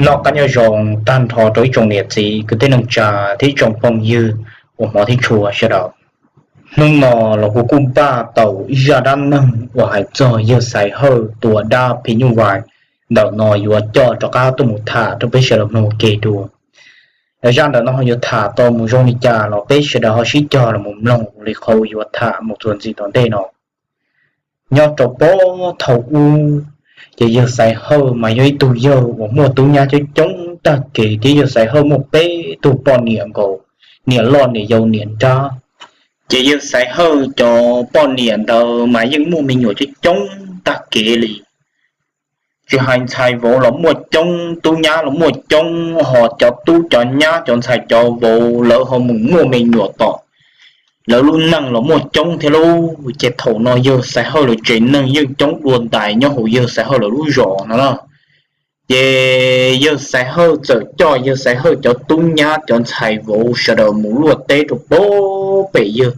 Nyob zoo tag nrho rau ib tsoom niam txiv kwv tij neej tsa thiab ib tsoom phooj ywg uas hmov thiab tshua sawv daws. Hnub no los kuv kuj npaj tau ib zaj dab neeg uas hais txog yawg Xaiv Hawj tua dab phim nyuj vais ntawm no yuav coj rov qab tuaj mus tham rau peb sawv daws mloog ua ke dua. Zaj ntawm no yuav tham tau mus zoo li cas los peb sawv daws ho sib cog los mus mloog li qhov uas yuav tham mus txuas ntxiv tom ntej no. Nyob rau puag thaum ub, ces yawg Xaiv Hawj mas yog ib tug yawg uas muaj tub nyab coob coob tag kev thiab yawg Xaiv Hawj muaj peb tug poj niam nkaus, niam loj niam yau niam nrab. Ces yawg Xaiv Hawj cov poj niam ntawd mas yeej muaj me nyuam coob coob tag kev li. Tsis hais ntxhais vauv los muaj coob, tub nyab los muaj coob, ho cov tub cov nyab cov ntxhais cov vauv lawv ho mus muaj me nyuam tom lawv lub neej los muaj coob thiab lauj. Ces thaum no yawg Xaiv Hawj lawv tsev neeg yeej coob dua ntais nyob hauv yawg Xaiv Hawj lawv lub zos no na. Ces yawg Xaiv Hawj txawm coj yawg Xaiv Hawj cov tub nyab cov ntxhais vauv sawv daws mus luaj teb rau puag pem yawg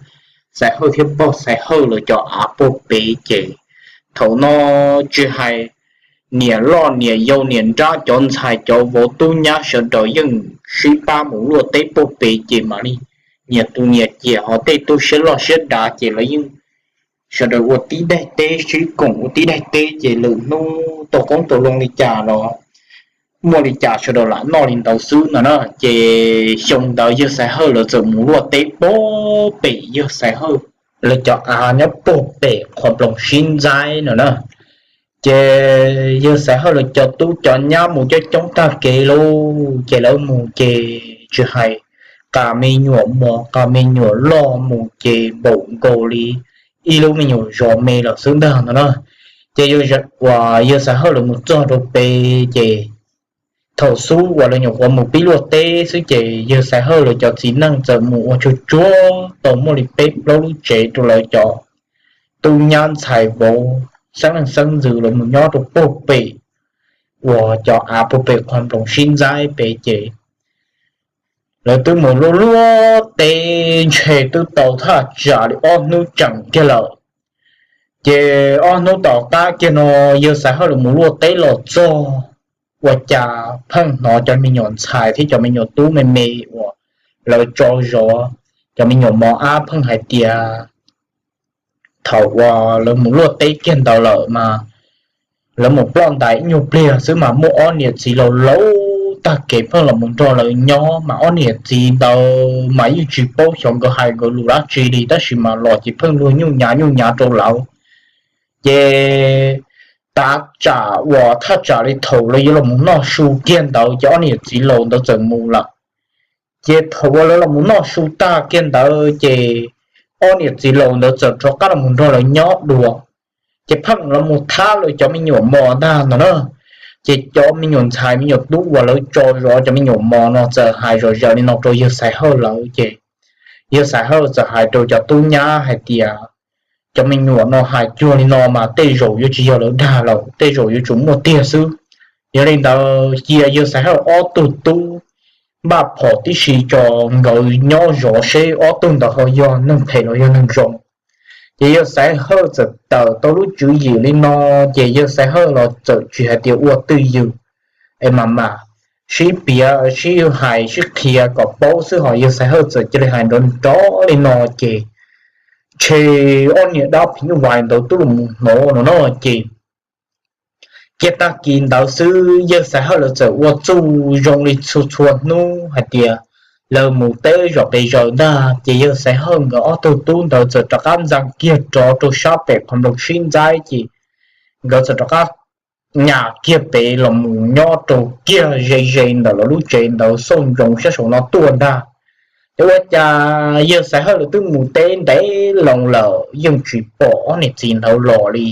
Xaiv Hawj thiab pog Xaiv Hawj lawv cov av puag pem. Ces thaum no tsis hais niam loj niam yau niam nrab cov ntxhais cov vauv tub nyab sawv daws yeej sib pab mus luaj teb puag pem ces mam li nyias tus nyias ciam, ho tej tub siab loj siab dav ces lawv yeej sawv daws ua tib daim teb, sib koom ua tib daim teb ces lwm hnub tau qoob tau loo li cas los muaj li cas sawv daws lam noj li ntawd xwb no na. Ces xyoo ntawd yawg Xaiv Hawj lawv txawm mus luaj teb puag pem yawg Xaiv Hawj lawv cov av nyob puag pem qhov nploos sib ntxaib no na. Ces yawg Xaiv Hawj lawv cov tub cov nyab mus coob coob tag kev lauj, ces lawv mus ces tsis hais qas me nyuam mos qas me nyuam loj mus ces npaum nkaus li ib lub me nyuam zos me lawm xwb ntag no na. Ces yawg Xaiv Hawj lawv mus txog rau pem ces thaum xub uas lawv nyuam qhuav mus pib luaj teb xwb ces yawg Xaiv Hawj lawv cov txiv neej txawm mus ua tsuag tsuag tau muaj li peb plaub lub tsev rau lawv cov tub nyab ntxhais vauv xeeb leej xeeb ntxwv lawv mus nyob rau puag pem uas cov av puag pem qhov nploos sib ntxaib pem ces lawv twb mus luaj luaj teb ntshe twb tau thaj tsam li ob hnub tseem kiag lawm. Ces ob hnub tom qab kiag no yawg Xaiv Hawj lawv mus luaj teb los txog, ua cas pheej hnov cov me nyuam ntxhais thiab cov me nyuam tub me me uas lawv tso zov cov me nyuam mos ab pheej hais tias thaum uas lawv mus luaj teb kiag ntawd lawm mas lawv mus ploj ntais ib nyuag pliag xwb mas muaj ob niam txiv laus laus tag kev pheej los mus nrog lawv nyob mas ob niam txiv ntawd mas yeej tsis paub xyov nkawd hais nkawd lus dab tsi li tab sis mas los ces pheej luag nyuj nyav nyuj nyav rau lawv. Ces tav tsam uas thaj tsam li thaum lawv yuav los mus noj su kiag ntawd ces ob niam txiv laus ntawd txawm mus lawm. Ces thaum uas lawv los mus noj su tag kiag ntawd ces ob niam txiv laus ntawd txawm rov qab los mus nrog lawv nyob dua. Ces pheej los mus thab lawv cov me nyuam mos ntag no na. Ces cov me nyuam ntxhais me nyuam tub uas lawv tso zov cov me nyuam mos no txawm hais zom zaws li no rau yawg Xaiv Hawj lawv ces yawg Xaiv Hawj txawm hais rau cov tub nyab hais tias cov me nyuam no hais cuag li no mas tej zaum yuav tsis yog lawv dag lawm, tej zaum yuav tsum muaj tiag xwb. Yog li ntawd cia yawg Xaiv Hawj ob tug tub npaj phom tib si tso nkawd nyob zov seb ob tug ntawd ho yog neeg phem los yog neeg zoo. Ces yawg Xaiv Hawj txawm tawm tau lub tswv yim li no, ces yawg Xaiv Hawj los txawm tsis hais tias ua twj ywm es mas mas sib piav sib hais sib qhia kom paub xwb ho yawg Xaiv Hawj txawm cia li hais nrov nrov li no ces ntshe ob niam dab phim nyuj vais ntawd twb los mus hnov no no ces kiag tag kis ntawd xwb yawg Xaiv Hawj lawv txawm ua txuj zoo li txhua txhua hnub hais tias lawv mus teb zom pes zaws ntag ces yawg Xaiv Hawj nkawd ob tug tub ntawd txawm rov qab ntxeev kiag rov rau sab pem qhov nploos sib ntxaib ces nkawd txawm rov qab nyas kiag pem los mus nyob rau kiag ze ze ntawm lawv lub tsev ntawd xauj ntsoov sab saum no tuaj ntag. Ces ua cas yawg Xaiv Hawj lawv twb mus teb ntev loo lawm yeej tsis pom ob niam txiv ntawd los li.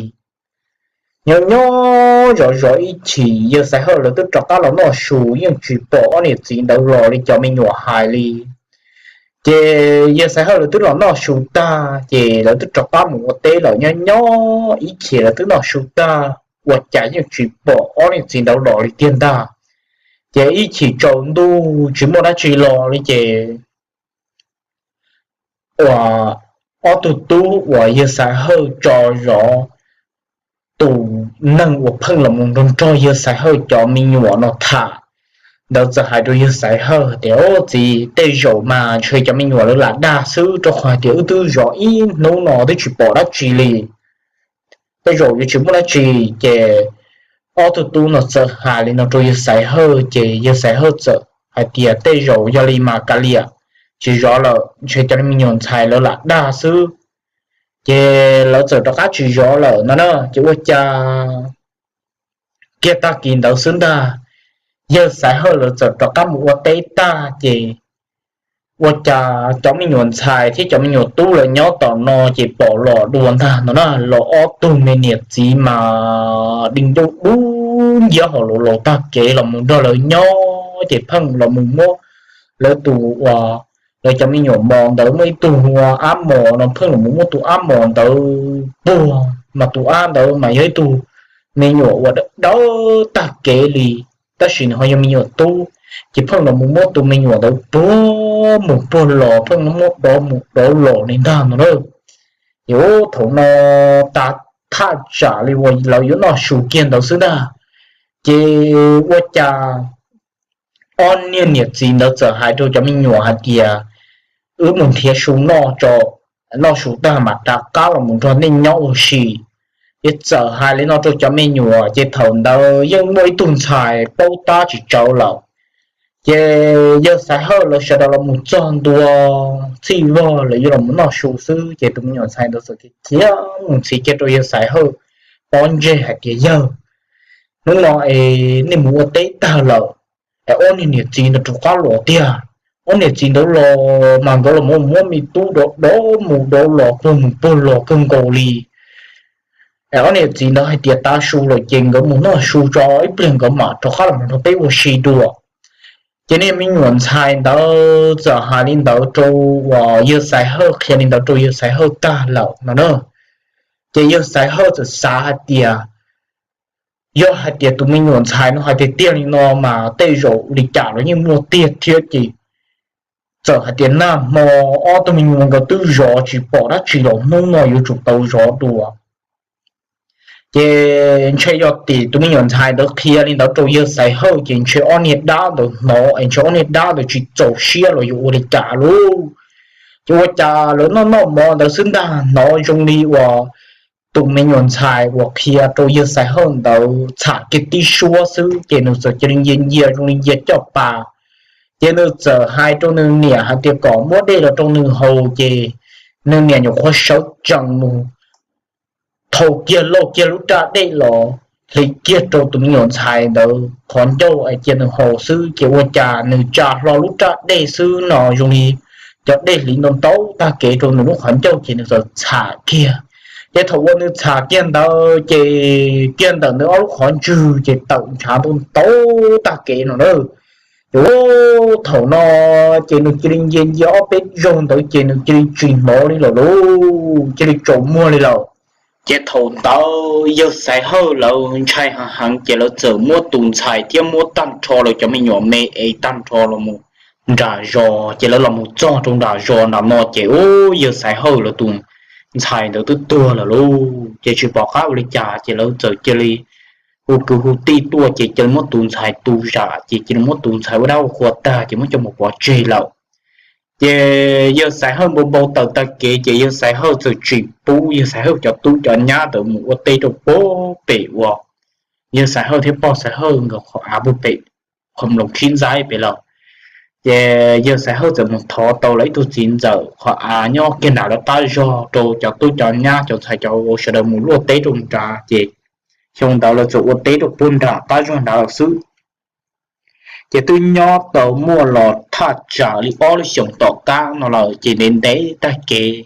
Nyob nyob zov zov ib chim yawg Xaiv Hawj lawv twb rov qab los noj su yeej tsis pom ob niam txiv ntawd los li cov me nyuam hais li. Ces yawg Xaiv Hawj lawv twb los noj su tag ces lawv twb rov qab mus ua teb lawm, nyob nyob ib chim lawv twb noj su tag ua cas yeej tsis pom ob niam txiv ntawd los li tiag ntag. Ces ib chim tsaus ntuj tsis muaj dab tsi los li ces uas ob tug tub uas yawg Xaiv Hawj tso zov tus neeg uas pheej los mus nrog nrog yawg Xaiv Hawj cov me nyuam no tham ntawd txawm hais rau yawg Xaiv Hawj tias, Au txiv, tej zaum mas ntshe cov me nyuam lawv lam dag xwb, rau qhov hais tias wb twb zov ib hnub no twb tsis pom dab tsi li. Tej zaum yuav tsis muaj dab tsi. Ces ob tug tub no txawm hais li no rau yawg Xaiv Hawj, ces yawg Xaiv Hawj txawm hais tias, Tej zaum yog li mas kav liam, tsis zov lawm, ntshe cov me nyuam ntxhais lawv lam dag xwb. Ces lawv txawm rov qab tsis zov lawm no na. Ces ua cas kiag tag kis ntawd xwb ntag, yawg Xaiv Hawj lawv txawm rov qab mus ua teb tag ces ua cas cov me nyuam ntxhais thiab cov me nyuam tub lawv nyob tom no ces pom los dua ntag no na, los ob tug me niam txiv mas di ncauj dub nciab hauv los tag kev los mus nrog lawv nyob ces pheej los mus muab lawv tus uas lawv cov me nyuam mos ntawd muaj ib tug ua ab mos no pheej los mus muab tus ab mos ntawd puag, mas tus ab ntawd mas yog ib tug me nyuam uas dawb tag kev li, tab sis nws ho yog me nyuam tub, ces pheej los mus muab tus me nyuam ntawd puag mus puag los, pheej muab dov mus dov los li ntag no na. Ces thaum no tas thaj tsam li uas lawv yuav noj su kiag ntawd xwb ntag, ces ua cas ob niag niam txiv ntawd txawm hais rau cov me nyuam hais tias, Wb mus nrhiav su noj tso, noj su tag mam rov qab los mus nrog nej nyob ua si. Ces txawm hais li no rau cov me nyuam, ces thaum ntawd yeej muaj ib tug ntxhais paub tab tsis tsawv lawm. Ces yawg Xaiv Hawj lawv sawv daws los mus txog ntua txhij vog lawv yuav los mus noj su xwb, ces tus me nyuam ntxhais ntawd txawm khiav mus ntxiv kiag rau yawg Xaiv Hawj pob ntseg hais tias, Yawg, hnub no es nej mus ua teb tag lawm es ob niag niam txiv ntawd rov qab los tiag. Ob niam txiv ntawd los mas nkawd los muab me tub dov dov mus dov los puag mus puag los kawg nkaus li. Es ob niam txiv ntawd hais tias tav su lawm ces nkawd mus noj su tso ib pliag nkawd mam rov qab los nrog peb ua si dua. Ces niag me nyuam ntxhais ntawd txawm hais li ntawd rau uas yawg Xaiv Hawj, qhia li ntawd rau yawg Xaiv Hawj tag lawm no na. Ces yawg Xaiv Hawj txawm xav hais tias, Yog hais tias tus me nyuam ntxhais no hais tiag tiag li no mas tej zaum li cas los yeej muaj tiag thiab ces txawm hais tias nag hmo ob tug me nyuam nkawd twb zov tsis pom dab tsi los hnub no yuav tsum tau zov dua. Ces ntshe yog tim tus me nyuam ntxhais ntawd qhia li ntawd rau yawg Xaiv Hawj ces ntshe ob niag dab ntawd hnov es ntshe ob niag dab ntawd tsis txaus siab los yuav ua li cas lauj. Ces ua cas lawv noj noj mov ntawd xwb ntag hnov zoo li uas tus me nyuam ntxhais uas qhia rau yawg Xaiv Hawj ntawd txham kiag tib suab xwb ces nws txawm cia li ncia ncia zoo li ncia caj pas. Ces nws txawm hais rau nws niam hais tias kom muab dej los rau nws haus ces nws niam nyuam qhuav sawv tsees mus thau kiag lauj kiag lub raj dej los hliv kiag rau tus me nyuam ntxhais ntawd qhov ncauj es cia nws haus xwb ces ua cas nws tsa hlo lub raj dej xwb no zoo li cov dej hliv ntau ntau tag kev rau nws lub qhov ncauj ces nws txawm txham kiag. Ces thaum uas nws txham kiag ntawd ces kiag ntawm nws ob lub qhov ntswg ces tawm ntshav ntau ntau tag kev no na. Ces thaum no ces nws cia li ncia ncia ob peb zaug ntawd ces nws cia li tsis hnov li lawm lauj, cia li tsaus muag li lawm. Ces thaum ntawd yawg Xaiv Hawj lawv ntshai heev heev ces lawv txawm muab tus ntxhais thiab muab tag nrho lawv cov me nyuam me es tag nrho los nram zos. Ces lawv los mus txog rau nram zos nram no ces ub, yawg Xaiv Hawj lawv tus ntxhais ntawd twb tuag lawm lauj. Ces tsis pom qab ua li cas ces lawv txawm cia li hu kwv hu tij tuaj ces cia li muab tus ntxhais tu zam ces cia li muab tus ntxhais ua dab ua qhua tag ces muab coj mus pov tseg lawm. Ces yawg Xaiv Hawj npau npau taws tag kev ces yawg Xaiv Hawj txawm tsim pub yawg Xaiv Hawj cov tub cov nyab ntawd mus ua teb rau puag pem uas yawg Xaiv Hawj thiab pog Xaiv Hawj nkawd qhov av puag pem qhov nploos sib ntxaib pem lawm. Ces yawg Xaiv Hawj txawm mus thov tau lawv ib tug txiv ntxawm qhov av nyob kiag nram lawv qab zog rau cov tub cov nyab cov ntxhais cov vauv sawv daws mus luaj teb rau nrad ces xyoo ntawd lawv txawm ua teb rau puag nram qab zog nrad lawm xwb. Ces twb nyob tau muaj los thaj tsam li ob lub xyoos tom qab no lawm ces ntev ntev tag kev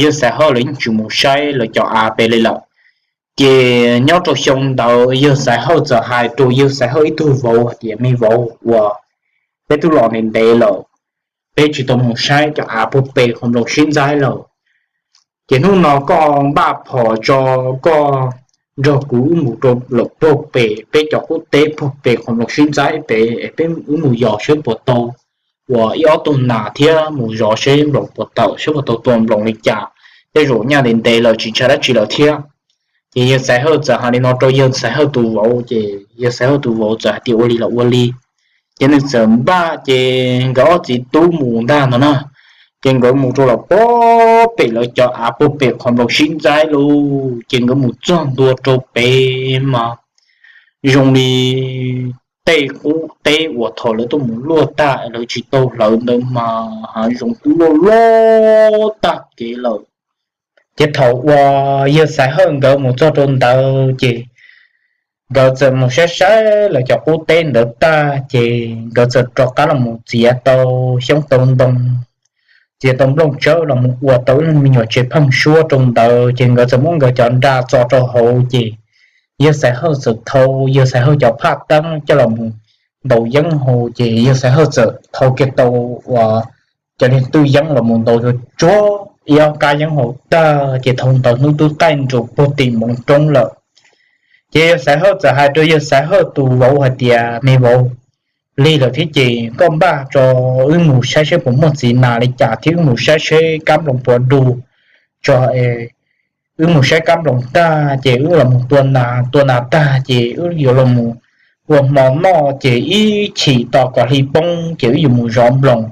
yawg Xaiv Hawj lawv yeej tsis mus saib lawv cov av pem li lawm. Ces nyob rau xyoo ntawd yawg Xaiv Hawj txawm hais rau yawg Xaiv Hawj ib tug vauv hais tias, Me vauv, uas peb twb los ntev ntev lawm, peb tsis tau mus saib cov av puag pem qhov nploos sib ntxaib lawm. Ces hnub no koj npaj phom tso, koj nrog kuv wb mus rau lawm puag pem peb cov qub teb puag pem qhov nploos sib ntxaib pem es peb wb mus yos saib puas tau uas ib ob tug nas thiab mus zov saib nploos puas tawm saib puas tau tua nploos li cas, tej zaum nyaj ntev ntev lawm tsis ntshai dab tsi lawm thiab. Ces yawg Xaiv Hawj txawm hais li no rau yawg Xaiv Hawj tus vauv ces yawg Xaiv Hawj tus vauv txawm hais tias, Ua li los ua li. Ces nws txawm npaj ces nkawd ob txiv tub mus ntag no na. Ces nkawd mus rau los puag pem lawv cov av puag pem qhov nploos sib ntxaib lawm, ces nkawd mus txog ntua rau pem mas zoo li tej qub teb uas thaum lawv tuaj mus luaj tag lawv tsis tau hlawv ntawd mas hav zoov twb loj loj tag kev lawm. Ces thaum uas yawg Xaiv Hawj nkawd mus txog rau ntawd ces nkawd txawm mus saib saib lawv cov qub teb ntawd tag ces nkawd txawm rov qab los mus txiav tau xyoob tau ntoo, txiav tau nplooj tsawb los mus ua tau ib lub me nyuam tsev pheeb suab rau ntawd ces nkawd txawm muab nkawd cov nra txo rau hauv ces yawg Xaiv Hawj txawm thau yawg Xaiv Hawj cov phaj teeb coj los mus ntaus yeeb hauv ces yawg Xaiv Hawj txawm thau kiag tau uas cov niag twj yeeb los mus ntaus tsuag tsuag ib ob kab yeeb hauv tag ces thaum ntawd hnub twb qaij nrus puag tim npoo roob lawm. Ces yawg Xaiv Hawj txawm hais rau yawg Xaiv Hawj tus vauv hais tias, Me vauv, lig lawm thiab ces koj npaj tso wb mus saib seb puas muaj txiv nas li cas thiab wb mus saib seb kab nploos puas du tso. Wb mus saib kab nploos tag ces wb los mus tua nas, tua nas tag ces wb yuav los mus ua hmo noj ces ib chim tos kom hli poob ces wb yuav mus zov nploos.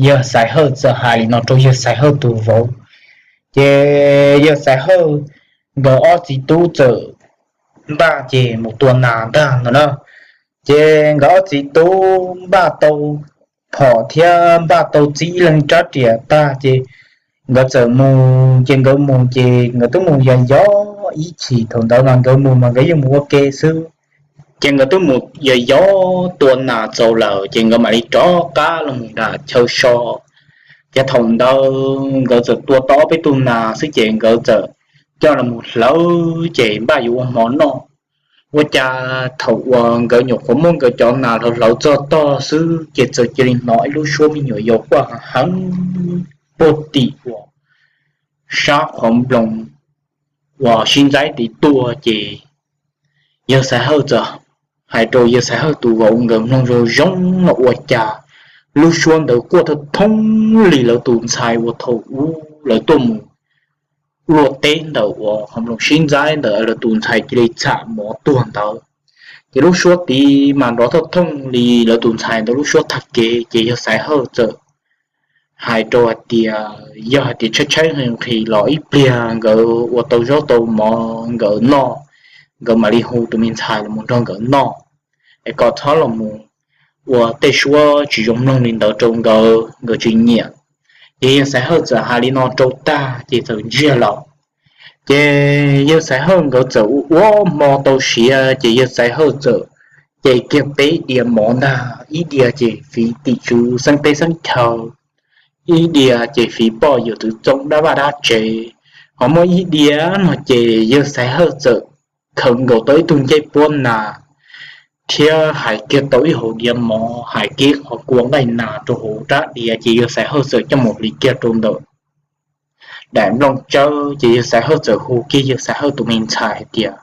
Yawg Xaiv Hawj txawm hais li no rau yawg Xaiv Hawj tus vauv. Ces yawg Xaiv Hawj nkawd ob txiv tub txawm npaj ces mus tua nas ntag no na. Ces nkawd ob txiv tub npaj tau phom thiab npaj tau txib ib leeg rab riam tag ces nkawd txawm mus. Ces nkawd mus ces nkawd twb mus yos yos ib chim, thaum ntawd mas nkawd mus mas nkawd yeej mus ua ke xwb. Ces nkawd twb mus yos yos tua nas txaus lawm ces nkawd mam li rov qab los mus nram chaw so. Ces thaum ntawd nkawd txawm tua tau ob peb tug nas xwb ces nkawd txawm coj los mus hlawv ces npaj yuav ua hmo noj. Ua cas thaum uas nkawd nyuam qhuav muab nkawd cov nas hlawv hlawv txog tog xwb ces txawm cia li hnov ib lub suab me nyuam yaus quaj heev puag tim uas sab qhov nploos uas sib ntxaib tid tuaj ces yawg Xaiv Hawj txawm hais rau yawg Xaiv Hawj tus vauv nkawd mloog zoo zoo no ua cas lub suab ntawd quaj thoob thoob li lawv tus ntxhais uas thaum ub lawv tuaj mus luaj teb ntawm uas qhov nploos sib ntxaib ntawd lawv tus ntxhais cia li txham mov tuag ntawd. Ces lub suab tid mas nrov thoob thoob li lawv tus ntxhais ntawd lub suab tag kev ces yawg Xaiv Hawj txawm hais rau hais tias yog hais tias tshaib tshaib nqhis nqhis los ib pliag nkawd ua tau zaub tau mov nkawd noj, nkawd mam li hu tus me ntxhais los mus nrog nkawd noj, es kom txhob los mus ua tej suab tsis zoo mloog li ntawd rau nkawd, nkawd tsis nyiam. Ces yawg Xaiv Hawj txawm hais li no rau tag ces txawm ntsiag lawm. Ces yawg Xaiv Hawj nkawd txawm ua ua hmo tau siav ces yawg Xaiv Hawj txawm ces kiag peb diav mov ntag, ib diav ces fiv tim tswv xeeb teb xeeb chaw, ib diav ces fiv poj yawm txwv txooj dab vaj dab tsev, ho muaj ib diav no ces yawg Xaiv Hawj txawm khaws nkaus tau ib tug ncej puab nas thiab hais kiag tau ib hauv diav mov, hais kiag qhov kua nqaij nas rau hauv rab diav ces yawg Xaiv Hawj txawm coj mus hliv kiag rau ntawm daim nplooj tsawb ces yawg Xaiv Hawj txawm hu kiag yawg Xaiv Hawj tus me ntxhais hais tias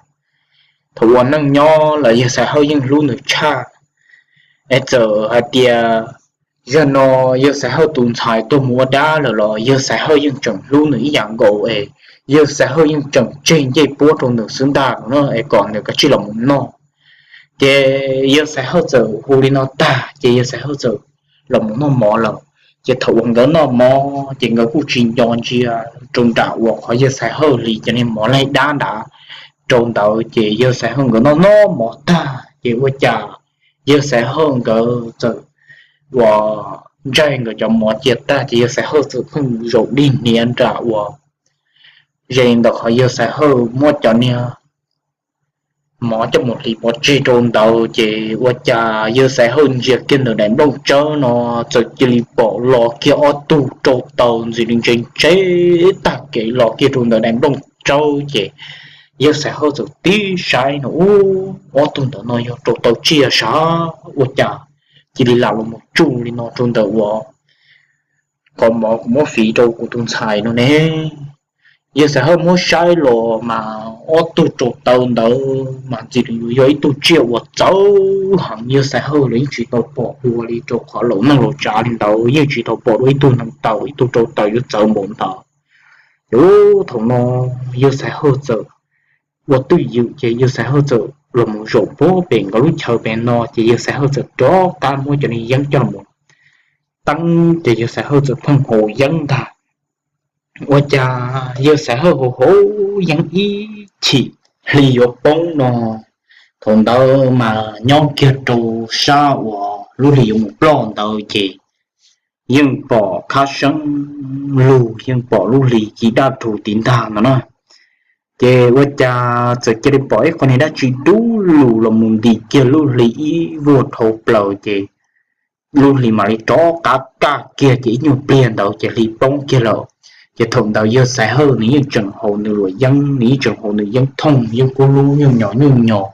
thaum ua neej nyob los yawg Xaiv Hawj yeej hlub nws tshaj. Es txawm hais tias yog no yawg Xaiv Hawj tus ntxhais tuag mus ua dab lawm los yawg Xaiv Hawj yeej tseem hlub nws ib yam nkaus es yawg Xaiv Hawj yeej tseem tseg ncej puab rau nws xwb ntag no es kom nws kav tsij los mus noj. Ces yawg Xaiv Hawj txawm hu li no tag ces yawg Xaiv Hawj txawm los mus noj mov lawm. Ces thaum uas nkawd noj mov ces nkawd kuj tsis nco ntsia rau nram uas qhov yawg Xaiv Hawj hliv cov niag mov laig dab nrad rau ntawd ces yawg Xaiv Hawj nkawd noj noj mov tag ces ua cas yawg Xaiv Hawj nkawd txawm uas ntsaig nkawd cov mov cia tag ces yawg Xaiv Hawj txawm pheej zaum dig hniav nram uas ze ntawm qhov yawg Xaiv Hawj muab cov niag mov coj mus hliv pov tseg rau ntawd ces ua cas yawg Xaiv Hawj ntsia kiag ntawm daim nplooj tsawb no txawm cia li pom los kiag ob tug rau taws ntxim li ntse ntse tag kev los kiag rau ntawm daim nplooj tsawb ces yawg Xaiv Hawj txawm tib saib no ub ob tug ntawm no yog rau taws tsiaj sav ua cas cia li lam los mus tsuj li no rau ntawm uas qhov mov kuv muab fiv rau kuv tus ntxhais no ne. Yawg Xaiv Hawj muab saib los mas ob tug rau taws ntawd mas ntxim li yog ib tug tsiaj uas txawv heev, yawg Xaiv Hawj los yeej tsis tau pom dua li rau qhov laus neeg laus tsav li ntawd yeej tsis tau pom dua ib tug neev taws ib tug rau taws yuav txawv npaum ntawd. Ces thaum no yawg Xaiv Hawj txawm ua twj ywm ces yawg Xaiv Hawj txawm los mus zaum puag pem nkawd lub chaw pem no ces yawg Xaiv Hawj txawm rov qab muab cov niag yeeb coj los teeb ces yawg Xaiv Hawj txawm pheej haus yeeb ntag. Ua cas yawg Xaiv Hawj haus haus yeeb ib chim hli yuav poob no, thaum ntawd mas nyob kiag rau sab uas lub hli yuav mus ploj ntawd ces yeej pom khab seeb lug, yeej pom lub hli ci daj rhuv tiv ntag no na. Ces ua cas txawm cia li pom ib qho niag dab tsi dub lug los mus ntim kiag lub hli ib vuag dhau plaws ces lub hli mam li rov qab kaj kiag ces ib nyuag pliag ntawd ces hli poob kiag lawm. Ces thaum ntawd yawg Xaiv Hawj nws yeej tseem haus nws luam yeeb, nws yeej tseem haus nws yeeb thooj yeeb kub lub nyuj nyos nyuj nyos.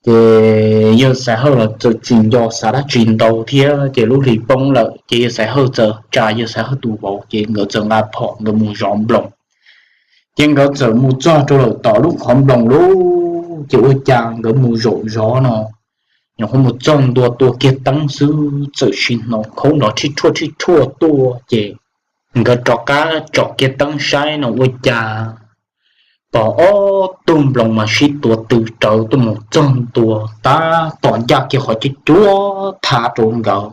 Ces yawg Xaiv Hawj los txawm tsis nco xav dab tsi ntau thiab ces lub hli poob lawm ces yawg Xaiv Hawj txawm tsa yawg Xaiv Hawj tus vauv ces nkawd txawm nqa phom nkawd mus zov nploos. Ces nkawd txawm mus txog rau lawm tom lub qhov nploos lub ces ua cas nkawd mus zaum zov no, nyuam qhuav mus txog ntua tua kiag teeb xwb txawm sim hnov khoob nrov rhib rhuaj rhib rhuaj tuaj ces nkawd rov qab tsom kiag teeb saib no ua cas pom ob tug nploos mas sib tuav tw rawv tuaj mus txog ntua tab tom ncaj kiag qhov cuab cuab tha rau nkawd.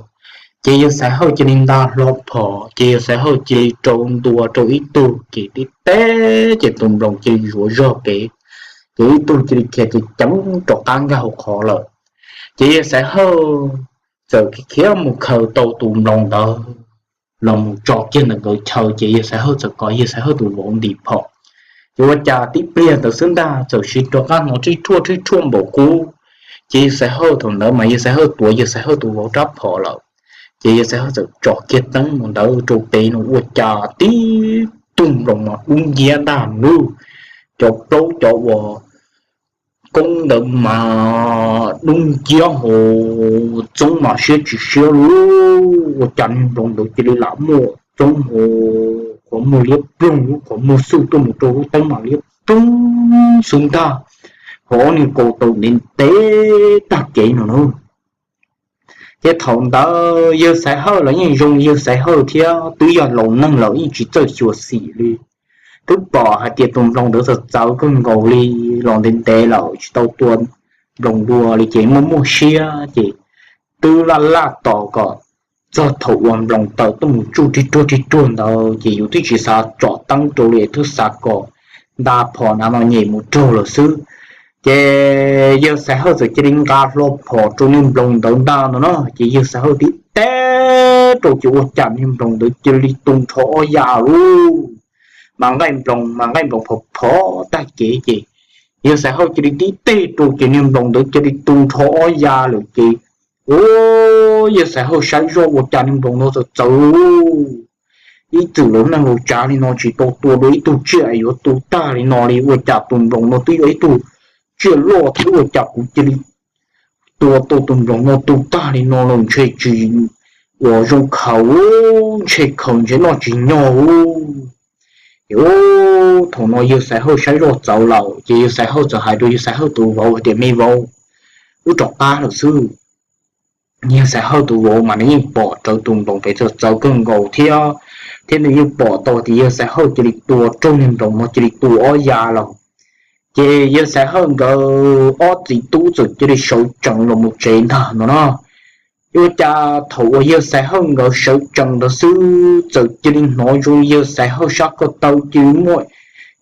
Ces yawg Xaiv Hawj cia li nta hlo phom ces yawg Xaiv Hawj cia li rau ntua rau ib tug ces tib teb ces tus nploos cia li zuav zog pem, ces ib tug cia li khiav ceev ceev rov qab nkag hauv qhov lawm. Ces yawg Xaiv Hawj txawm khiav mus khaws tau tus nploos ntawd los mus tso kiag ntawm nkawd chaw ces yawg Xaiv Hawj txawm kom yawg Xaiv Hawj tus vauv ntim phom. Ces ua cas tib pliag ntawd xwb ntag txawm sim rov qab hnov rhib rhuaj rhib rhuaj npaum qub. Ces yawg Xaiv Hawj thaum ntawd mas yawg Xaiv Hawj tuav yawg Xaiv Hawj tus vauv rab phom lawm. Ces yawg Xaiv Hawj txawm tsom kiag teeb mus ntawd rau pem no ua cas tib tug nploos mas dub nciab ntag nub, cov plaub cov uas koob ntawd mas dub nciab hos txoob mas siab tsis siab lub, ua cas niag nploos ntawd cia li lam muaj txoob hos qhov muag liab ploog lub qhov muag xwj tuaj mus rau lub teeb mas liab ploog xwb ntag, hos ob niag kaus taw ntev ntev tag kev no na. Ces thaum ntawd yawg Xaiv Hawj los yeej zoo yawg Xaiv Hawj thiab twb yog laus neeg lawm yeej tsis txawj xyuam xim li, twb pom hais tias tus nploos ntawd txawv txawv kawg nkaus li los ntev ntev lawm tsis tau tua nploos dua li ces muaj muaj siab ces twb laj laj tos kom txog thaum uas nploos taw tuaj mus tsuj rhib rhuaj rhib rhuaj ntawd ces yus twb tsis xav tsom teeb rau li twb xav kom nta phom na no nyem mus raug lawm xwb. Ces yawg Xaiv Hawj txawm cia li nqa hlo phom rau niag nploos ntawd ntag no na ces yawg Xaiv Hawj tib teg rau ces ua cas niag nploos ntawd cia li tu nrho ob ya lub, mas nqaij nploos mas nqaij nploos phom phom tag kev ces yawg Xaiv Hawj cia li tib teg rau ces niag nploos ntawd cia li tu nrho ob ya lawm ces, u, yawg Xaiv Hawj saib zoj ua cas niag nploos no txawv txawv lub, ib txwm laus neeg laus tsav li no tsis tau tua dua ib tug tsiaj yuav tu tag li no li, ua cas tus nploos no twb yog ib tug tsiaj loj thiab ua cas kuv cia li tua tau tus nploos no tu tag li no los ntshe tsis uas zoo khaws, ntshe khaws ntshe noj tsis nyog. Ces thaum no yawg Xaiv Hawj saib zoj txawv lawm ces yawg Xaiv Hawj txawm hais rau yawg Xaiv Hawj tus vauv hais tias me vauv, wb rov qab lawm xwb. Yawg Xaiv Hawj tus vauv mas nws yeej pom rawv tus nploos pem txawv txawv kawg nkaus thiab, thiab nws yeej pom tau tias yawg Xaiv Hawj cia li tua raug niag nploos no cia li tu ob ya lawm. Ces yawg Xaiv Hawj nkawd ob txiv tub txawm cia li sawv tsees los mus tsev ntag no na. Ua cas thaum uas yawg Xaiv Hawj nkawd sawv tsees ntawd xwb txawm cia li hnov zoo yawg Xaiv Hawj sab ko taw cia li muaj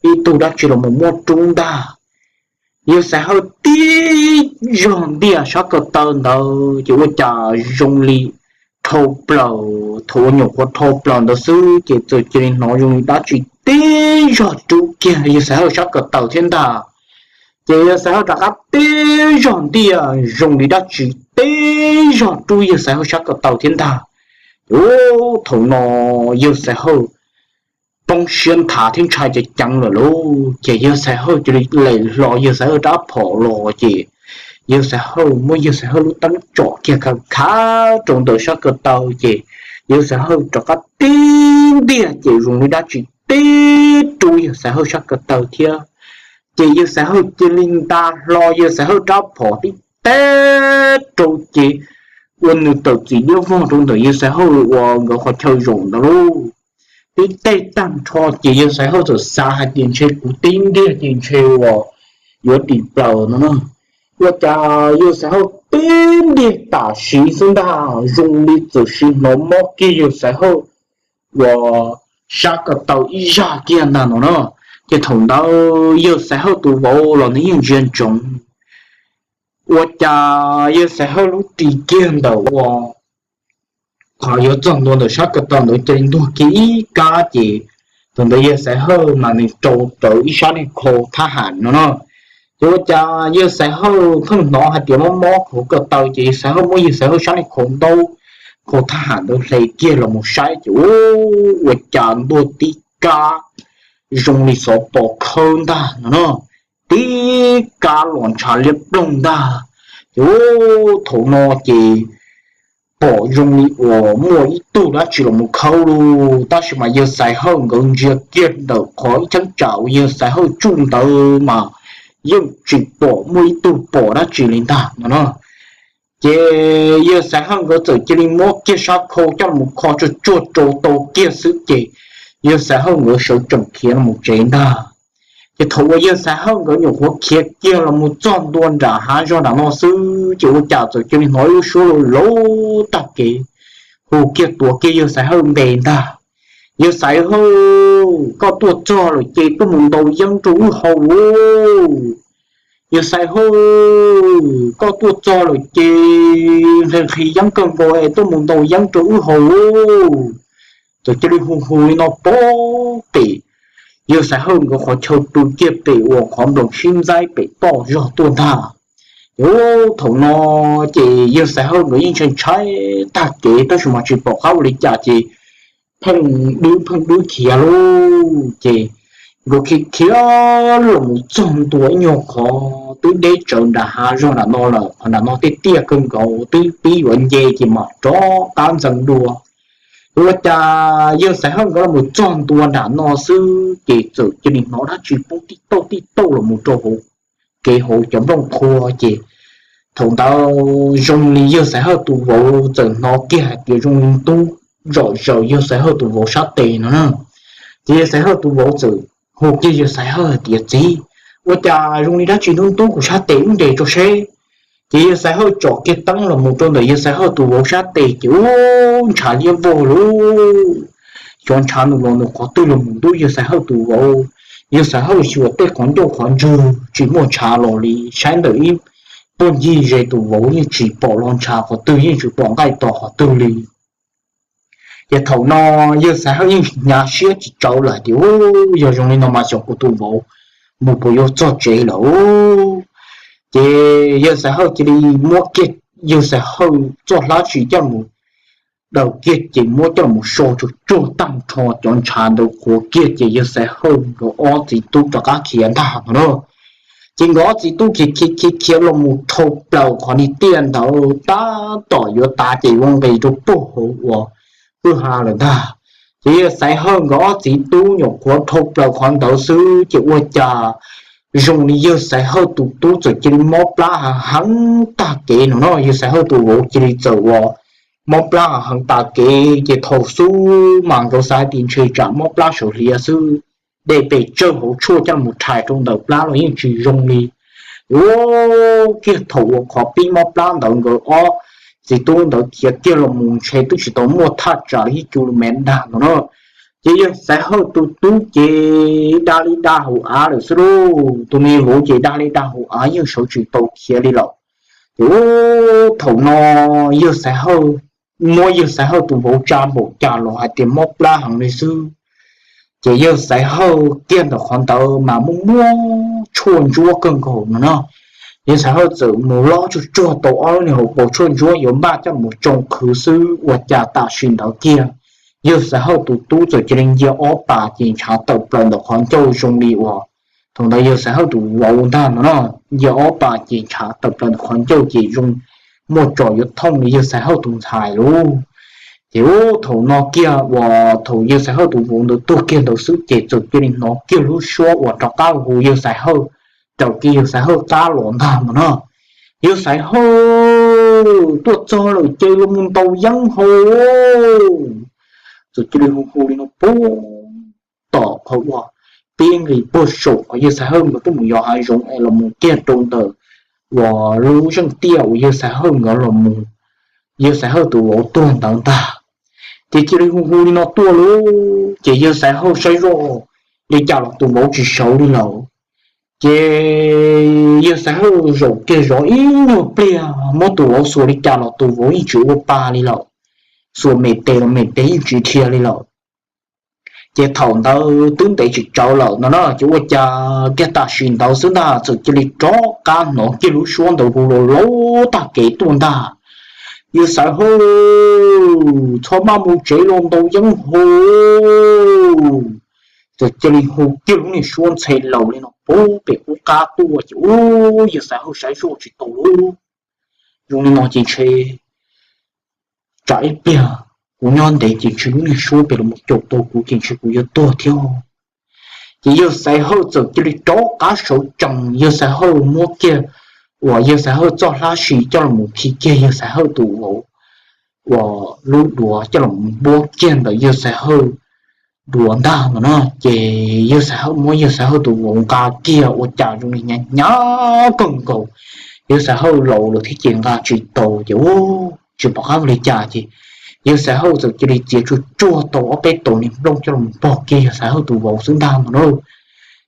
ib tug dab tsi los mus muab rub ntag. Yawg Xaiv Hawj tib zog ntiag sab ko taw ntawd ces ua cas zoo li dhau plaws, thaum uas nyuam qhuav dhau plaws ntawd xwb ces txawm cia li hnov zoo li dab tsi tib zog rub kiag yawg Xaiv Hawj sab ko taw thiab ntag. Ces yawg Xaiv Hawj rov qab tib zog ntiag zoo li dab tsi tib zog rub yawg Xaiv Hawj sab ko taw thiab ntag. Ces thaum no yawg Xaiv Hawj poob siab nthav thiab ntshai ceev ceev lawm lauj, ces yawg Xaiv Hawj cia li lem hlo yawg Xaiv Hawj rab phom los ces yawg Xaiv Hawj muab yawg Xaiv Hawj lub teeb tsom kiag khav khav rau ntawm sab ko taw ces yawg Xaiv Hawj rov qab tib ntiag ces zoo li dab tsi tib rub yawg Xaiv Hawj sab ko taw thiab. Ces yawg Xaiv Hawj cia li nta hlo yawg Xaiv Hawj rab phom tib teg rau ces ua nws tawm txim liab vog rau ntawm yawg Xaiv Hawj uas nkawd qhov chaw zaum ntawd lauj. Tib teg tag nrho ces yawg Xaiv Hawj txawm xav hais tias ntshe kuv tib ntiag ces ntshe uas yuav dim plaws no na. Ua cas yawg Xaiv Hawj tib ntig tam sim xwb ntag, zoo li txawm sim hnov mob kiag yawg Xaiv Hawj uas sab ko taw ib zaj kiag ntag no na. Ces thaum ntawd yawg Xaiv Hawj tus vauv los nws yeej ntsia ntsoov, ua cas yawg Xaiv Hawj lub ris kiag ntawm ua qhov yuav txog ntua ntawm sab ko taw ntawd cia li ntuag kiag ib kab ces thaum ntawd yawg Xaiv Hawj mas nws rau rawv ib sab niag khau thab ham no na. Ces ua cas yawg Xaiv Hawj pheej hnov hais tias mob mob hauv ko taw ces yawg Xaiv Hawj muab yawg Xaiv Hawj sab niag khau ntaub, khau thab ham ntawd hle kiag los mus saib ces ua cas ntuag tib kab zoo li xov pos khawb ntag no na, tib kab los ntshav liab ploog ntag. Ces thaum no ces pom zoo li uas muaj ib tug dab tsi los mus khawb lug, tab sis mas yawg Xaiv Hawj nkawd ntsia kiag ntawm qhov ib cheeb tsam uas yawg Xaiv Hawj tsuj ntawd mas yeej tsis pom muaj ib tug pom dab tsi li ntag no na. Ces yawg Xaiv Hawj nkawd txawm cia li muab kiag sab khau coj los kho tsuag tsuag rau tau kiag xwb ces yawg Xaiv Hawj nkawd sawv tsees khiav los mus tsev ntag. Ces thaum uas yawg Xaiv Hawj nkawd nyuam qhuav khiav kiag los mus txog ntua nram hav zog nram no xwb ces ua cas txawm cia li hnov ib lub suab laus laus tag kev hu kiag tuav kiag yawg Xaiv Hawj npe ntag: Yawg Xaiv Hawj, koj tuaj txog lawm ces tuaj mus ntaus yeeb rau wb haus lauj. Yawg Xaiv Hawj, koj tuaj txog lawm ces nqhis nqhis yeeb kawg nkaus es tuaj mus ntaus yeeb rau wb haus lauj. Txawm cia li hu hu li no pem pem, yawg Xaiv Hawj nkawd qhov chaw pw kiag pem uas qhov nploos sib ntxaib pem toj zog tuaj ntag. Ces thaum no ces yawg Xaiv Hawj nkawd yeej ntshai ntshai tag kev tab sis mas tsis pom qab ua li cas ces pheej dwb pheej dwb khiav lauj. Ces nkawd khiav khiav los mus txog ntua ib nyuag qhov twb deb tsawv nram hav zog nram no lawm, qhov nram no tiaj tiaj kawg nkaus twb pib yuav nce ces mam rov qab ntxeev dua. Ua cas yawg Xaiv Hawj nkawd los mus txog ntua nram no xwb ces txawm cia li hnov dab tsi poob tij tauj tij tauj los mus rau hauv kev hauv cov nplooj qhua ces thaum ntawd zoo li yawg Xaiv Hawj tus vauv txawm hnov kiag hais tias zoo li ntub zom zaws yawg Xaiv Hawj tus vauv sab tes no na. Ces yawg Xaiv Hawj tus vauv txawm hu kiag yawg Xaiv Hawj hais tias, Txiv, ua cas zoo li dab tsi ntub ntub kuv sab tes ub nres rau seb. Ces yawg Xaiv Hawj tsom kiag teeb los mus rau ntawm yawg Xaiv Hawj tus vauv sab tes ces ub ntshav liab vog lauj. Xyov ntshav nws los nws qhov twg los mus ntub yawg Xaiv Hawj tus vauv. Yawg Xaiv Hawj xyuas tej qhov ncauj qhov ntswg tsis muaj ntshav los li, saib ntawm ib puag ncig ze tus vauv yeej tsis pom los ntshav qhov twg, yeej tsis pom nqaij tos qhov twg li. Ces thaum no yawg Xaiv Hawj yeej hnyav siab tsis tsawv lawm tias, Ub, yog zoo li no mas xyov kuv tus vauv mus puas yuav txog tsev lawm. Ces yawg Xaiv Hawj cia li muab kiag yawg Xaiv Hawj txoj hlab tsis coj mus daws kiag ces muab coj mus so tsuag tsuag tag nrho cov ntshav ntawd qhuav kiag ces yawg Xaiv Hawj nkawd ob txiv tub rov qab khiav ntag no na. Ces nkawd ob txiv tub khiav khiav khiav khiav los mus dhau plaws qhov niag tiaj ntawd tab tom yuav tav ces ua nqis rau puag hauv uas kwj ha lawm ntag. Ces yawg Xaiv Hawj nkawd ob txiv tub nyuam qhuav dhau plaws qhov ntawd xwb ces ua cas zoo li yawg Xaiv Hawj tus tub txawm cia li mob plab heev heev tag kev no na. Yawg Xaiv Hawj tus vauv cia li txawm ua mob plab heev heev tag kev ces thaum xub mas nkawd xav tias ntshe tsam mob plab sawv hliav xwb, dej pes tsawg hauv tshuaj coj mus rhais rau ntawm plab los yeej tsis zoo li. Ua kiag thaum uas qhov pib mob plab ntawd nkawd ob txiv tub ntawd khiav kiag los mus ntshe twb tsis tau muaj thaj tsam li ib cu lus mev dag no na. Ces yawg Xaiv Hawj tus tub ces dag li dag hauv av lawm xwb lauj, tus me vauv ces dag li dag hauv av yeej sawv tsis tau khiav li lawm. Ces thaum no yawg Xaiv Hawj muab yawg Xaiv Hawj tus vauv tsa npaum cas los hais tias mob plab heev li xwb. Ces yawg Xaiv Hawj kiag ntawm qhov ntawd mas muaj muaj tshuaj ntsuab kawg nkaus no na. Yawg Xaiv Hawj txawm mus lob tsuag tsuag tau ob lub niag hauv paus tshuaj ntsuab yuav npaj coj mus tsoo qhwv xwb ua cas tam sim ntawd kiag yawg Xaiv Hawj tus tub txawm cia li ncia ob pas ces ntshav tawm plaws ntawm qhov ncauj zoo li uas thaum ntawd yawg Xaiv Hawj tus vauv ntag no na, ncia ob pas ces ntshav tawm plaws ntawm qhov ncauj ces zoo muaj tsos yuav thooj li yawg Xaiv Hawj tus ntxhais lauj. Ces ub thaum no kiag uas thaum yawg Xaiv Hawj tus vauv ntawd tuag kiag ntawd xwb ces txawm cia li hnov kiag lub suab uas rov qab hu yawg Xaiv Hawj raws kiag yawg Xaiv Hawj qab los ntag no na. Yawg Xaiv Hawj, tuaj txog lawm ces los mus ntaus yeeb haus. Txawm cia li hu hu li no puag tom qhov uas pib nqis puag saum qhov yawg Xaiv Hawj nkawd tuaj mus yos hav zoov es los mus kiag rau ntawm uas lub zeej tiaj uas yawg Xaiv Hawj nkawd los mus, yawg Xaiv Hawj tus vauv tuag ntawd ntag. Ces cia li hu hu li no tuaj lauj, ces yawg Xaiv Hawj saib zoj li cas los tus vauv tsis sawv li lawm. Ces yawg Xaiv Hawj zaum kiag zov ib nyuag pliag muab tus vauv xuas li cas los tus vauv yeej tsis ua pa li lawm, xuas me tes los me tes yeej tsis dhia li lawm. Ces thaum ntawd twb ntev tsis tsawg lawm no na, ces ua cas kiag tam sim ntawd xwb ntag txawm cia li rov qab hnov kiag lub suab ntawd hu laus laus tag kev tuaj ntag: Yawg Xaiv Hawj, txhob maj mus tsev los ntaus yeeb haus. Txawm cia li hu kiag lub niag suab ntxhe laus li no pem qub qab tuaj ces ub, yawg Xaiv Hawj saib zoj tsis tau lauj. Zoo li no ces ntshe tsam ib pliag kuv nyob ntev ces ntshe lub niag suab pem los mus caum tau kuv ces ntshe kuv yuav tuag thiab. Ces yawg Xaiv Hawj txawm cia li rov qab sawv tsees, yawg Xaiv Hawj muab kiag uas yawg Xaiv Hawj txoj hlab sis coj los khi kiag yawg Xaiv Hawj tus vauv uas lub duav coj los npuab kiag ntawm yawg Xaiv Hawj duav ntag no na. Ces yawg Xaiv Hawj muab yawg Xaiv Hawj tus vauv nqa kiag ua cas zoo li hnyav hnyav kawg nkaus, yawg Xaiv Hawj laus lawm thiab ces nqa tsis tau ces ub tsis pom qab ua li cas ces yawg Xaiv Hawj txawm cia li txiav tsuag tsuag tau ob peb tauv niag nplooj coj los npog kiag yawg Xaiv Hawj tus vauv xwb ntag no na.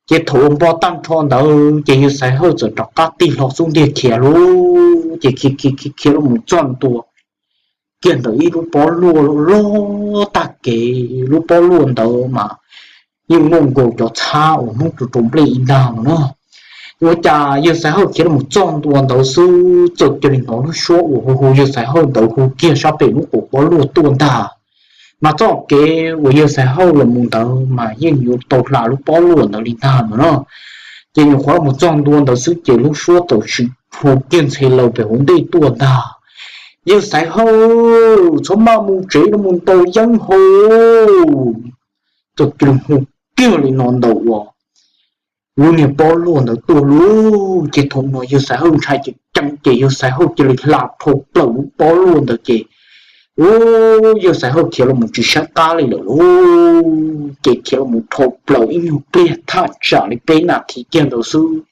Ces thaum uas npog tag nrho ntawd ces yawg Xaiv Hawj txawm rov qab tig hlo xub ntiag khiav lauj, ces khiav khiav khiav khiav los mus txog ntua kiag ntawm ib lub pob luaj loj tag kev, lub pob luaj ntawd mas yeej muaj nkaus cov txhab uas Hmoob rau rau nplej ib ntag no na. Ua cas yawg Xaiv Hawj khiav los mus txog ntua ntawd xwb txawm cia li hnov lub suab uas hu hu yawg Xaiv Hawj ntawd hu kiag sab pem lub qaum pob luaj tuaj ntag. Mas txoj kev uas yawg Xaiv Hawj los mus ntawd mas yeej yuav tau hla lub pob luaj ntawd li ntag no na. Ces nyuam qhuav los mus txog ntua ntawd xwb ces lub suab txawm hu kiag ntxhe laus pem hauv ntej tuaj ntag: Yawg Xaiv Hawj, txhob maj mus tsev los mus ntaus yeeb haus. Txawm cia li hu kiag li no ntawm uas lub niag pob luaj ntawd tuaj lauj. Ces thaum no yawg Xaiv Hawj ntshai ceev ceev ces yawg Xaiv Hawj cia li hla dhau plaws lub pob luaj ntawd ces ub, yawg Xaiv Hawj khiav los mus tsis saib qab li lawm lauj. Ces khiav los mus dhau plaws ib nyuag pliag thaj tsam li peb nas this kiag ntawd xwb,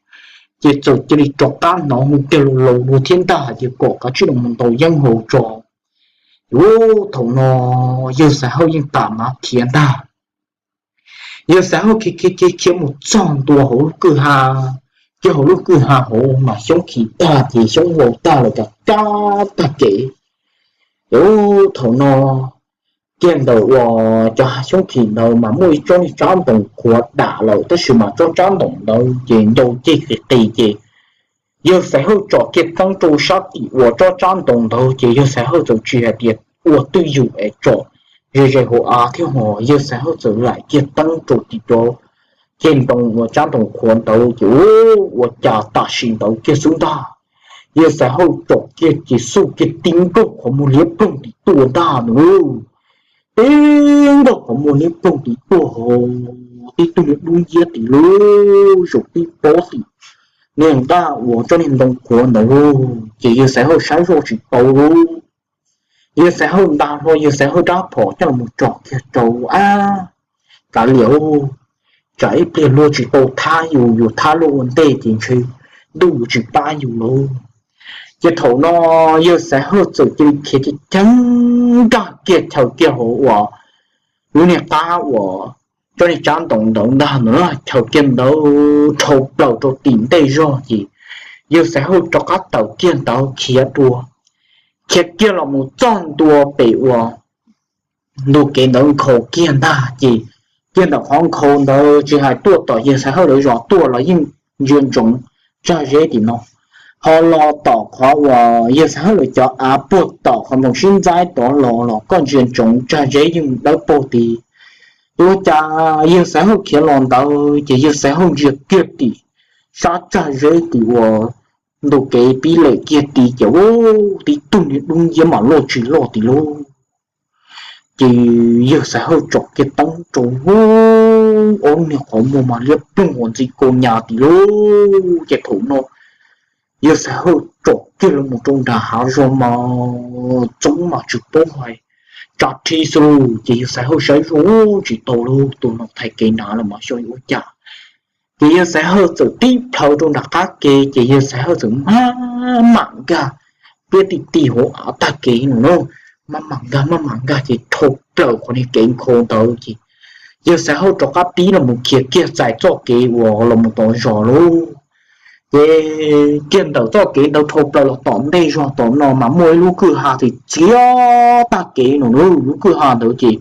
ces txawm cia li rov qab hnov hu kiag laus laus dua thiab ntag hais tias kom kav tsij los mus ntaus yeeb haus tso. Ub, thaum no yawg Xaiv Hawj yeej tam mav khiav ntag. Yawg Xaiv Hawj khiav khiav khiav khiav mus txog ntua hauv lub kwj ha, ces hauv lub kwj ha hauv mas xyoob khi tag ces xyoob vau tag lawm cov cab tag kev. Ces ub, thaum no kiag ntawm uas cov xyoob khi ntawd mas muaj ib tsob niag tsab ntoos qhuav dam lawm tab sis mas tsob tsab ntoos ntawd ces ncau ceg qis qis ces yawg Xaiv Hawj tsom kiag teeb rau sab tim uas tsob tsab ntoos ntawd ces yawg Xaiv Hawj txawm tsis hais tias ua twj ywm es tsom ze ze hauv av thiab ho yawg Xaiv Hawj txawm laim kiag teeb rau tim cov ceg ntoo uas tsab ntoos qhuav ntawd ces ub, ua cas tam sim ntawd kiag xwb ntag, yawg Xaiv Hawj tsom kiag ces xuj kiag tib nkaug qhov muag liab ploog tim tuaj ntag no. Tib nkaug qhov muag liab ploog tim tuaj ho tib tug niag dub nciab tim lub zaum tib pob tim niag nqaj uas tsob niag ntoo qhuav ntawd lauj. Ces yawg Xaiv Hawj saib zoj tsis tau lauj, yawg Xaiv Hawj nta hlo yawg Xaiv Hawj rab phom coj los tsom kiag rau, ab, kav liam, tsam ib pliag luag tsis tau thab yus, yus thab luag ua ntej ces ntshe ntuj yuav tsis pab yus lauj. Ces thaum no yawg Xaiv Hawj txawm cia li khiav ceev ceev nkag kiag chaws kiag hauv uas lub niag qab uas tsob niag tsab ntoos ntawd ntag no, chaws kiag ntawd dhau plaws rau tim ntej zog ces yawg Xaiv Hawj rov qab tawm kiag ntawd khiav dua, khiav kiag los mus txog ntua pem uas ntu kev ntawd nkhaus kiag ntag ces kiag ntawm qhov nkhaus ntawd tsis hais tuaj tom yawg Xaiv Hawj lawv zos tuaj los yeej ntsia ntsoov tsag zeb tim no, ho los tom qhov uas yawg Xaiv Hawj lawv cov av puag tom qhov ntoo sib ntxaib tod los los koj ntsia ntsoov tsag zeb yeej dawb paug tid. Ua cas yawg Xaiv Hawj khiav los ntawd ces yawg Xaiv Hawj ntsia kiag tim sab tsag zeb tim uas ntu kev pib lem kiag tid ces ub, tib tug niag dub nciab mas loj tsis loj tim lauj. Ces yawg Xaiv Hawj tsom kiag teeb rau, ub, ob lub niag qhov muag mas liab ploog uas ntxi kau nyas tim lauj. Ces thaum no yawg Xaiv Hawj tsom kiag los mus rau nram hav zoov mas txoob mas tsis paub hais, tsa rhib xwb lauj. Ces yawg Xaiv Hawj saib zoj tsis tau lauj, tus no thaiv kev nav los mas xyov yuav ua cas. Ces yawg Xaiv Hawj txawm tib plhaw rau nram qab ke ces yawg Xaiv Hawj txawm maj mam nkag, piab ti ti hauv av tag kev no na, maj mam nkag maj mam nkag ces dhau plaws qhov niag kev nkhaus ntawd ces yawg Xaiv Hawj rov qab pib los mus khiav kiag txais txoj kev uas los mus tom zos lauj. Ces kiag ntawm txoj kev ntawd dhau plaws los tom ntej zog tom no mas muaj ib lub kwj ha txiav txiav tag kev no na, lub kwj ha ntawd ces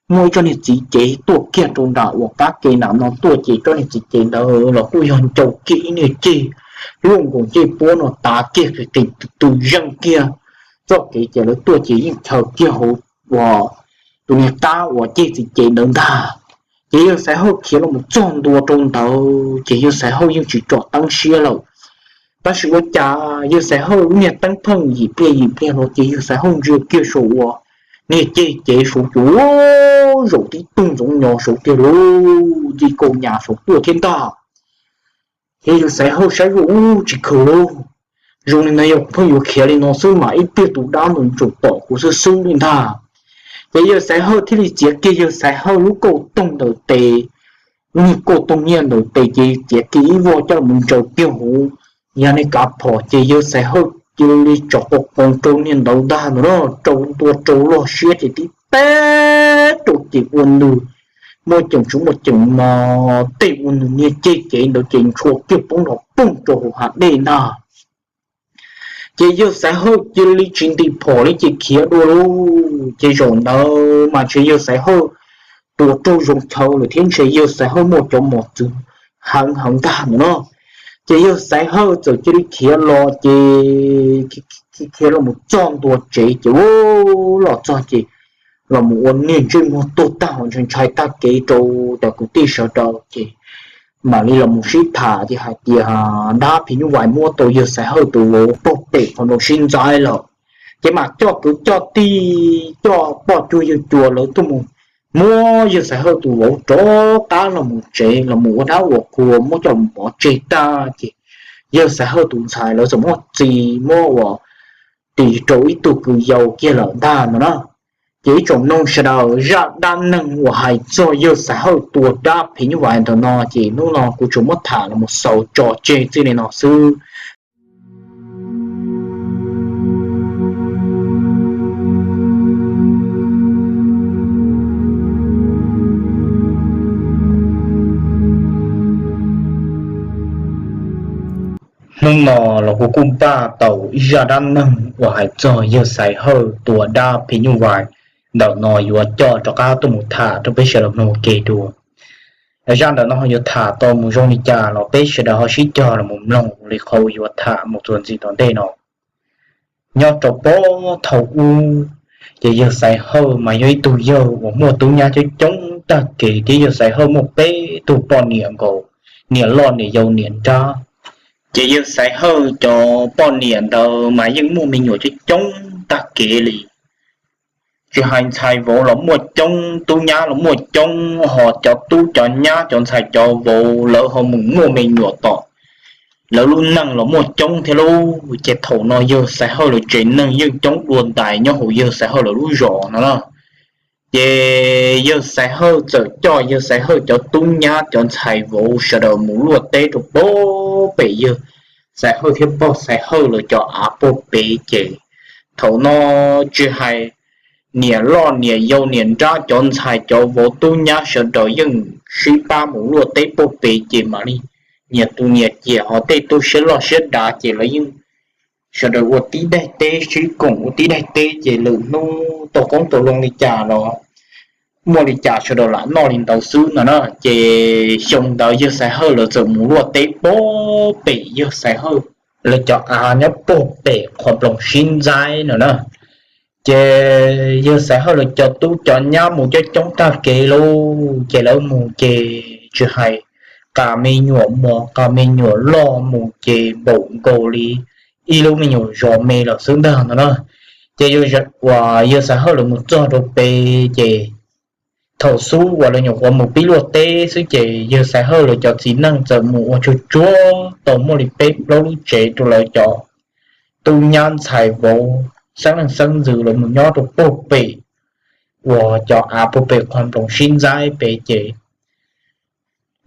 muaj ib tsob niag txiv cev tuaj kiag rau nram uas qab ke nram no tuaj ces tsob niag txiv cev ntawd los kuj yog ncau kiag ib niag ceg luaj nkaus ncej puab no tav kiag qis qis tw tw zeej kiag txoj kev ces lawv tuaj ces yeej chaws kiag hauv uas tus niag qab uas ceg txiv cev ntawd ntag. Ces yawg Xaiv Hawj khiav los mus txog ntua rau ntawd ces yawg Xaiv Hawj yeej tsis tsom teeb siab lawm. Tab sis ua cas yawg Xaiv Hawj lub niag teeb pheej yim pliag yim pliag los ces yawg Xaiv Hawj ntsia kiag saum uas niag ceg cev saud ces zaum tib tug ntxoov nyos saud tiag lauj, nti kaus nyas saud tuaj thiab ntag. Ces yawg Xaiv Hawj saib ua ub tsis khaws lauj, zoo li no yog pheej yuav khiav li no xwb mas ib pliag tus dab ntawd tseem tom kuv xwb xwb li ntag. Ces yawg Xaiv Hawj thiaj li txiav kiag yawg Xaiv Hawj lub kauj toog ntawm tes, lub niag kauj toog nyiaj ntawm tes ces txiav kiag ib voj coj los ntsaws kiag hauv yog niag kav phom ces yawg Xaiv Hawj cia li tsom qos qoos rau niag ntawd ntag no na, rau ntua rau loj siab ces tib teb rau ces ua nws muaj ceem tsis muaj ceem mas tej ua nws niag ceg cev ntawd ces ntshua kiag poob nrov poog rau hauv hav dej ntag. Ces yawg Xaiv Hawj cia li tsis ntim phom li ces khiav dua lauj. Ces zaum ntawd mas ntshe yawg Xaiv Hawj tuav raug zoo chaw lawm thiab ntshe yawg Xaiv Hawj muaj cov mos txwv heev heev ntag no na. Ces yawg Xaiv Hawj txawm cia li khiav los ces khiav los mus txog ntua tsev ces ua los txog ces los mus ua niag ntsej muag tuag tag hauv ntshai ntshai tag kev rau cov kwv tij sawv daws ces mam li los mus sib tham ces hais tias dab phim nyuj vais muab tau yawg Xaiv Hawj tus vauv pog pem qhov nploos sib ntxaib lawm. Ces mam coj kwv coj tij coj poj cuag yawg cuas lawv tuaj mus muab yawg Xaiv Hawj tus vauv rov qab los mus tsev los mus ua dab ua qhua muab coj mus pov tseg tag ces yawg Xaiv Hawj tus ntxhais lawv txawm muab txi muab uas tis rau ib tug kws yau kiag lawm ntag no na. Ces ib tsoom mloog sawv daws, zaj dab neeg uas hais txog yawg Xaiv Hawj tua dab phim nyuj vais ntawm no ces hnub no kuv tsuas muab tham los mus xaus tso tseg txij li no xwb. Hnub no los kuv kuj npaj tau ib zaj dab neeg uas hais txog yawg Xaiv Hawj tua dab phim nyuj vais ntawm no yuav coj rov qab tuaj mus tham rau peb sawv daws mloog ua ke dua. Zaj ntawm no yuav tham tau mus zoo li cas los peb sawv daws ho sib cog los mus mloog li qhov uas yuav tham mus txuas ntxiv tom ntej no. Nyob rau puag thaum ub, ces yawg Xaiv Hawj mas yog ib tug yawg uas muaj tub nyab coob coob tag kev thiab yawg Xaiv Hawj muaj peb tug poj niam nkaus, niam loj niam yau niam nrab. Ces yawg Xaiv Hawj cov poj niam ntawd mas yeej muaj me nyuam coob coob tag kev li. Tsis hais ntxhais vauv los muaj coob, tub nyab los muaj coob, ho cov tub cov nyab cov ntxhais cov vauv lawv ho mus muaj me nyuam tom lawv lub neej los muaj coob thiab lauj. Ces thaum no yawg Xaiv Hawj lawv tsev neeg yeej coob dua ntais nyob hauv yawg Xaiv Hawj lawv lub zos no na. Ces yawg Xaiv Hawj txawm coj yawg Xaiv Hawj cov tub nyab cov ntxhais vauv sawv daws mus luaj teb rau puag pem yawg Xaiv Hawj thiab pog Xaiv Hawj lawv cov av puag pem. Ces thaum no tsis hais niam loj niam yau niam nrab cov ntxhais cov vauv tub nyab sawv daws yeej sib pab mus luaj teb puag pem ces mam li nyias tu nyias ciam, ho tej tub siab loj siab dav ces lawv yeej sawv daws ua tib daim teb sib koom ua tib daim teb ces lwm hnub tau qoob tau loo li cas los muaj li cas sawv daws lam noj li ntawd xwb no na. Ces xyoo ntawd yawg Xaiv Hawj lawv txawm mus luaj teb puag pem yawg Xaiv Hawj lawv cov av nyob puag pem qhov nploos sib ntxaib no na. Ces yawg Xaiv Hawj lawv cov tub cov nyab mus coob coob tag kev lauj, ces lawv mus ces tsis hais qas me nyuam mos qas me nyuam loj mus ces npaum nkaus li ib lub me nyuam zos me lawm xwb ntag no na. Ces yawg Xaiv Hawj lawv mus txog rau pem ces thaum xub uas lawv nyuam qhuav mus pib luaj teb xwb ces yawg Xaiv Hawj lawv cov txiv neej txawm mus ua tsuag tsuag tau muaj li peb plaub lub tsev rau lawv cov tub nyab ntxhais vauv xeeb leej xeeb ntxwv lawv mus nyob rau puag pem uas cov av puag pem qhov nploos sib ntxaib pem ces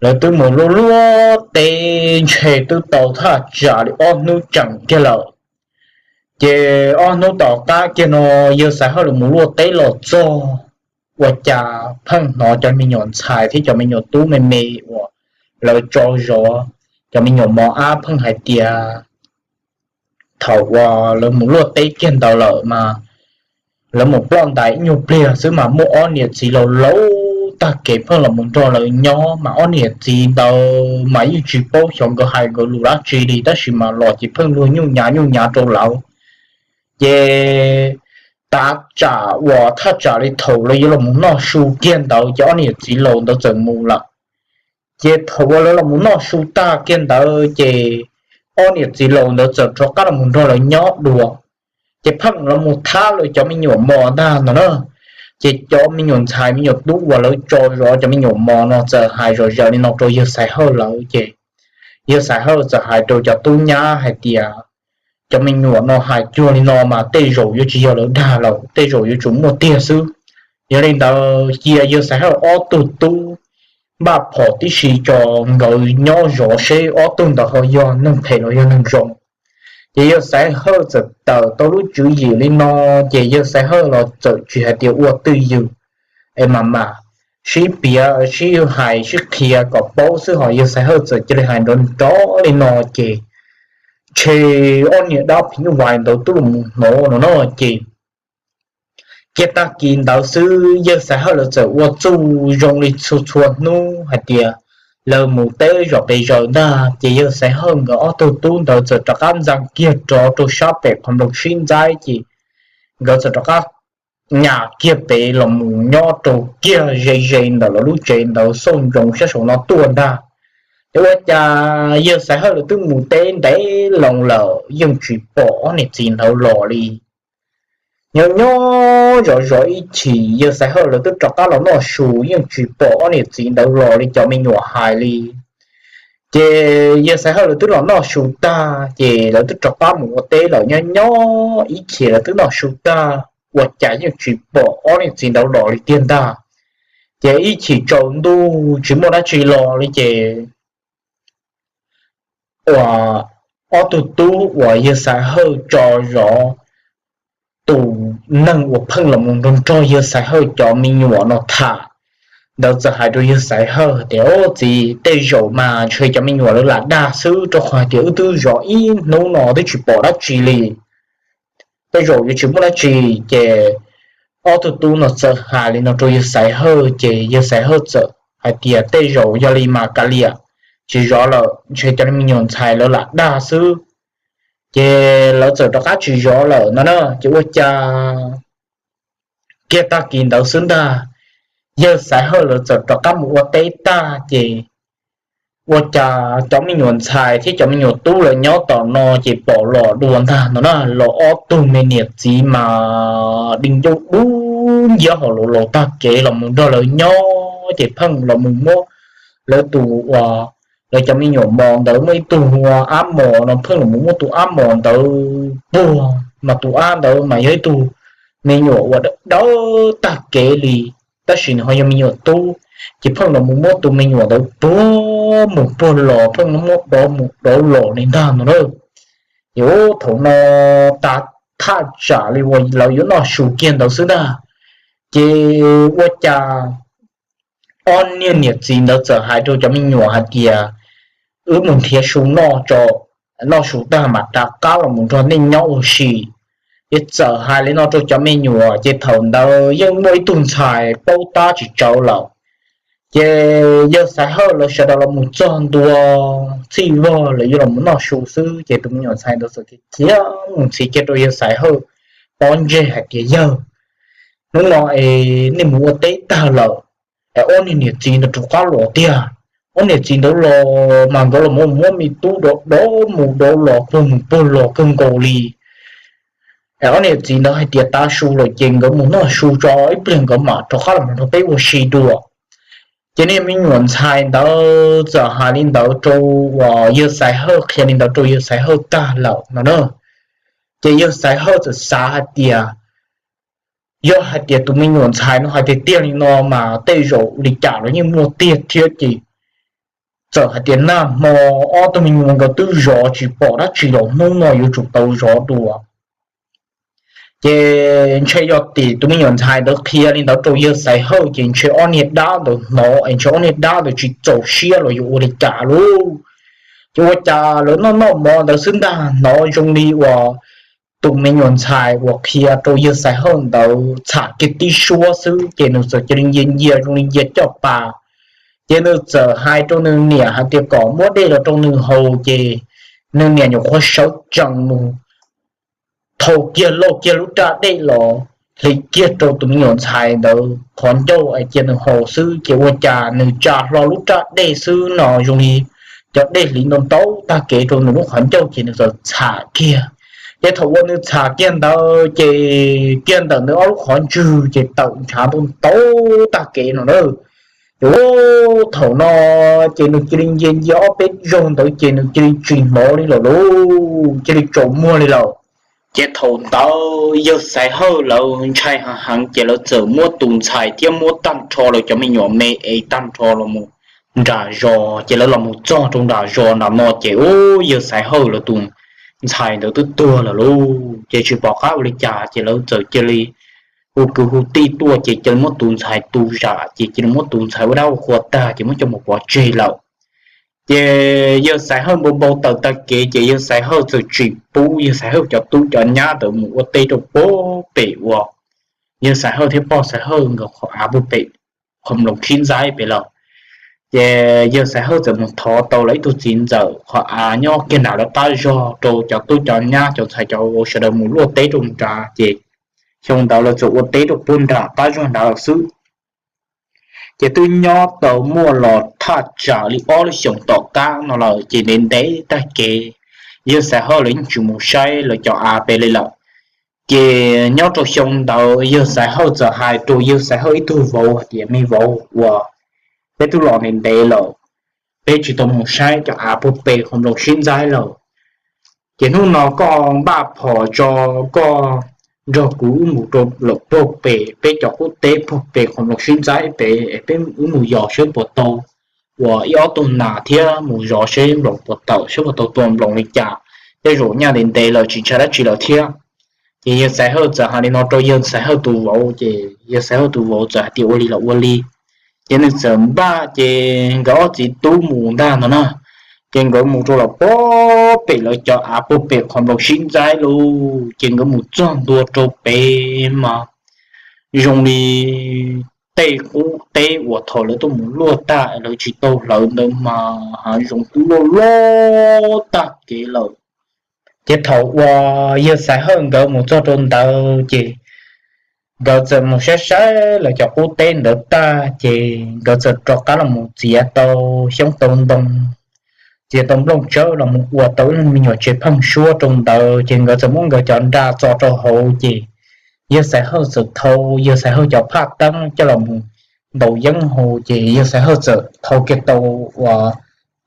lawv twb mus luaj luaj teb ntshe twb tau thaj tsam li ob hnub tseem kiag lawm. Ces ob hnub tom qab kiag no yawg Xaiv Hawj lawv mus luaj teb los txog, ua cas pheej hnov cov me nyuam ntxhais thiab cov me nyuam tub me me uas lawv tso zov cov me nyuam mos ab pheej hais tias thaum uas lawv mus luaj teb kiag ntawd lawm mas lawv mus ploj ntais ib nyuag pliag xwb mas muaj ob niam txiv laus laus tag kev pheej los mus nrog lawv nyob, mas ob niam txiv ntawd mas yeej tsis paub xyov nkawd hais nkawd lus dab tsi li, tab sis mas los ces pheej luag nyuj nyav nyuj nyav rau lawv. Ces tav tsam uas thaj tsam li thaum lawv yuav los mus noj su kiag ntawd ces ob niam txiv laus ntawd txawm mus lawm. Ces thaum uas lawv los mus noj su tag kiag ntawd ces ob niam txiv laus ntawd txawm rov qab los mus nrog lawv nyob dua. Ces pheej los mus thab lawv cov me nyuam mos ntag no na. Ces cov me nyuam ntxhais me nyuam tub uas lawv tso zov cov me nyuam mos no txawm hais zom zaws li no rau yawg Xaiv Hawj lawv ces yawg Xaiv Hawj txawm hais rau cov tub nyab hais tias cov me nyuam no hais cuag li no mas tej zaum yuav tsis yog lawv dag lawm, tej zaum yuav tsum muaj tiag xwb. Yog li ntawd cia yawg Xaiv Hawj ob tug tub npaj phom tib si tso nkawd nyob zov seb ob tug ntawd ho yog neeg phem los yog neeg zoo. Ces yawg Xaiv Hawj txawm tawm tau lub tswv yim li no, ces yawg Xaiv Hawj los txawm tsis hais tias ua twj ywm es mas mas sib piav sib hais sib qhia kom paub xwb, ho yawg Xaiv Hawj txawm cia li hais nrov nrov li no ces ntshe ob niag dab phim nyuj vais ntawd twb los mus hnov no no ces kiag tag kis ntawd xwb yawg Xaiv Hawj lawv txawm ua txuj zoo li txhua txhua hnub hais tias lawv mus teb zom qis zaws ntag ces yawg Xaiv Hawj nkawd ob tug tub ntawd txawm rov qab ntxeev kiag rov rau sab pem qhov nploos sib ntxaib ces nkawd txawm rov qab nyas kiag pem los mus nyob rau kiag ze ze ntawm lawv lub tsev ntawd xauj ntsoov sab saum no tuaj ntag. Ces ua cas yawg Xaiv Hawj lawv twb mus teb ntev loo lawm yeej tsis pom ob niam txiv ntawd los li. Nyob nyob zov zov ib chim yawg Xaiv Hawj lawv twb rov qab los noj su yeej tsis pom ob niam txiv ntawd los li cov me nyuam hais li. Ces yawg Xaiv Hawj lawv twb los noj su tag ces lawv twb rov qab mus ua teb lawm, nyob nyob ib chim lawv twb noj su tag ua cas yeej tsis pom ob niam txiv ntawd los li tiag ntag. Ces ib chim tsaus ntuj tsis muaj dab tsi los li ces uas ob tug tub uas yawg Xaiv Hawj tso zov tus neeg uas pheej los mus nrog nrog yawg Xaiv Hawj cov me nyuam no tham ntawd txawm hais rau yawg Xaiv Hawj tias, Au txiv, tej zaum mas ntshe cov me nyuam lawv lam dag xwb, rau qhov hais tias wb twb zov ib hnub no twb tsis pom dab tsi li. Tej zaum yuav tsis muaj dab tsi. Ces ob tug tub no txawm hais li no rau yawg Xaiv Hawj, ces yawg Xaiv Hawj txawm hais tias, Tej zaum yog li mas kav liam, tsis zov lawm, ntshe cov me nyuam ntxhais lawv lam dag xwb. Ces lawv txawm rov qab tsis zov lawm no na. Ces ua cas kiag tag kis ntawd xwb ntag, yawg Xaiv Hawj lawv txawm rov qab mus ua teb tag ces ua cas cov me nyuam ntxhais thiab cov me nyuam tub lawv nyob tom no ces pom los dua ntag no na. Los ob tug me niam txiv mas di ncauj dub nciab hauv los laus tag kev los mus nrog lawv nyob ces pheej los mus muab lawv tus uas lawv cov me nyuam mos ntawd muaj ib tug ua ab mos no pheej los mus muab tus ab mos ntawd puag, mas tus ab ntawd mas yog ib tug me nyuam uas dawb tag kev li, tab sis nws ho yog me nyuam tub, ces pheej los mus muab tus me nyuam ntawd puag mus puag los, pheej muab dov mus dov los li ntag no na. Ces thaum no tas thaj tsam li uas lawv yuav noj su kiag ntawd xwb ntag, ces ua cas ob niag niam txiv ntawd txawm hais rau cov me nyuam hais tias, Wb mus nrhiav su noj tso, noj su tag mas rov qab los mus nrog nej nyob ua si. Ces txawm hais li no rau cov me nyuam, ces thaum ntawd yeej muaj ib tug ntxhais paub tab tsis tsawv lawm. Ces yawg Xaiv Hawj lawv sawv daws los mus txog ntua txhij vog lawv yuav los mus noj su xwb, ces tus me nyuam ntxhais ntawd txawm khiav mus ntxiv kiag rau yawg Xaiv Hawj pob ntseg hais tias, Yawg, hnub no es nej mus ua teb tag lawm es ob niag niam txiv ntawd rov qab los tiag. Ob niam txiv ntawd los mas nkawd los muab me tub dov dov mus dov los puag mus puag los kawg nkaus li. Es ob niam txiv ntawd hais tias tav su lawm ces nkawd mus noj su tso ib pliag nkawd mam rov qab los nrog peb ua si dua. Ces niag me nyuam ntxhais ntawd txawm hais li ntawd rau, uas yawg Xaiv Hawj qhia li ntawd rau yawg Xaiv Hawj tag lawm no na. Ces yawg Xaiv Hawj txawm xav hais tias, Yog hais tias tus me nyuam ntxhais no hais tiag tiag li no mas tej zaum li cas los yeej muaj tiag thiab ces txawm hais tias nag hmo ob tug me nyuam nkawd twb zov tsis pom dab tsi los hnub no yuav tsum tau zov dua. Ces ntshe yog tim tus me nyuam ntxhais ntawd qhia li ntawd rau yawg Xaiv Hawj ces ntshe ob niag dab ntawd hnov es ntshe ob niag dab ntawd tsis txaus siab los yuav ua li cas lauj. Ces ua cas lawv noj noj mov ntawd xwb ntag hnov zoo li uas tus me nyuam ntxhais uas qhia rau yawg Xaiv Hawj ntawd txham kiag tib suab xwb ces nws txawm cia li ncia ncia zoo li ncia caj pas. Ces nws txawm hais rau nws niam hais tias kom muab dej los rau nws haus ces nws niam nyuam qhuav sawv tsees mus thau kiag lauj kiag lub raj dej los hliv kiag rau tus me nyuam ntxhais ntawd qhov ncauj es cia nws haus xwb ces ua cas nws tsa hlo lub raj dej xwb no zoo li cov dej hliv ntau ntau tag kev rau nws lub qhov ncauj ces nws txawm txham kiag. Ces thaum uas nws txham kiag ntawd ces kiag ntawm nws ob lub qhov ntswg ces tawm ntshav ntau ntau tag kev no na. Ces thaum no ces nws cia li ncia ncia ob peb zaug ntawd ces nws cia li tsis hnov li lawm lauj, cia li tsaus muag li lawm. Ces thaum ntawd yawg Xaiv Hawj lawv ntshai heev heev ces lawv txawm muab tus ntxhais thiab muab tag nrho lawv cov me nyuam me es tag nrho los mus nram zos. Ces lawv los mus txog rau nram zos nram no ces ub, yawg Xaiv Hawj lawv tus ntxhais ntawd twb tuag lawm lauj. Ces tsis pom qab ua li cas ces lawv txawm cia li hu kwv hu tij tuaj ces cia li muab tus ntxhais tu zam ces cia li muab tus ntxhais ua dab ua qhua tag ces muab coj mus pov tseg lawm. Ces yawg Xaiv Hawj npau npau taws tag kev ces yawg Xaiv Hawj txawm tsim pub yawg Xaiv Hawj cov tub cov nyab ntawd mus ua teb rau puag pem uas yawg Xaiv Hawj thiab pog Xaiv Hawj nkawd qhov av puag pem qhov nploos sib ntxaib pem lawm. Ces yawg Xaiv Hawj txawm mus thov tau lawv ib tug txiv ntxawm qhov av nyob kiag nram lawv qab zog rau cov tub cov nyab cov ntxhais cov vauv sawv daws mus luaj teb rau nrad ces xyoo ntawd lawv txawm ua teb rau puag nram qab zog nrad lawm xwb. Ces twb nyob tau muaj los thaj tsam li ob lub xyoos tom qab no lawm ces ntev ntev tag kev yawg Xaiv Hawj lawv yeej tsis mus saib lawv cov av pem li lawm. Ces nyob rau xyoo ntawd yawg Xaiv Hawj txawm hais rau yawg Xaiv Hawj ib tug vauv hais tias, me vauv, uas peb twb los ntev ntev lawm, peb tsis tau mus saib cov av puag pem qhov nploos sib ntxaib lawm. Ces hnub no koj npaj phom tso, koj nrog kuv wb mus rau lawm puag pem peb cov qub teb puag pem qhov nploos sib ntxaib pem es peb wb mus yos saib puas tau uas ib ob tug nas thiab mus zov saib nploos puas tawm, saib puas tau tua nploos li cas, tej zaum nyaj ntev ntev lawm tsis ntshai dab tsi lawm thiab. Ces yawg Xaiv Hawj txawm hais li no rau yawg Xaiv Hawj tus vauv, ces yawg Xaiv Hawj tus vauv txawm hais tias ua li los ua li. Ces nws txawm npaj, ces nkawd ob txiv tub mus ntag no na. Ces nkawd mus rau lawm puag pem lawv cov av puag pem qhov nploos sib ntxaib lauj. Ces nkawd mus txog ntua rau pem mas zoo li tej qub teb uas thaum lawv tuaj mus luaj tag lawv tsis tau hlawv ntawd mas hav zoov twb loj loj tag kev lawm. Ces thaum uas yawg Xaiv Hawj nkawd mus txog rau ntawd ces nkawd txawm mus saib saib lawv cov qub teb ntawd tag ces nkawd txawm rov qab los mus txiav tau xyoob tau ntoo, txiav tau nplooj tsawb los mus ua tau ib lub me nyuam tsev pheeb suab rau ntawd. Ces nkawd txawm muab nkawd cov nra txo rau hauv ces yawg Xaiv Hawj txawm thau yawg Xaiv Hawj cov phaj teeb coj los mus ntaus yeeb haus. Ces yawg Xaiv Hawj txawm thau kiag tau uas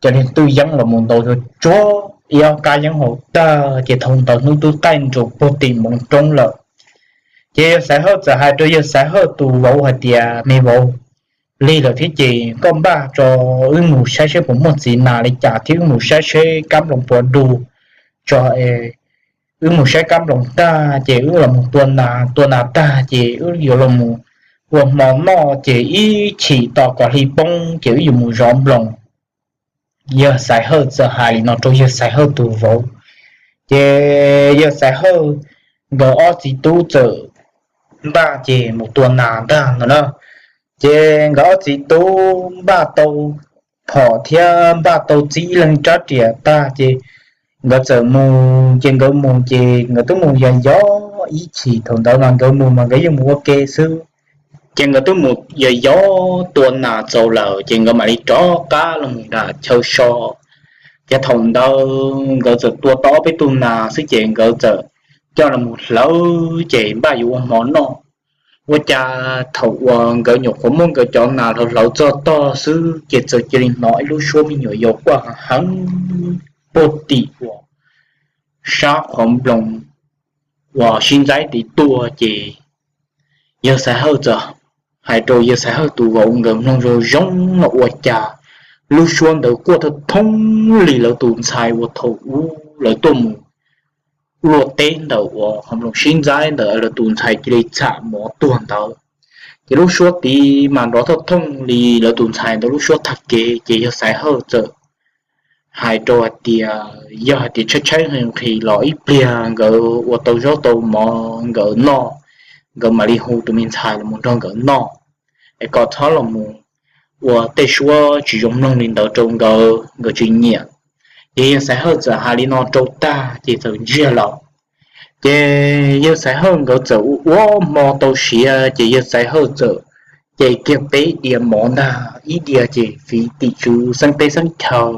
cov niag twj yeeb los mus ntaus tsuag tsuag ib ob kab yeeb haus tag ces thaum ntawd hnub twb qaij nrus puag tim npoo roob lawm. Ces yawg Xaiv Hawj txawm hais rau yawg Xaiv Hawj tus vauv hais tias, me vauv, lig lawm thiab ces koj npaj tso, wb mus saib seb puas muaj txiv nas li cas thiab wb mus saib seb kab nploos puas du tso es wb mus saib kab nploos tag ces wb los mus tua nas, tua nas tag ces wb yuav los mus ua hmo noj ces ib chim tos kom hli poob ces wb yuav mus zov nploos. Yawg Xaiv Hawj txawm hais li no rau yawg Xaiv Hawj tus vauv. Ces yawg Xaiv Hawj nkawd ob txiv tub txawm npaj ces mus tua nas ntag no na. Ces nkawd ob txiv tub npaj tau phom thiab npaj tau txib ib leeg rab riam tag ces nkawd txawm mus. Ces nkawd mus ces nkawd twb mus yos yos ib chim, thaum ntawd mas nkawd mus mas nkawd yeej mus ua ke xwb. Ces nkawd twb mus yos yos tua nas txaus lawm ces nkawd mam li rov qab los mus nram chaw so. Ces thaum ntawd nkawd txawm tua tau ob peb tug nas xwb ces nkawd txawm coj los mus hlawv ces npaj yuav ua hmo noj. Ua cas thaum uas nkawd nyuam qhuav muab nkawd cov nas hlawv hlawv txog tog xwb ces txawm cia li hnov ib lub suab me nyuam yaus quaj heev heev puag tim uas sab qhov nploos uas sib ntxaib tid tuaj. Ces yawg Xaiv Hawj txawm hais rau yawg Xaiv Hawj tus vauv nkawd mloog zoo zoo no ua cas lub suab ntawd quaj thoob thoob li lawv tus ntxhais uas thaum ub lawv tuaj mus luaj teb ntawm uas qhov nploos sib ntxaib ntawd, lawv tus ntxhais cia li txham mov tuag ntawd. Ces lub suab tid mas nrov thoob thoob li lawv tus ntxhais ntawd lub suab tag kev, ces yawg Xaiv Hawj txawm hais rau hais tias yog hais tias tshaib tshaib nqhis los ib pliag nkawd ua tau zaub tau mov nkawd noj, nkawd mam li hu tus me ntxhais los nrog nkawd noj, es kom txhob los mus ua tej suab tsis zoo mloog li ntawd rau nkawd, nkawd tsis nyiam. Ces yawg Xaiv Hawj txawm hais li no rau tag ces txawm ntsiag lawm. Ces yawg Xaiv Hawj nkawd txawm ua hmo tau siav ces yawg Xaiv Hawj txawm ces kiag peb diav mov ntag, ib diav ces fiv tim tswv xeeb teb xeeb chaw,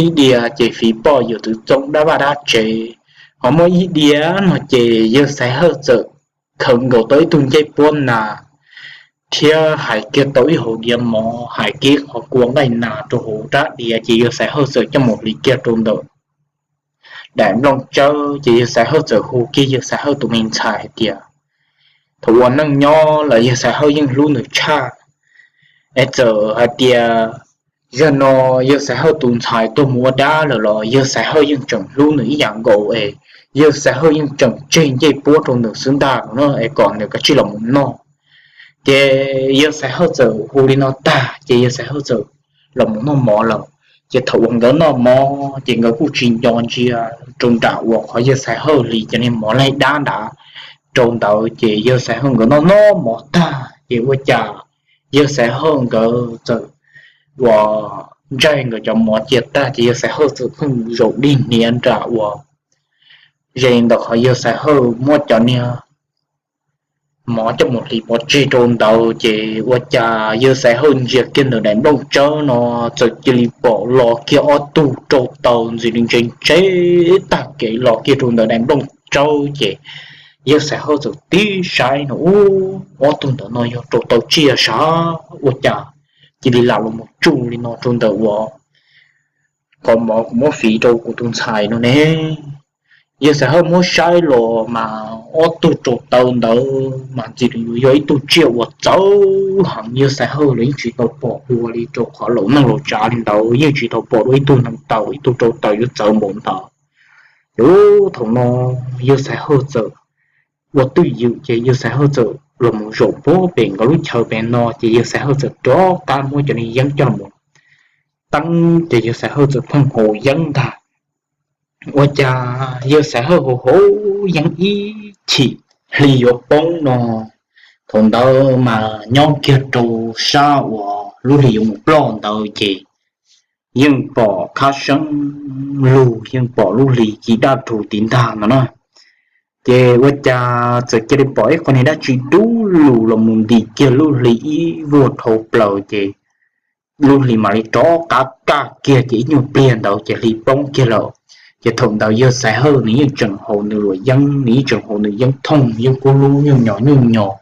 ib diav ces fiv poj yawm txwv txoob dab vaj dab tsev, ho muaj ib diav no ces yawg Xaiv Hawj txawm khaws nkaus tau ib tug ncej puab nas thiab hais kiag tau ib hauv diav mov, hais kiag qhov kua nqaij nas rau hauv rab diav ces yawg Xaiv Hawj txawm coj mus hliv kiag rau ntawm daim nplooj tsawb ces yawg Xaiv Hawj txawm hu kiag yawg Xaiv Hawj tus me ntxhais hais tias, thaum ua neej nyob los yawg Xaiv Hawj yeej hlub nws tshaj, es txawm hais tias yog no yawg Xaiv Hawj tus ntxhais tuag mus ua dab lawm los yawg Xaiv Hawj yeej tseem hlub nws ib yam nkaus es yawg Xaiv Hawj yeej tseem tseg ncej puab rau nws xwb ntag no es kom nws kav tsij los mus noj. Ces yawg Xaiv Hawj txawm hu li no tag ces yawg Xaiv Hawj txawm los mus noj mov lawm. Ces thaum uas nkawd noj mov ces nkawd kuj tsis nco ntsia rau nram uas qhov yawg Xaiv Hawj hliv cov niag mov laig dab nrad rau ntawd ces yawg Xaiv Hawj nkawd noj noj mov tag ces ua cas yawg Xaiv Hawj nkawd txawm uas ntsaig nkawd cov mov cia tag ces yawg Xaiv Hawj txawm pheej zaum dig hniav nram uas ze ntawm qhov yawg Xaiv Hawj muab cov niag mov coj mus hliv pov tseg rau ntawd ces ua cas yawg Xaiv Hawj ntsia kiag ntawm daim nplooj tsawb no txawm cia li pom los kiag ob tug rau taws ntxim li ntse ntse tag kev los kiag rau ntawm daim nplooj tsawb ces yawg Xaiv Hawj txawm tib saib no ub, ob tug ntawm no yog rau taws tsiaj sav ua cas cia li lam los mus tsuj li no rau ntawm uas qhov mov kuv muab fiv rau kuv tus ntxhais no ne. Yawg Xaiv Hawj muab saib los mas ob tug rau taws ntawd mas ntxim li yog ib tug tsiaj uas txawv heev, yawg Xaiv Hawj los yeej tsis tau pom dua li rau qhov laus neeg laus tsav li ntawd yeej tsis tau pom dua ib tug neeg taws ib tug rau taws yuav txawv npaum ntawd. Ces thaum no yawg Xaiv Hawj txawm ua twj ywm ces yawg Xaiv Hawj txawm los mus zaum puag pem nkawd lub chaw pem no ces yawg Xaiv Hawj txawm rov qab muab cov niag yeeb coj los teeb ces yawg Xaiv Hawj txawm pheej haus yeeb ntag. Ua cas yawg Xaiv Hawj haus haus yeeb ib chim hli yuav poob no, thaum ntawd mas nyob kiag rau sab uas lub hli yuav mus ploj ntawd ces yeej pom khab seeb lug, yeej pom lub hli ci daj rhuv tiv ntag no na. Ces ua cas txawm cia li pom ib qho niag dab tsi dub lug los mus ntim kiag lub hli ib vuag dhau plaws ces lub hli mam li rov qab kaj kiag ces ib nyuag pliag ntawd ces hli poob kiag lawm. Ces thaum ntawd yawg Xaiv Hawj nws yeej tseem haus nws luam yeeb, nws yeej tseem haus nws yeeb thooj yeeb kub lub nyuj nyos nyuj nyos.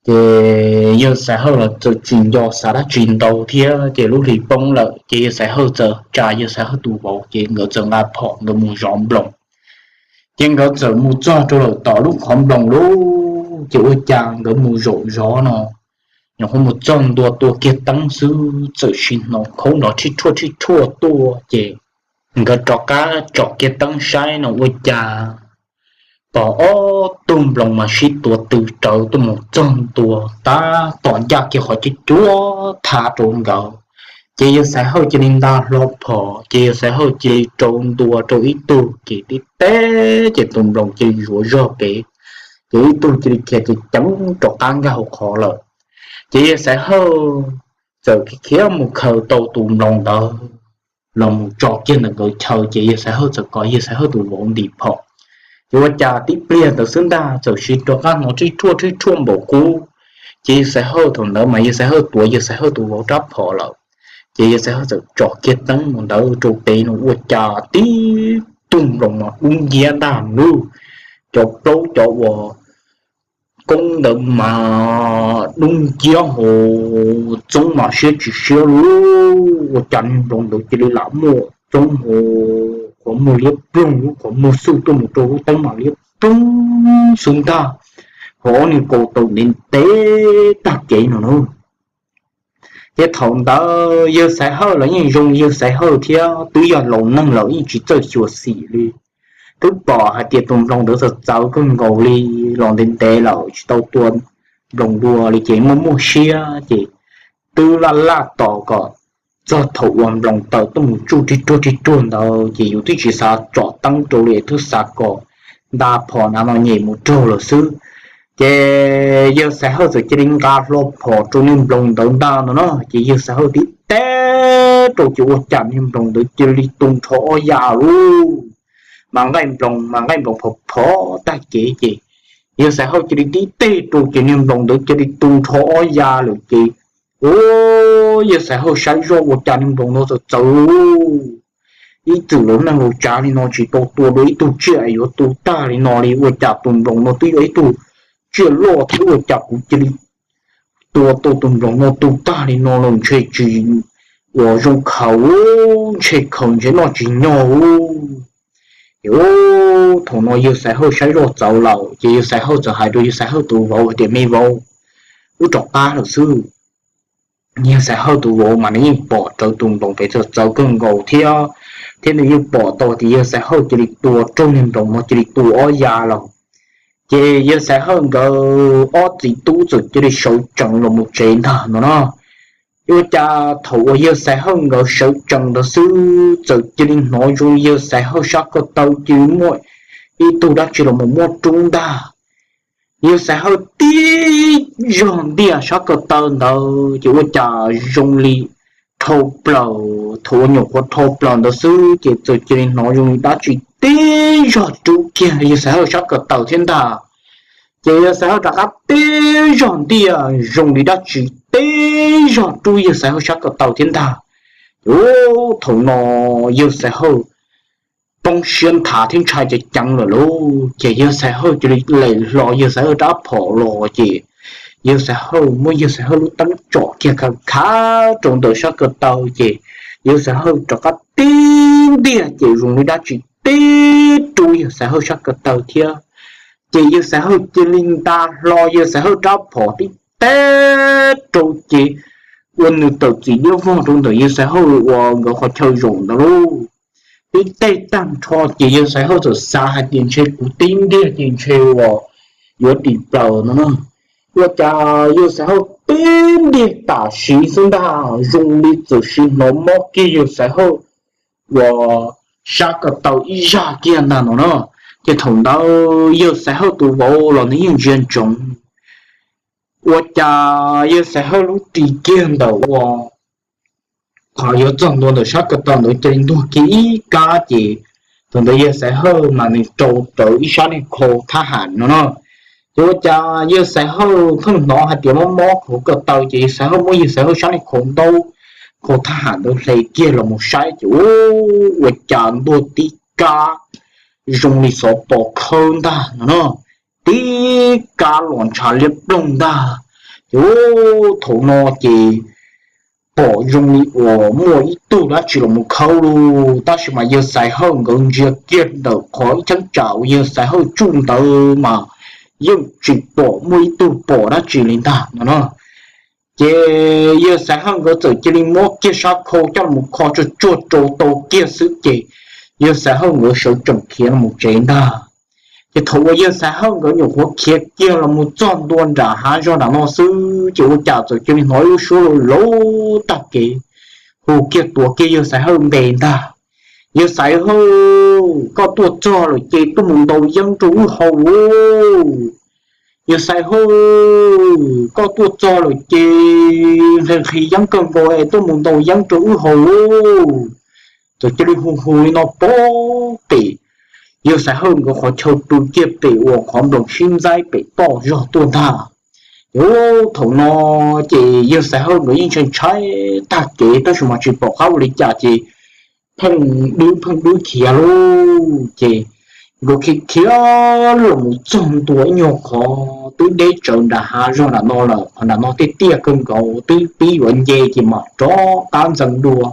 Ces yawg Xaiv Hawj los txawm tsis nco xav dab tsi ntau thiab ces lub hli poob lawm ces yawg Xaiv Hawj txawm tsa yawg Xaiv Hawj tus vauv ces nkawd txawm nqa phom nkawd mus zov nploos. Ces nkawd txawm mus txog rau lawm tom lub qhov nploos lub, ces ua cas nkawd mus zaum zov no, nyuam qhuav mus txog ntua tua kiag teeb xwb txawm sim hnov khauv nrov thij thuaj thij thuaj tuaj ces nkawd rov qab tsom kiag teeb saib no ua cas pom ob tug nploos mas sib tuav tw rawv tuaj mus txog ntua tab tom ncaj kiag qhov cuab cuab tha rau nkawd. Ces yawg Xaiv Hawj cia li nta hlo phom ces yawg Xaiv Hawj cia li rau ntua rau ib tug ces tib teb ces tus nploos cia li zuav zog pem, ces ib tug cia li khiav ceev ceev rov qab nkag hauv qhov lawm. Ces yawg Xaiv Hawj txawm khiav khiav mus khaws tau tus nploos ntawd los mus tso kiag ntawm nkawd chaw ces yawg Xaiv Hawj txawm kom yawg Xaiv Hawj tus vauv ntim phom. Ces ua cas tib pliag ntawd xwb ntag txawm sim rov qab hnov thij thuaj thij thuaj npaum qub. Ces yawg Xaiv Hawj thaum ntawd mas yawg Xaiv Hawj tuav yawg Xaiv Hawj tus vauv rab phom lawm. Ces yawg Xaiv Hawj txawm tsom kiag teeb mus ntawd rau pem no ua cas tib tug nploos mas dub nciab ntag nub, cov plaub cov uas koob ntawd mas dub nciab hos txoob mas siab tsis siab li. Ua cas niag nploos ntawd cia li lam muaj txoob hos qhov muag liab ploog, qhov muag xwj tuaj mus rau lub teeb mas liab ploog xwb ntag, hos ob niag kaus taw ntev ntev tag kev no na. Ces thaum ntawd yawg Xaiv Hawj los yeej zoo yawg Xaiv Hawj thiab, twb yog laus neeg los yeej tsis txawj xyuam xim li. Twb pom hais tias tus nploos ntawd txawv txawv kawg nkaus li, los ntev ntev lawm tsis tau tua nploos dua li ces muaj muaj siab ces twb laj laj tos kom txog thaum uas nploos tawm tuaj mus tsuj rig ruag rig ruag ntawd ces yus twb tsis xav tsom teeb rau li, twb xav kom nta phom na no nyem mus raug lawm xwb. Ces yawg Xaiv Hawj txawm cia li nqa hlo phom rau niag nploos ntawd ntag no na, ces yawg Xaiv Hawj tib teb rau ces ua cas niag nploos ntawd cia li tu nrho ob ya lug, mas nqaij nploos mas nqaij nploos phom phom tag kev ces yawg Xaiv Hawj cia li tib teg rau ces niag nploos ntawd cia li tu nrho ob ya lawm ces, u, yawg Xaiv Hawj saib zoj ua cas niag nploos no txawv txawv lug, ib txwm laus neeg laus tsav li no tsis tau tua dua ib tug tsiaj yuav tu tag li no li, ua cas tus nploos no twb yog ib tug tsiaj loj thiab ua cas kuv cia li tua tau tus nploos no tu tag li no los ntshe tsis ua zoo khaws, ntshe khaws ntshe noj tsis nyog u. Ces thaum no yawg Xaiv Hawj saib zoj txawv lawm ces yawg Xaiv Hawj txawm hais rau yawg Xaiv Hawj tus vauv hais tias, me vauv, wb rov qab lawm xwb. Yawg Xaiv Hawj tus vauv mas nws yeej pom rawv tus nploos pem txawv txawv kawg nkaus thiab, thiab nws yeej pom tau tias yawg Xaiv Hawj cia li tua raug niag nploos no cia li tu ob ya lawm. Ces yawg Xaiv Hawj nkawd ob txiv tub txawm cia li sawv tsees los mus tsev ntag no na. Ua cas thaum uas yawg Xaiv Hawj nkawd sawv tsees ntawd xwb txawm cia li hnov zoo yawg Xaiv Hawj sab ko taw cia li muaj ib tug dab tsi los mus muab rub ntag. Yawg Xaiv Hawj tib zog ntiag sab ko taw ntawd ces ua cas zoo li dhau plaws, thaum uas nyuam qhuav dhau plaws ntawd xwb ces txawm cia li hnov zoo li dab tsi tib zog rub kiag yawg Xaiv Hawj sab ko taw thiab ntag. Ces yawg Xaiv Hawj rov qab tib zog ntiag zoo li dab tsi tib zog rub yawg Xaiv Hawj sab ko taw thiab ntag. Ces thaum no yawg Xaiv Hawj poob siab nthav thiab ntshai ceev ceev lawm lauj, ces yawg Xaiv Hawj cia li lem hlo yawg Xaiv Hawj rab phom los ces yawg Xaiv Hawj muab yawg Xaiv Hawj lub teeb tsom kiag khav khav rau ntawm sab ko taw ces yawg Xaiv Hawj rov qab tib ntiag ces zoo li dab tsi tib rub yawg Xaiv Hawj sab ko taw thiab. Ces yawg Xaiv Hawj cia li nta hlo yawg Xaiv Hawj rab phom tib teb rau ces ua nws tawm txim liab vog rau ntawm yawg Xaiv Hawj uas nkawd qhov chaw zaum ntawd lauj. Tib teg tag nrho ces yawg Xaiv Hawj txawm xav hais tias ntshe kuv tib ntiag ces ntshe uas yuav dim plaws no na. Ua cas yawg Xaiv Hawj tib ntiag tam sim xwb ntag zoo li txawm sim hnov mob kiag yawg Xaiv Hawj uas sab ko taw ib zaj kiag ntag no na. Ces thaum ntawd yawg Xaiv Hawj tus vauv los nws yeej ntsia ntsoov, ua cas yawg Xaiv Hawj lub ris kiag ntawm uas qhov yuav txog ntua ntawm sab ko taw ntawd cia li ntuag kiag ib kab ces thaum ntawd yawg Xaiv Hawj mas nws rau rawv ib sab niag khau thab ham no na. Ces ua cas yawg Xaiv Hawj pheej hnov hais tias mob mob hauv ko taw ces yawg Xaiv Hawj muab yawg Xaiv Hawj sab niag khau ntaub, khau thab ham ntawd hle kiag los mus saib ces ua cas ntuag tib kab zoo li xov pos khawb ntag no na, tib kab los ntshav liab ploog ntag. Ces thaum no ces pom zoo li uas muaj ib tug dab tsi los mus khawb lauj, tab sis mas yawg Xaiv Hawj nkawd ntsia kiag ntawm qhov ib cheeb tsam uas yawg Xaiv Hawj tsuj ntawd mas yeej tsis pom muaj ib tug pom dab tsi li ntag no na. Ces yawg Xaiv Hawj nkawd txawm cia li muab kiag sab khau coj los kho tsuag tsuag rau tau kiag xwb ces yawg Xaiv Hawj nkawd sawv tsees khiav los mus tsev ntag. Ces thaum uas yawg Xaiv Hawj nkawd nyuam qhuav khiav kiag los mus txog ntua nram hav zog nram no xwb ces ua cas txawm cia li hnov ib lub suab laus laus tag kev hu kiag tuav kiag yawg Xaiv Hawj npe ntag. Yawg Xaiv Hawj, koj tuaj txog lawm ces tuaj mus ntaus yeeb rau wb haus lauj. Yawg Xaiv Hawj, koj tuaj txog lawm ces nqhis nqhis yeeb kawg nkaus es tuaj mus ntaus yeeb rau wb haus lauj. Txawm cia li hu hu li no pem, yawg Xaiv Hawj nkawd qhov chaw pw kiag pem uas qhov nploos sib ntxaib pem toj zog tuaj ntag. Ces thaum no ces yawg Xaiv Hawj nkawd yeej ntshai ntshai tag kev tab sis mas tsis pom qab ua li cas ces pheej dwb pheej dwb khiav lauj. Ces nkawd khiav khiav los mus txog ntua ib nyuag qhov twb deb tsawv nram hav zog nram no lawm, qhov nram no tiaj tiaj kawg nkaus twb pib yuav nce ces mam rov qab ntxeev dua.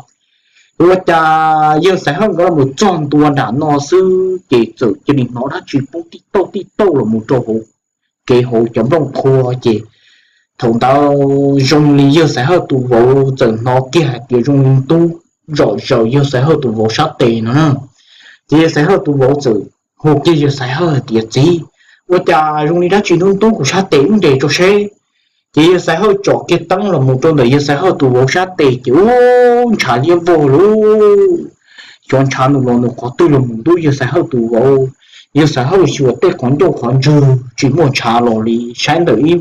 Ua cas yawg Xaiv Hawj nkawd los mus txog ntua nram no xwb ces txawm cia li hnov dab tsi poob tij tauj tij tauj los mus rau hauv kev hauv cov nplooj qhua ces Thaum ntawd zoo li yawg Xaiv Hawj tus vauv txawm hnov kiag hais tias zoo li tub zom zaws yawg Xaiv Hawj tus vauv sab tes no na. Ces yawg Xaiv Hawj tus vauv txawm hu kiag yawg Xaiv Hawj hais tias, Txiv, ua cas zoo li dab tsi ntub ntub kuv sab tes ub ntes rau seb. Ces yawg Xaiv Hawj tsom kiag teeb los mus rau ntawm yawg Xaiv Hawj tus vauv sab tes ces ub, ntshav liab vog lauj. Cov ntshav nws los nws qhov twg los mus ntub yawg Xaiv Hawj tus vauv. Yawg Xaiv Hawj xyuas tej qhov ncauj qhov ntswg tsis muaj ntshav los li, saib ntawm ib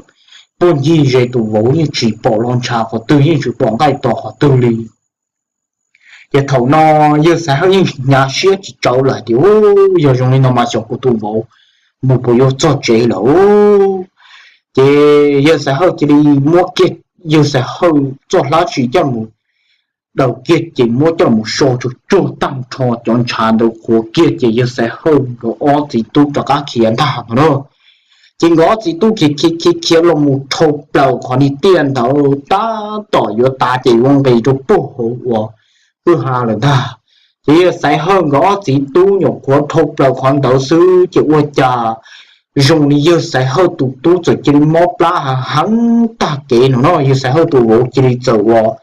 puag ncig ze tus vauv yeej tsis pom los ntshav qhov twg, yeej tsis pom nqaij tos qhov twg li. Ces thaum no yawg Xaiv Hawj yeej hnyav siab tsis tsawv lawm tias, Ub, yog zoo li no mas xyov kuv tus vauv mus puas yuav txog tsev lawm. Ces yawg Xaiv Hawj cia li muab kiag yawg Xaiv Hawj txoj hlab sis coj mus daws kiag ces muab coj mus so tsuag tsuag tag nrho cov ntshav ntawd qhuav kiag ces yawg Xaiv Hawj nkawd ob txiv tub rov qab khiav ntag no na. Ces nkawd ob txiv tub khiav khiav khiav khiav los mus dhau plaws qhov niag tiaj ntawd tab tom yuav tav ces ua nqis rau puag hauv uas kwj ha lawm ntag. Ces yawg Xaiv Hawj nkawd ob txiv tub nyuam qhuav dhau plaws qhov ntawd xwb ces ua cas zoo li yawg Xaiv Hawj tus tub txawm cia li mob plab heev heev tag kev no no. Yawg Xaiv Hawj tus vauv cia li txawm uas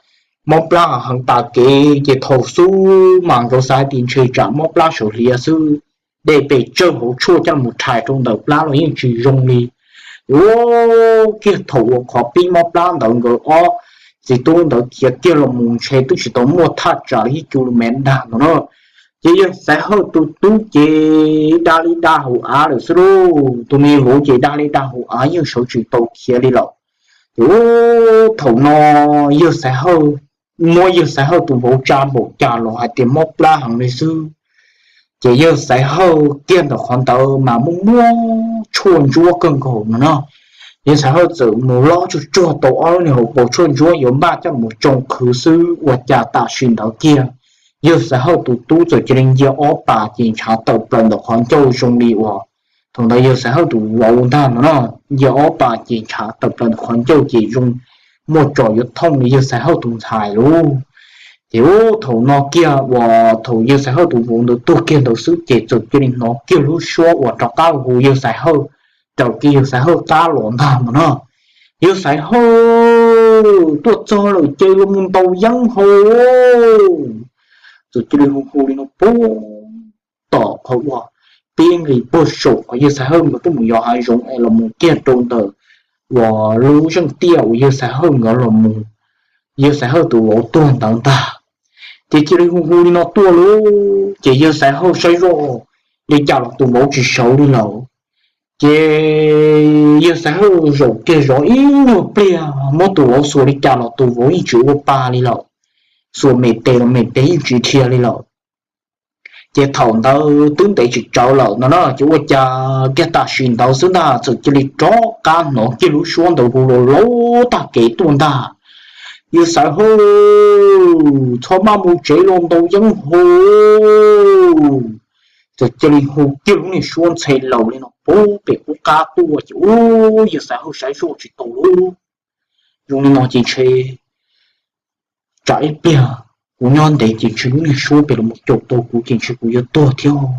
mob plab heev heev tag kev ces thaum xub mas nkawd xav hais tias ntshe tsam mob plab sawv hliav xwb, de pes tsawg hauv tshuaj coj los rhais rau ntawm plab los yeej tsis zoo li. Ua kiag thaum uas qhov pib mob plab ntawd nkawd ob txiv tub ntawd khiav kiag los mus ntshe twb tsis tau muaj thaj tsam li ib kis lus mev ntag no na. Ces yawg Xaiv Hawj tus tub ces da li da hauv av lawm xwb lauj, tus me vauv ces da li da hauv av yeej sawv tsis tau khiav li lawm. Ces ub, thaum no yawg Xaiv Hawj muab yawg Xaiv Hawj tus vauv tsa npaum cas los hais tias mob plab heev li xwb. Ces yawg Xaiv Hawj kiag ntawm qhov ntawd mas muaj muaj tshuaj ntsuab kawg nkaus no no. Yawg Xaiv Hawj txawm mus lob tsuag tsuag tau ob lub niag hauv paus tshuaj ntsuab yuav npaj coj mus tsoo qhwv xwb ua cas tam sim ntawd kiag yawg Xaiv Hawj tus tub txawm cia li ncia ob pas ces ntshav tawm plaws ntawm qhov ncauj zoo li uas thaum ntawd yawg Xaiv Hawj tus vauv ntag no no. Ncia ob pas ces ntshav tawm plaws ntawm qhov ncauj ces zoo muaj tsos yuav thooj li yawg Xaiv Hawj tus ntxhais lauj. Ces ub, thaum no kiag uas thaum yawg Xaiv Hawj tus vauv ntawd tuag kiag ntawd xwb ces txawm cia li hnov kiag lub suab uas rov qab hu yawg Xaiv Hawj raws kiag yawg Xaiv Hawj qab los ntag no na. Yawg Xaiv Hawj tuaj txog lawm ces los mus ntaus yeeb hau. Txawm cia li hu hu li no puag tom qhov uas pib nqis puag saum qhov yawg Xaiv Hawj nkawd tuaj mus yos hav zoov es los mus kiag rau ntawm uas lub zeej tiaj uas yawg Xaiv Hawj nkawd los mus, yawg Xaiv Hawj tus vauv tuag ntawd ntag. Ces cia li hu hu li no tuaj lauj, ces yawg Xaiv Hawj saib zoj li cas los tus vauv tsis sawv li lawm. Ces yawg Xaiv Hawj zaum kiag zov ib nyuag pliag muab tus vauv xuas li cas los tus vauv yeej tsis ua pa li lawm, xuas me tes los me tes yeej tsis dhia li lawm. Ces thaum ntawd twb ntev tsis tsawg lawm no na, ces ua cas kiag tam sim ntawd xwb ntag txawm cia li rov qab hnov kiag lub suab ntawd hu laus laus tag kev tuaj ntag, Yawg Xaiv Hawj, txhob maj mus tsev los ntaus yeeb hau. Txawm cia li hu kiag lub niag suab ntxhe laus li no puag pem qub qab tuaj ces ub, yawg Xaiv Hawj saib zoj tsis tau lauj. Zoo li no ces ntshe tsam ib pliag kuv nyob ntev ces ntshe lub niag suab pem los mus caum tau kuv ces ntshe kuv yuav tuag thiab.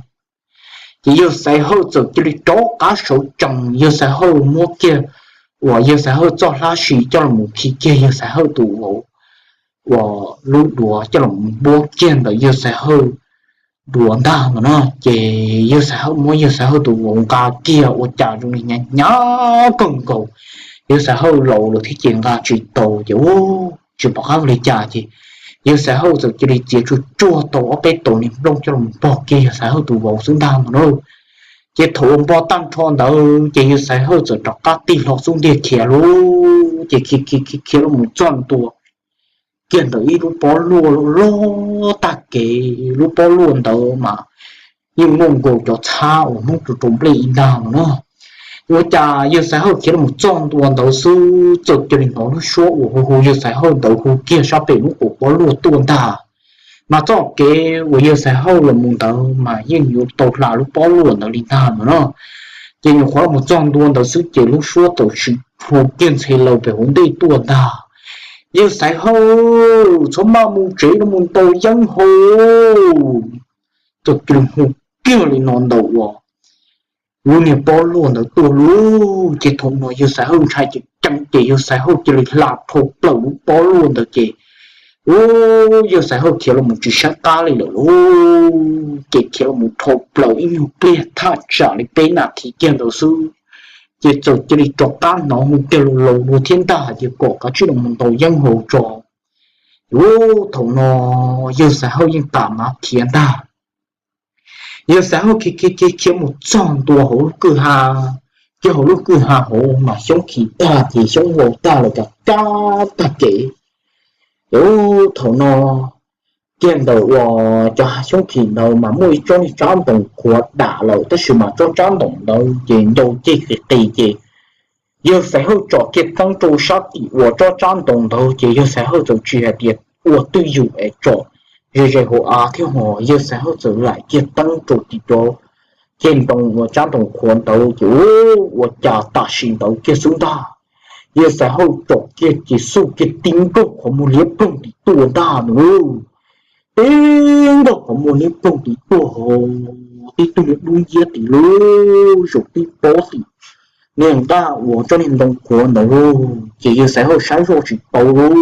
Ces yawg Xaiv Hawj txawm cia li rov qab sawv tsees, yawg Xaiv Hawj muab kiag uas yawg Xaiv Hawj txoj hlab sis coj los khi kiag yawg Xaiv Hawj tus vauv uas lub duav coj los npuab kiag ntawm yawg Xaiv Hawj duav ntag no na. Ces yawg Xaiv Hawj muab yawg Xaiv Hawj tus vauv nqa kiag ua cas zoo li hnyav hnyav kawg nkaus. Yawg Xaiv Hawj laus lawm thiab ces nqa tsis tau ces ub, tsis pom qab ua li cas ces yawg Xaiv Hawj txawm cia li txiav tsuag tsuag tau ob peb tau niag nplooj coj los pog kiag yawg Xaiv Hawj tus vauv xwb ntag no na. Ces thaum uas npog tag nrho ntawd ces yawg Xaiv Hawj txawm rov qab tig hlo xub ntiag khiav lauj, ces khiav khiav khiav khiav los mus txog ntua kiag ntawm ib lub pob luaj loj tag kev, lub pob luaj ntawd mas yeej muaj nkaus cov txhab uas Hmoob rau rau nplej ib ntag no na. Ua cas yawg Xaiv Hawj khiav los mus txog ntua ntawd xwb txawm cia li hnov lub suab uas hu hu yawg Xaiv Hawj ntawd hu kiag sab pem lub qaum pob luaj tuaj ntag. Mas txoj kev uas yawg Xaiv Hawj los mus ntawd mas yeej yuav tau hla lub pob luaj ntawd li ntag no na. Ces nyuam qhuav los mus txog ntua ntawd xwb ces lub suab txawm hu kiag ntxhe laus pem hauv ntej tuaj ntag, Yawg Xaiv Hawj, txhob maj mus tsev los mus ntaus yeeb hau. Txawm cia li hu kiag li no ntawm uas lub niag pob luaj ntawd tuaj lauj. Ces thaum no yawg Xaiv Hawj ntshai ces ceev ces yawg Xaiv Hauj cia li hla dhau plaws lub pob luaj ntawd ces, u, yawg Xaiv Hauj khiav los mus tsis saib qab li lawm lauj. Ces khiav los mus dhau plaws ib nyuag pliag thaj tsam li peb nas this kiag ntawd xwb, ces txawm cia li rov qab hnov hu kiag laus laus dua thiab ntag hais tias kom kav tsij los mus ntaus yeeb haus tso. Ces thaum no yawg Xaiv Hauj yeej tas mav khiav ntag. Yawg Xaiv Hauj khiav khiav khiav khiav mus txog ntua hauv lub kwj ha, ces hauv lub kwj ha hauv mas xyoob khis tag ces xyoob vau tag lawm cov cab tag kev. Ces thaum no kiag ntawm uas cov xyoob khis ntawd mas muaj ib tsob niag tsab ntoos qhuav dam lawm tab sis mas tsob tsab ntoos ntawd ces ncau ceg qis qis ces yawg Xaiv Hawj tsom kiag teeb rau sab tim uas tsob tsab ntoos ntawd ces yawg Xaiv Hawj txawm tsis hais tias ua twj ywm es tsom ze ze hauv av thiab ho yawg Xaiv Hawj txawm laim kiag teeb rau tim cov ceg ntoo uas tsab ntoos qhuav ntawd ces ua cas tam sim ntawd kiag xwb ntag, yawg Xaiv Hawj tsom kiag ces xuj kiag tib nkaug qhov muag liab ploog tim tuaj ntag no. Tib nkaug qhov muag liab ploog tim tuaj ho tib tug niag dub nciab tim lub zaum tib pob tim niag nqaj uas tsob niag ntoo qhuav ntawd lauj. Ces yawg Xaiv Hawj saib zoj tsis tau lauj.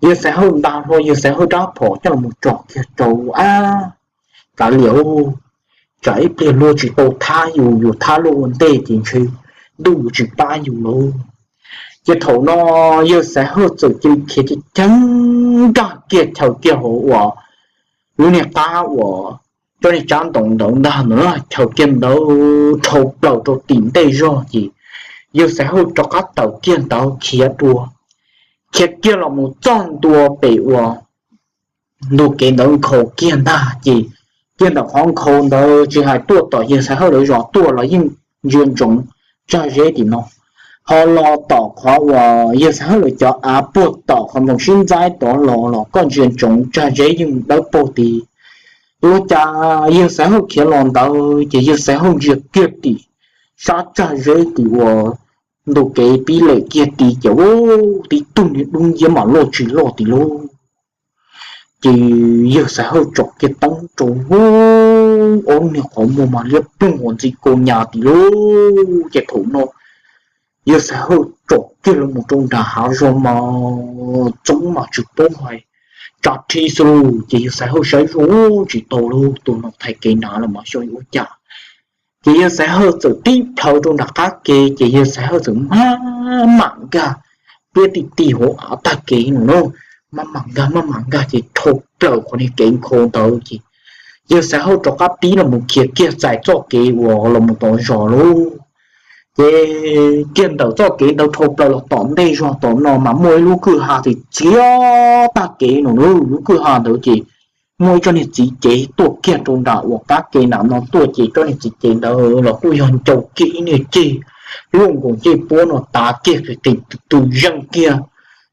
Yawg Xaiv Hawj nta hlo yawg Xaiv Hawj rab phom coj los tsom kiag rau, ab, kav liam, tsam ib pliag luag tsis tau thab yus, yus thab luag ua ntej ces ntshe ntuj yuav tsis pab yus lauj. Ces thaum no yawg Xaiv Hawj txawm cia li khiav ceev ceev nkag kiag chaws kiag hauv uas lub niag qab uas cov niag tsab ntoos ntawd ntag no, chaws kiag ntawd dhau plaws rau tim ntej zog ces yawg Xaiv Hawj rov qab tawm kiag ntawd khiav dua, khiav kiag los mus txog ntua pem uas ntu kev ntawd nkhaus kiag ntag ces kiag ntawm qhov nkhaus ntawd tsis hais tuaj tom yawg Xaiv Hawj lawv zos tuaj los yeej ntsia ntsoov tsag zeb tim no, ho los tom qhov uas yawg Xaiv Hawj lawv cov av puag tom qhov nploos sib ntxaib tod los los koj ntsia ntsoov tsag zeb yeej dawb paug tid. Ua cas yawg Xaiv Hawj khiav los ntawd ces yawg Xaiv Hawj ntsia kiag tim sab tsag zeb tim uas ntu kev pib lem kiag tid ces ua tib tug niag dub nciab mas loj tsis loj tim lauj. Ces yawg Xaiv Hawj tsom kiag teeb rau, ob niag qhov muag mas liab ploog ua ntxi kau nyas tim lauj. Ces thaum no yawg Xaiv Hawj tsom kiag los mus rau nram hav zoov mas txoob mas tsis paub hais, tsa rhi xwb lauj. Ces yawg Xaiv Hawj saib zoj tsis tau lauj, tus no thaij kev nav los mas xyov yuav ua cas. Ces yawg Xaiv Hawj txawm tib plhaw rau nram qab ke ces yawg Xaiv Hawj txawm maj mam nkag, piab ti ti hauv av tag kev no na, maj mam nkag maj mam nkag ces dhau plaws qhov niag kev nkhaus ntawd ces yawg Xaiv Hawj rov qab pib los mus khiav kiag txais txoj kev uas los mus tom zos lauj. Ces kiag ntawm txoj kev ntawd dhau plaws los tom ntej zog tom no mas muaj ib lub kwj ha txiav tag kev no na, lub kwj ha ntawd ces muaj ib tsob niag txiv cev tuaj kiag rau nram uas qab ke nram no tuaj ces tsob niag txiv cev ntawd los kuj yog ncau kiag ib niag ceg luaj nkoos ceg puab no tav kiag qis qis tw tw zeej kiag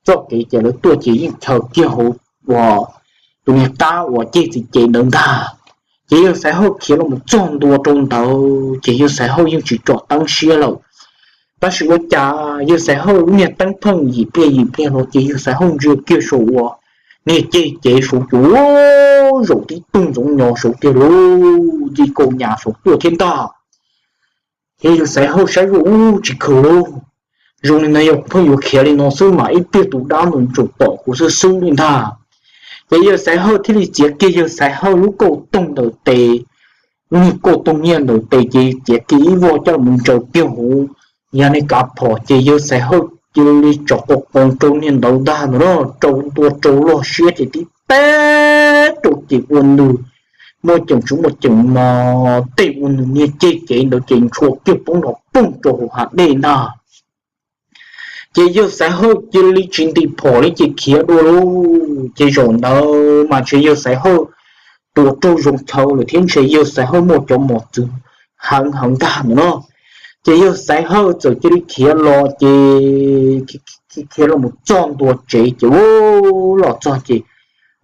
txoj kev ces lawv tuaj ces yeej chaws kiag hauv uas tus niag qab uas ceg txiv cev ntawd ntag. Ces yawg Xaiv Hawj khiav los mus txog ntua rau ntawd ces yawg Xaiv Hawj yeej tsis tsom teeb siab lawm. Tab sis ua cas yawg Xaiv Hawj lub niag teeb pheej yim pliag yim pliag los ces yawg Xaiv Hawj ntsia kiag saum uas niag ceg cev saud ces zaum tib tug ntxoov nyos saud tiag lauj, ntxi kau nyas saud tuaj thiab ntag. Ces yawg Xaiv Hawj saib zoj ub tsis khaws lauj, zoo li no yog pheej yuav khiav li no xwb mas ib pliag tus dab ntawd tseem tom kuv xwb xwb li ntag. Ces yawg Xaiv Hawj thiaj li txiav kiag yawg Xaiv Hawj lub kauj toog ntawm tes, lub niag kauj toog nyiaj ntawm tes ces txiav kiag ib voj coj los ntsaws kiag hauv yog niag kav phom ces yawg Xaiv Hawj cia li tsom qos qoos rau niag ntawd ntag no na, rau ntua rau loj siab ces tib teb rau ces ua nws muaj ceem tsis muaj ceem mas tej ua nws niag ceg cev ntawd ces ntshua kiag poob nrov poog rau hauv hav dej ntag. Ces yawg Xaiv Hawj cia li tsis nti phom li ces khiav dua lauj. Ces zaum ntawd mas ntshe yawg Xaiv Hawj tuav raug zoo chaw lawm thiab ntshe yawg Xaiv Hawj muaj cov mos txwv heev heev ntag no na. Ces yawg Xaiv Hawj txawm cia li khiav los ces khiav los mus txog ntua tsev ces ua los txog ces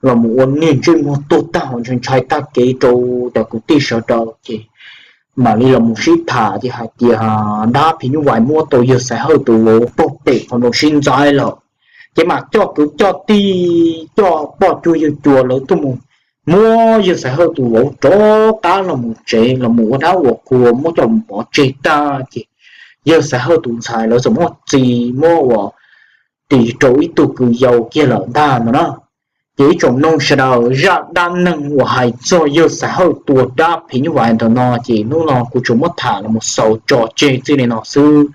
los mus ua niag ntsej muag tuag tag ho ntshai ntshai tag kev rau cov kwv tij sawv daws ces mam li los mus sib tham ces hais tias dab phim nyuj vais muab tau yawg Xaiv Hawj tus vauv pog pem qhov nroo sib ntxaib lawm. Ces mam coj kwv coj tij coj poj cuag yawg cuas lawv tuaj mus muab yawg Xaiv Hawj tus vauv rov qab los mus tsev los mus ua dab ua qhua muab coj mus pov tseg tag ces yawg Xaiv Hawj tus ntxhais lawv txawm muab txi muab ua tis rau ib tug kws yau kiag lawm ntag no na. Ces ib tsoom mloog sawv daws, zaj dab neeg uas hais txog yawg Xaiv Hawj tua dab phim nyuj vais ntawm no ces hnub no kuv tsuas muab tham los mus xaus tso tseg txij li no xwb.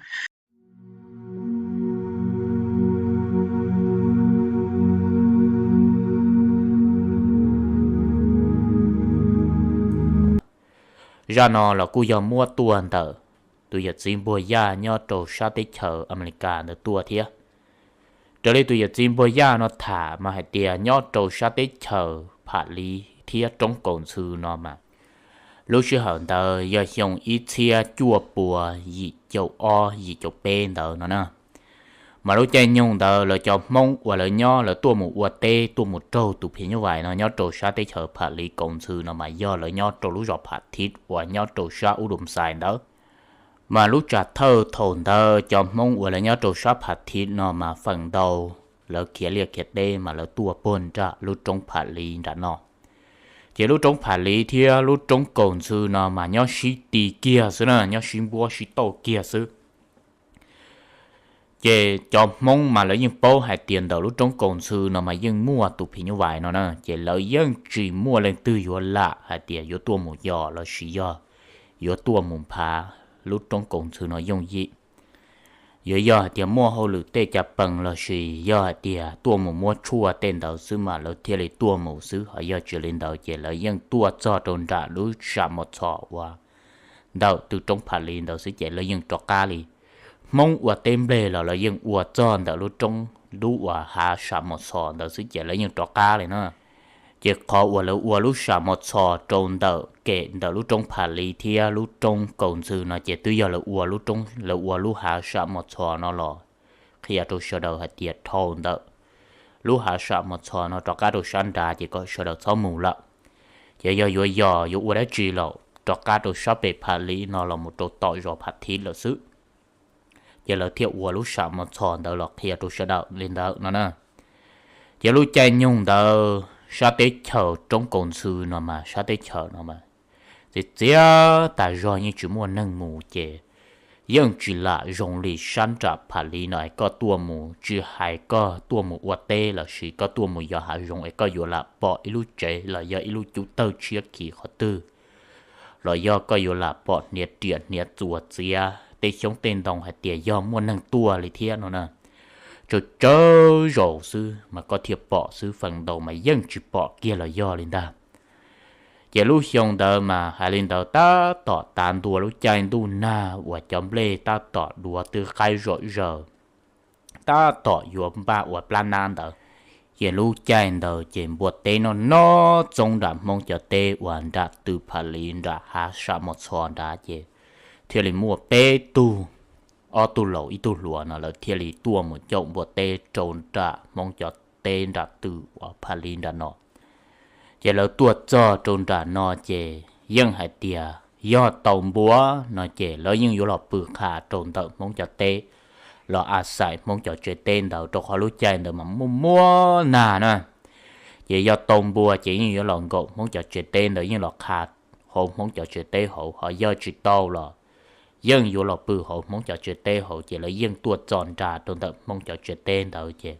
Zaj no los kuj yog muab tuaj ntawm tus yawm txiv Npuag Yaj nyob rau sab teb chaws Amelikas ntawd tuaj thiab. Raws li tus yawm txiv Npuag Yaj no tham mas hais tias nyob rau sab teb chaws Pham Liv thiab roob Kaus Ntxhw no mas, lub sij hawm ntawd yog xyoo ib txhiab cuaj pua yim caum ob yim caum peb ntawd no na. Mas lub caij nyoog ntawd lawv cov Hmoob uas lawv nyob lawv tuaj mus ua teb tuaj mus raug tus phim nyuj vais no nyob rau sab teb chaws Pham Liv Kaus Ntxhw no mas yog lawv nyob rau lub zos Pham Thiv uas nyob rau sab Ub Dum Xais ntawd. Mas lub tsam thawj thaum ntawd cov Hmoob uas lawv nyob rau sab Pham Thiv no mas feem ntau lawv khiav liaj khiav teb mas lawv tuaj puag nram lub roob Pham Liv nram no. Ces lub roob Pham Liv thiab lub roob Kaus Ntxhw no mas nyob sib ti kiag xwb na, nyob sib npuab sib tauj kiag xwb. Ces cov Hmoob mas lawv yeej paub hais tias ntawm lub roob Kaus Ntxhw no mas yeej muaj tus phim nyuj vais no na, ces lawv yeej tsis muaj leej twg yuav lam hais tias yuav tuaj mus yos los sis yog yuav tuaj mus nphav lub roob Kaus Ntxhw no yooj yim. Yuav yog hais tias muaj hauj lwm tej cas pees los sis yog hais tias tuaj mus muab tshuaj tej ntawd xwb mas lawv thiaj li tuaj mus xwb, ho yog tsis li ntawd ces lawv yeej tuaj txog rau nram lub sam Mos Txhos uas ntawm tw roob Pham Liv ntawd xwb ces lawv yeej rov qab li. Hmoob ua teb nplej los lawv yeej ua txog ntawm lub roob lub uas hav sam Mos Txhos ntawd xwb ces lawv yeej rov qab li na. Ces qhov uas lawv ua lub sam Mos Txhos rau ntawm kem ntawm lub roob Pham Liv thiab lub roob Kaus Ntxhw no ces twb yog lawv ua lub roob, lawv ua lub hav sam Mos Txhos no los qhia rau sawv daws hais tias dhau ntawm lub hav sam Mos Txhos no rov qab rau sab nrad ces kom sawv daws txhob mus lawm. Ces yog yuav yos yuav ua dab tsi los rov qab rau sab pem Pham Liv no los mus rau tom zos Pham Thiv lawm xwb. Ces lawv thiaj ua lub sam Mos Txhos ntawd los qhia rau sawv daws li ntawd no na. Ces lub caij nyoog ntawd sab teb chaws roob Kaus Ntxhw no mas sab teb chaws no mas txias txias tas zog, yeej tsis muaj neeg mus ces yeej tsis lam zoo li sab nram Pham Liv no es koj tuaj mus, tsis hais koj tuaj mus ua teb los sis koj tuaj mus yos hav zoov es koj yuav lam pom ib lub tsev los yog ib lub cub tawg tshiab kis qhov twg, los yog koj yuav lam pom hniav riam hniav txuas txiav tej xyoob tej ntoo hais tias yog muaj neeg tuaj li thiab no na. Tsawg tsawg zaus xwb mas koj thiaj pom xwb, feem ntau mas yeej tsis pom kiag los yog li ntag. Ces lub xyoo ntawd mas hais li ntawd tab tom tav ntua lub caij ntuj nag uas cov nplej tab tom duav twb qaib zom zaws, tab tom yuav npaj ua plab nab ntawd. Ces lub caij ntawd ces npua teb noj noj txoob nram Hmoob cov teb uas nram tw Pham Liv nram hav sam Mos Txhos nrad ces thiaj li muaj peb tug, ob tug laus ib tug hluas no lawv thiaj li tuaj mus caum npua teb rau nram Hmoob cov teb nram tw uas Pham Liv nram no. Ces lawv tuaj txog rau nram no ces yeej hais tias yog tau npua no ces lawv yeej yuav los pw qha rau ntawm Hmoob cov teb, los a xais Hmoob cov tsev teb ntawd rau qhov lub caij ntawd mas muaj muaj nag na. Ces yog tau npua ces yeej yuav los nkaum Hmoob cov tsev teb ntawd, yeej los qha hauv Hmoob cov tsev teb hauv, ho yog tsis tau los yeej yuav los pw hauv Hmoob cov tsev teb hauv. Ces lawv yeej tuaj txo nra rau ntawm Hmoob cov tsev teb ntawd ces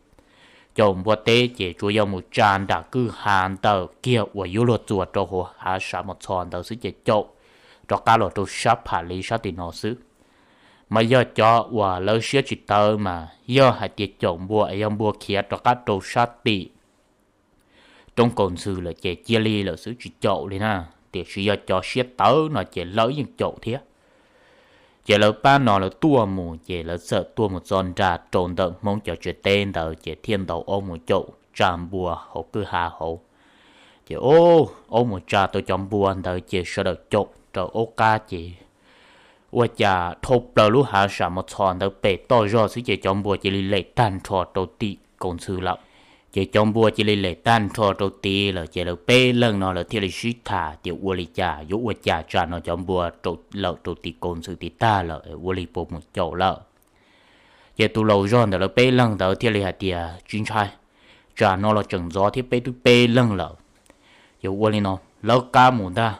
caum npua teb ces tsuas yog mus tsa nram kwj ha ntawm kiag uas yuav luag txuas rau hauv hav sam Mos Txhos ntawd xwb ces caum rov qab los rau sab Pham Liv sab tim no xwb. Mas yog cov uas lawv siab tsis tawv mas yog hais tias caum npua es yog npua khiav rov qab rau sab tim roob Kaus Ntxhw lawm ces cia li lawm xwb tsis caum li na. Tiam sis yog cov siab tawv no ces lawv yeej caum thiab. Ces lawv pab no lawv tuaj mus ces lawv txawm tuaj mus txo nra rau ntawm Hmoob cov tsev teb ntawd ces thiaj ntaus aub mus caum tsa npua hauv kwj ha hauv. Ces aub mus tsa tau cov npua ntawd ces sawv daws caum rau aub qab ces ua cas dhau plaws lub hav sam Mos Txhos ntawd pem toj zog xwb ces cov npua cia li lem tag nrho rau tim Kaus Ntxhw lawm. Ces cov npua cia li lem tag nrho rau tid lawm ces lawv peb leeg no lawv thiaj li sib tham tias ua li cas yuav ua cas, tsam no cov npua lawm rau tim Kaus Ntxhw tid tag lawm ua li puas mus caum lawm. Ces tus laus zog ntawm lawv peb leeg ntawd thiaj li hais tias tsis ntshai, tsam no los tseem ntxov thiab peb twb peb leeg lawm. Ces ua li no lawv qab mus ntag.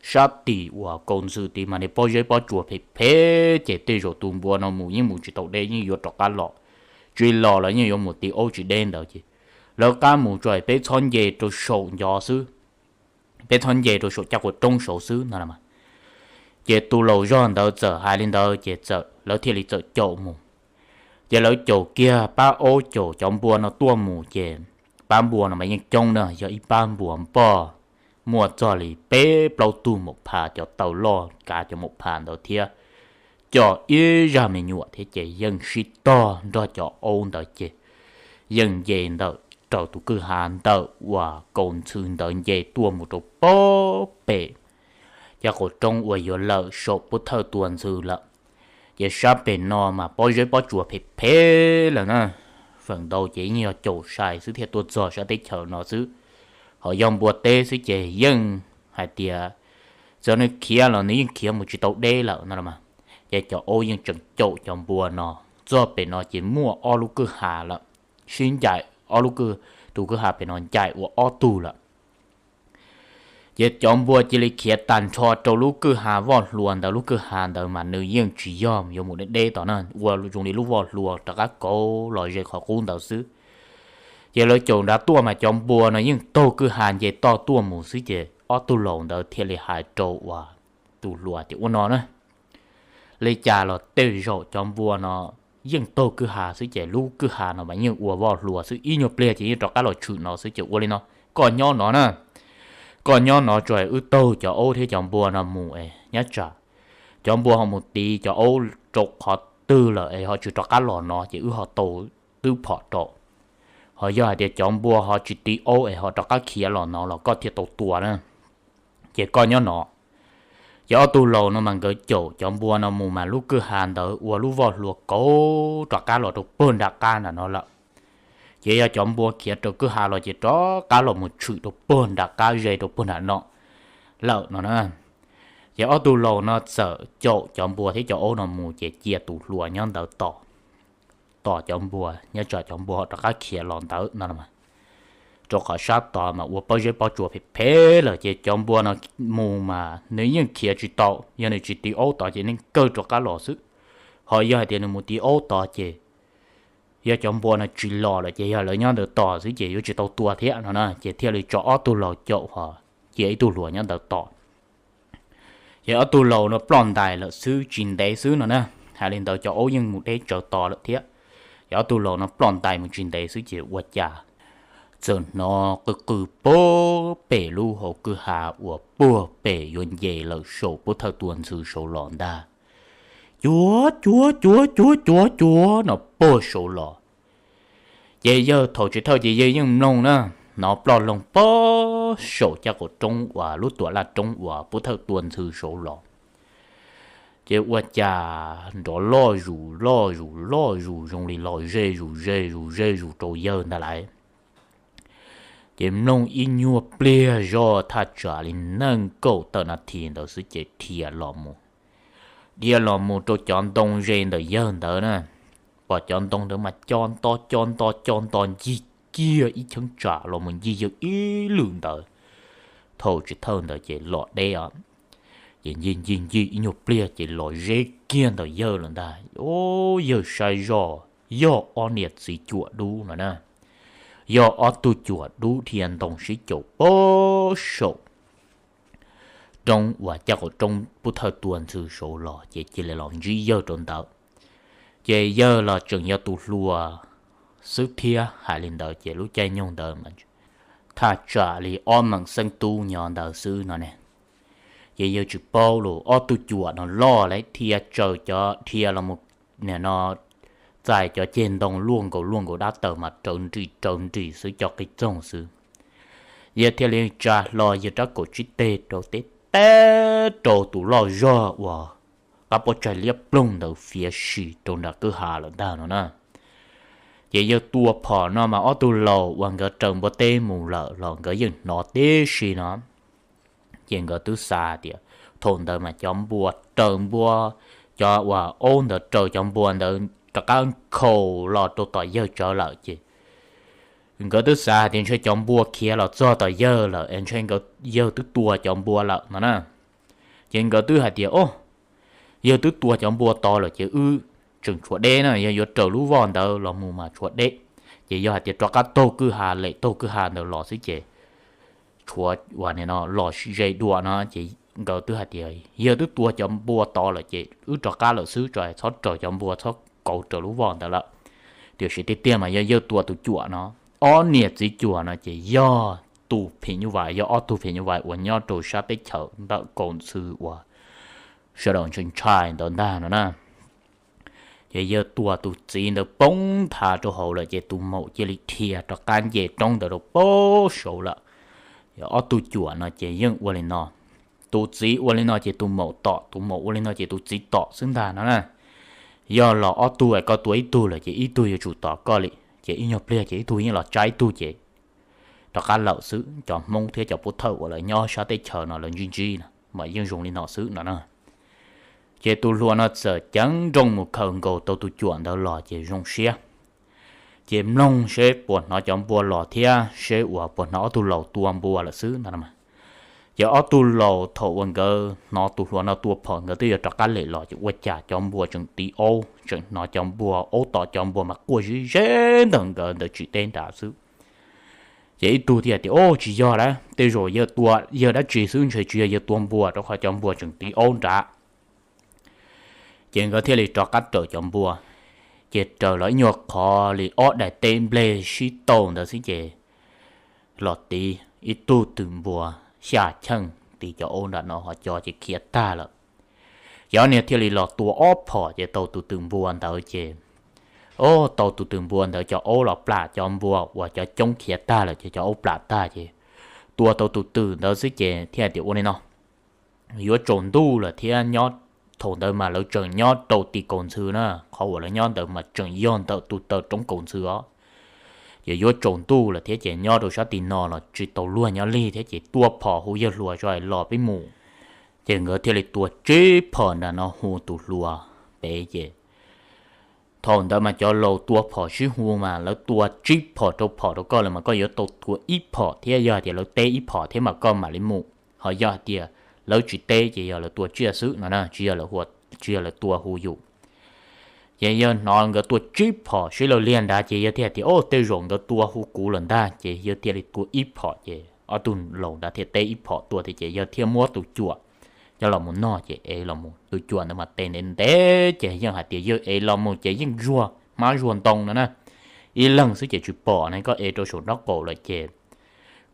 sab tim uas kaus ntxhw tid mas niag pob zeb pob tsuas phem phem ces tej zaum tus npua no mus yeej mus tsis tau deb, yeej yuav rov qab los. Tsis los los yeej yuav mus ti aub tsis deb ntawd ces lawv qab mus tso peb txhob nce rau saum ncov xwb, peb txhob nce rau saum caj quas roob saud xwb no. Ces tus laus zog ntawd txawm hais li ntawd ces txawm lawv thiaj li txawm caum mus. Ces lawv caum kiag pab aub caum cov npua no tuaj mus ces pab npua no mas yeej coob na, yog ib pab npua npoj muaj txog li peb plaub tug maum pha, cov taw loj kav cov maum pha ntawd thiab, coj ib zaj me nyuam thiab ces yeej sib tog nrog cov aub ntawd ces yeej nce ntawm raws tus kwj ha ntawm uas kaus ntxhw ntawd nce tuaj mus rau pob pem caj quas roob uas yuav lawm saum pub thawj tua ntxhw lawm. Ces sab pem no mas pob zeb pob tsuas phem phem lawm na, feem ntau ces yeej yog caum sai xwb thiaj tuaj txog sab teb chaws no xwb. Ho yog npua teb xwb ces yeej hais tias txawm nws khiav los nws yeej khiav mus tsis tau deb lawm no los mas. Ces cov aub yeej tseem caum cov npua no. Txog pem no ces muaj ob lub kwj ha lawm, sib ncaim ob lub, tus kwj ha pem no ncaim ua ob tug lawm. Ces cov npua cia li khiav tag nrho rau lub kwj ha voj hlua ntawd, lub kwj ha ntawd mas nws yeej tsis yog yuav mus deb deb tom na, ua zoo li lub voj hlua rov qab kauv los ze qhov qub ntawd xwb. Ces lawv caum nrad tuaj mas cov npua no yeej taug kwj ha nce toj tuaj mus xwb ces ob tug laus ntawd thiaj li hais rau uas tus hluas tias ua no na, li cas los tej zaum cov npua no yeej taug kwj ha xwb ces lub kwj ha no mas yeej ua voj hlua xwb, ib nyuag pliag ces yeej rov qab los tshwm no xwb ces ua li no, koj nyob no na, koj nyob no tso wb taug cov aub thiab cov npua no mus es nyob tsam cov npua ho mus tiv cov aub rau qhov twg lawm es ho tsis rov qab los no ces wb ho tau twb phom rau. Ho yog hais tias cov npua ho tsis tiv aub es ho rov qab khiav los no los koj thiaj tau tua na. Ces koj nyob no. Ces ob tug laus no mas nkawd caum cov npua no mus mas lub kwj ha ntawd ua lub voj hlua kauv rov qab los rau puag nram qab nram no lawm. Ces yog cov npua khiav rau kwj ha los ces rov qab los mus tshwm rau puag nram qab ze rau puag nram no lawm no na. Ces ob tug laus no txawm caum cov npua thiab cov aub no mus ces cia tus hluas nyob ntawd tos, tos cov npua nyob tsam cov npua ho rov qab khiav los ntawd no. Rau qhov sab tod mas ua pob zeb pob tsuas phem phem lawm ces cov npua no mus mas nws yeej khiav tsis tau, yog nws tsis tiv aub tod ces nws kawg rov qab los xwb. Ho yog hais tias nws mus tiv aub tod ces yog cov npua no tsis los lawm ces yog lawv nyob ntawd tos xwb ces yuav tsis tau tua thiab no na, ces thiaj li tso ob tug laus caum ho cia ib tug hluas nyob ntawd tos. Ces ob tug laus no ploj ntais lawm xwb tsis ntev xwb no na, hais li ntawd cov aub yeej mus deb tsawv to lawm thiab. Ces ob tug laus no ploj ntais mus tsis ntev xwb ces ua cas txawm hnov qw qw puag pem lub hauv kwj ha uas puag pem yuav nce lawm saum pub thawj tua ntxhw saud los ntag. Cuav cuav cuav cuav cuav cuav no puag saud los. Ces yawg thaum tsis thawj ces yawg yeej mloog na, hnov ploj loog puag saum caj qaum roob uas lub tuam laj roob uas pub thawj tua ntxhw saud los. Ces ua cas nrov loj zus loj zus loj zus zoo li los ze zus ze zus ze zus rau yawg ntag lauj. Ces mloog ib nyuag pliag zoj thaj tsam li nees nkaum tawm nas this ntawd xwb ces dhia los mus. Dhia los mus rau cov ntoo ze ntawm yawg ntawd na, pom cov ntoo ntawd mas co nto co nto co nto ncig kiag ib cheeb tsam los mus ncig yawg ib lwm ntawd. Thaum tsis thawj ntawd ces los deb os. Ces ncig ncig ncig ib nyuag pliag ces los ze kiag ntawm yawg lawm ntag. O, yawg saib zoj yog ob niam txiv cuam dub no na, yog ob tug cuam dub dhia ntoo sib caum puag saum roob uas caj qaum roob pub thawj tua ntxhw saud los ces cia li los ntsib yawg rau ntawd. Ces yawg los tseem yog tus hluas xwb thiab, hais li ntawd ces lub caij nyoog ntawd mas thaj tsam li ob meem xeeb tub nyob ntawd xwb no ne. Ces yawg tsis paub los ob tug cuam no loj lawm dhia tsaws cov dhia los mus nim no txais cov ceg ntoo luaj nkaus luaj nkaus dab taws mas raws nrim raws nrim xwb cov qis txoog xwb. Yawg thiaj li tsa hlo yawg rab kaum tsib teg rau teb teb rau tus loj zog uas qab pob tsaig liab ploog ntawd fiav sim rau nram kwj ha lawm ntag no na. Ces yawg tua phom no mas ob tug laus uas nkawd raws npua teb mus lawm los nkawd yeej hnov tib si no. Ces nkawd twb xav tias thaum ntawd mas cov npua raws npua, cov uas aub ntawd raws cov npua ntawd rov qab nkhaus los rau tom yawg tsawv lawm ces nkawd twb xav hais tias ntshe cov npua khiav los txog tom yawg lawm es ntshe nkawd, yawg twb tua cov npua lawm no na. Ces nkawd twb hais tias, o, yawg twb tua cov npua tod lawm ces wb tseem tshuav deb na, yog yuav raws lub voj ntawd los mus mas tshuav deb. Ces yog hais tias rov qab taug kwj ha, lem taug kwj ha ntawd los xwb ces tshuav uas nim no los ze dua no ces nkawd twb hais tias yawg twb tua cov npua tod lawm ces wb rov qab lawm xwb, tso txhob raws cov npua, txhob kauv raws lub voj ntawd lawm. Tiam sis tiag tiag mas yog yawg tua tus cuam no. Ob niam txiv cuam no ces yog tus phim nyuj vais, yog ob tug phim nyuj vais uas nyob rau sab teb chaws ntawm Kaus Ntxhw uas sawv daws ntshai ntshai ntawd ntag no na. Ces yawg tua tus txiv ntawd poob nthav rau hauv lawm ces tus maum cia li dhia rov qab nce roob ntawd rau poob saud lawm. Yog ob tug cuam no ces yeej ua li no, tus txiv ua li no ces tus maum tom, tus maum ua li no ces tus txiv tom xwb ntag no na. Yog los ob tug es koj tua ib tug lawm ces ib tug yuav tsum tom koj li, ces ib nyuag pliag ces ib tug yeej los tsa ib tug ces rov qab lawm xwb. Cov Hmoob thiab cov pov thawj uas lawv nyob sab teb chaws no lawv ntsib ntsib no mas yeej zoo li no xwb no na. Ces tus hluas no txawm ceev nrooj mus khaws nkaus tau tus cuam ntawd los ces zoo siab. Ces mloog seb puas hnov cov npua los thiab seb uas puas hnov ob tug laus tua npua lawm xwb no. Ces ob tug laus thaum uas nkawd hnov tus hluas no tua phom nkawd twb yuav rov qab lem los ces ua cas cov npua tseem tiv aub, tseem hnov cov npua aub tom cov npua mas quaj zib zeb ntawm nkawd ntawd tsis teb nrad xwb. Ces ib tug thiaj tias, o, tsis yog lawm, tej zaum yawg tua yawg dab tsi xwb, ntshe tsis yog yawg tua npua rau qhov cov npua tseem tiv aub nrad. Ces nkawd thiaj li rov qab raws cov npua. Ces raws los ib nyuag qhov li ob daim teb nplej sib tau ntawd xwb ces los tiv ib tug twm npua xya cheej tiv cov aub nram no ho cov ces khiav tag lawm. Ces ob niag thiaj li los tua ob phom ces tau tus twm npua ntawd ces, o, tau tus twm npua ntawd cov aub los plam cov npua uas cov coob khiav tag lawm ces cov aub plam tag ces tua tau tus twm ntawd xwb ces thiaj tias ua li no, yuav tsaus ntuj lawm thiab nyob, thaum ntawd mas lawv tseem nyob rau tim Kaus Ntxhw na, qhov uas lawv nyob ntawd mas tseem yog ntawm tus taw roob Kaus Ntxhw os. Ces yuav tsaus ntuj lawm thiab ces nyob rau sab tim no los tsis tau luag nyob li thiab ces tua phom hu yawg hluas tso los peb mus. Ces nkawd thiaj li tua tsib phom nram no hu tus hluas pem ces thaum ntawd mas cov laus tua phom sib hu mas lawv tua tsib phom rau phom rau koj lawm mas koj yuav tau tua ib phom thiab, yog hais tias lawv teb ib phom thiab mas koj mam li mus, ho yog hais tias lawv tsis teb ces yog lawv tua tsiaj xwb no na, tsis yog lawv hu, tsis yog lawv tua hu yus. Ces yawg hnov nkawd tua tsib phom sib law liag nrad ces yawg thiaj tias, o, tej zaum nkawd tua hu kuv lawm ntag, ces yawg thiaj li tua ib phom ces ob tug laus nrad thiaj teb ib phom tuaj thiab ces yawg thiaj muab tus cuam coj los mus noj ces ev los mus. Tus cuam ntawd mas tes ntev ntev ces yeej hais tias yawg ev los mus ces yeej zuag hmab zuag ntoo no na. Ib leeg xwb ces tsis pom ne, koj ev rau saum nraub qaum lawm ces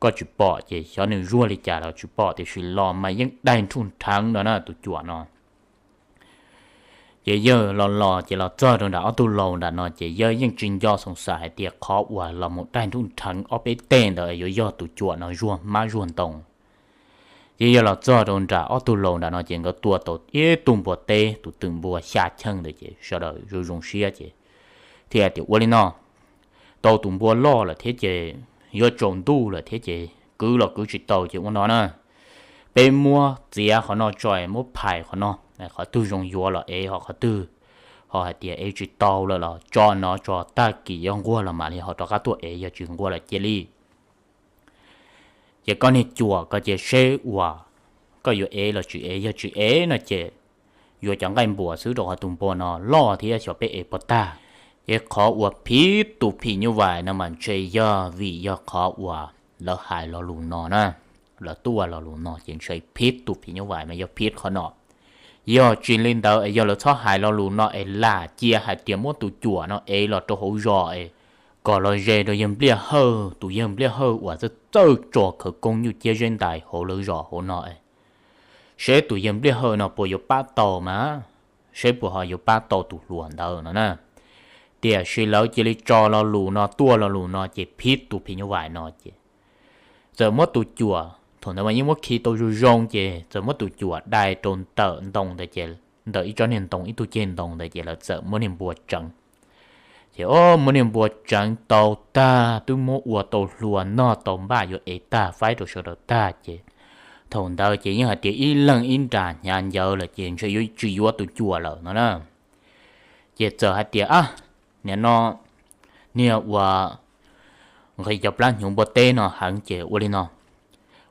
koj tsis pom, ces xyov nws zuag li cas los tsis pom, tiam sis los mas yeej daig nrhuj nrheev no na tus cuam no. Ces yawg los los ces los txog rau nram ob tug laus nram no ces yawg yeej tsis nco xoov xav hais tias qhov uas los mus daig nrhuj nrheev ob peb teg ntawd yuav yog tus cuam no zuag hmab zuag ntoo. Ces yawg los txog rau nram ob tug laus nram no ces nkawd tua tau ib tug npua teb, tus twm npua xya cheej ntawd ces sawv daws zoo zoo siab ces thiaj tias ua li no, tau tus npua loj lawm thiab ces yuav tsaus ntuj lawm thiab ces kwv los kwv tsis tau ces ua no na, peb muab txiav qhov no tso, muab phais qhov no, qhov twg zoo yuav los ev, ho qhov twg ho hais tias ev tsis tau lawm los tso no tso, tag kis yuav nquag los mam li ho rov qab tuaj ev, yog tsis nquag los cia li. Ces koj niag cuam ko ces seb uas koj yuav ev los tsis ev, yog tsis ev no ces yuav cov nqaij npua xwb rau qhov tus npua no loj thiab xyov peb ev puas tag. Ces qhov uas phiv tus phim nyuj vais no mas ntshe yog vim yog qhov uas lawv hais lo lus no na, lawv tuaj lo lus no ces ntshe phiv tus phim nyuj vais mas yog phiv qhov no. Yog tsis li ntawd es yog lawv txhob hais lo lus no es lam cia hais tias muab tus cuam no ev los rau hauv zos es kom los ze rau yawg Npliaj Hawj, tus yawg Npliaj Hawj uas txawj txawj tso khawv koob nyuj ciab zeb ntais hauv lawv zos hauv no es seb tus yawg Npliaj Hawj no puas yuav pab tau mas, seb puas ho yuav pab tau tus hluas ntawd no na. Tiam sis lawv cia li tso lo lus no, tuaj lo lus no ces phiv tus phim nyuj vais no ces txawm muab tus cuam, thaum ntawd mas yeej muab khi tau zoo zoo ces txawm muab tus cuam dai rau ntawm ntoo ntawd ces ntawm ib tsob niag ntoo, ib tug ceg ntoo ntawd ces lawv txawm muab niag npua tseev. Ces o, muab niag npua tseev tau tag, twb muab ua tau hlua noj tau npaj yuav ev tag faib rau sawv daws tag ces thaum ntawd ces yeej hais tias ib leeg ib nra hnyav ncawv lawm ces ntshe yuav tsis yuav tus cuam lawm no na. Ces txawm hais tias, a, nim no niag uas nqhis cov plab hnyuv npua teb no heev ces ua li no,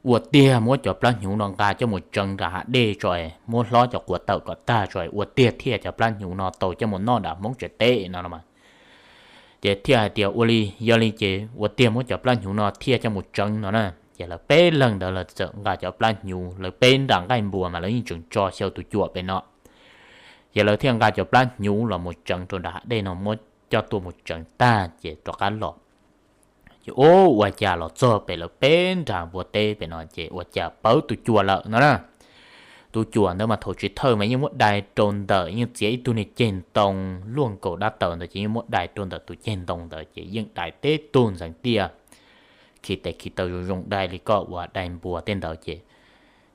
ua tiag muab cov plab hnyuv no nqa coj mus tseev nram hav dej tso, muab hlob cov quav tawm kom tag tso, ua tiag thiaj cov plab hnyuv no tau coj mus noj nram Hmoob tsev teb no no mas. Ces thiaj hais tias ua li, yog li ces ua tiag muab cov plab hnyuv no thiaj coj mus tseev no na. Ces lawv peb leeg ntawd lawv txawm nqa cov plab hnyuv, lawv peb nram nqaij npua mas lawv yeej tseem tso xyaw tus cuam pem no. Ces lawv thiaj nqa cov plab hnyuv los mus tseev rau nram hav dej no, muab coj tuaj mus tseev tag ces rov qab los. Ces ua cas los txog pem lawv peb nram npua teb pem no ces ua cas pawv tus cuam lawm no na. Tus cuam ntawd mas thaum chiv thawj mas yeej muab dai rau ntawm, yeej txiav ib tug niag ceg ntoo luaj nkaus dab taws ntawd ces yeej muab dai rau ntawm tus ceg ntoo ntawd ces yeej dai teb tug ntxeev tiaj, khi tes khi taw zoo zoo dai li koj uas dai npua tej ntawd ces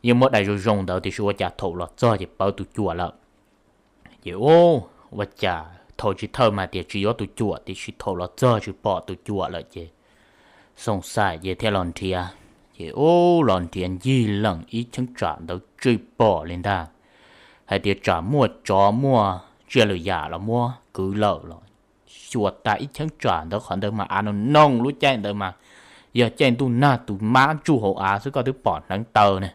yeej muab dai zoo zoo ntawd tiam sis ua cas thaum los txog ces pawv tus cuam lawm. Ces ua cas thaum chiv thawj mas tias tsis yuav tus cuam tiam sis thaum los txog tsis pom tus cuam lawm ces xoom xaim ces thiaj los nrhiav. Ces ua los nrhiav ncig leem ib cheeb tsam ntawd tsis pom li ntag, hais tias tsam muaj tsov muaj tsiaj lwm yam los muab kwv lawm los xyuas tas ib cheeb tsam ntawd qhov ntawd mas av no noog lub caij ntawd mas yog caij ntuj nag tus mab tsuj hauv av xwb koj twb pom hneev taw ne.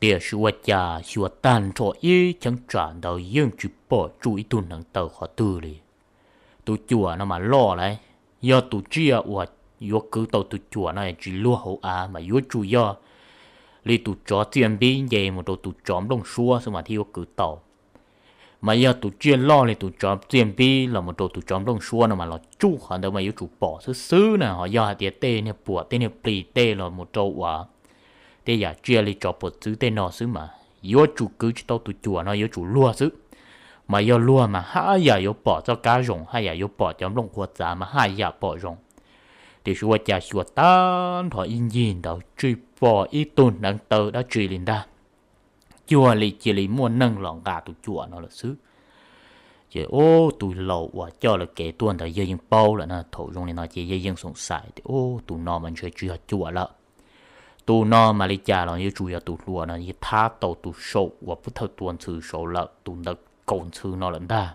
Tiam sis ua cas xyuas tag nrho ib cheeb tsam ntawd yeej tsis pom tsuj ib tug hneev taw qhov twg li. Tus cuam no mas loj lawm, yog tus tsiaj uas yuav kwv tau tus cuam no tsis luag hauv av mas yuav tsum yog li tus tsov txiaj npib nce mus rau tus tsov nplooj suab xwb mas thiaj yuav kwv tau. Mas yog tus tsiaj loj li tus tsov txiaj npib los mus rau tus tsov nplooj suab no mas los tsuj qhov ntawd mas yuav tsum pom xwb xwb na, ho yog hais tias tej niag puam tej niag plis tej los mus rau uas tej yam tsiaj li tsov puam txwv tej no xwb mas yuav tsum kwv tsis tau tus cuam no, yuav tsum luag xwb. Mas yog luag mas haj yam yuav pom txoj kab zoo, haj yam yuav pom cov nplooj qhuav txav mas haj yam pom zoo. Tiam sis ua cas xyuas tag nrho ib ncig ntawd tsis pom ib tug hneev taw dab tsi li ntag, cuag li cia li muaj neeg los nqa tus cuam no lawm xwb. Ces ub, tus laus uas coj lawv kev tuaj ntawd yawg yeej paub lawm na, thaum zoo li no ces yawg yeej xoom xaim tias ub, tus no mas ntshe tsis yog cuam lawm. Tus no mas li cas los yuav tsum yog tus hluas no yeej thab tau tus saum uas pub thawj tua ntxhw saud lawm, tus ntawd kaus ntxhw no lawm ntag.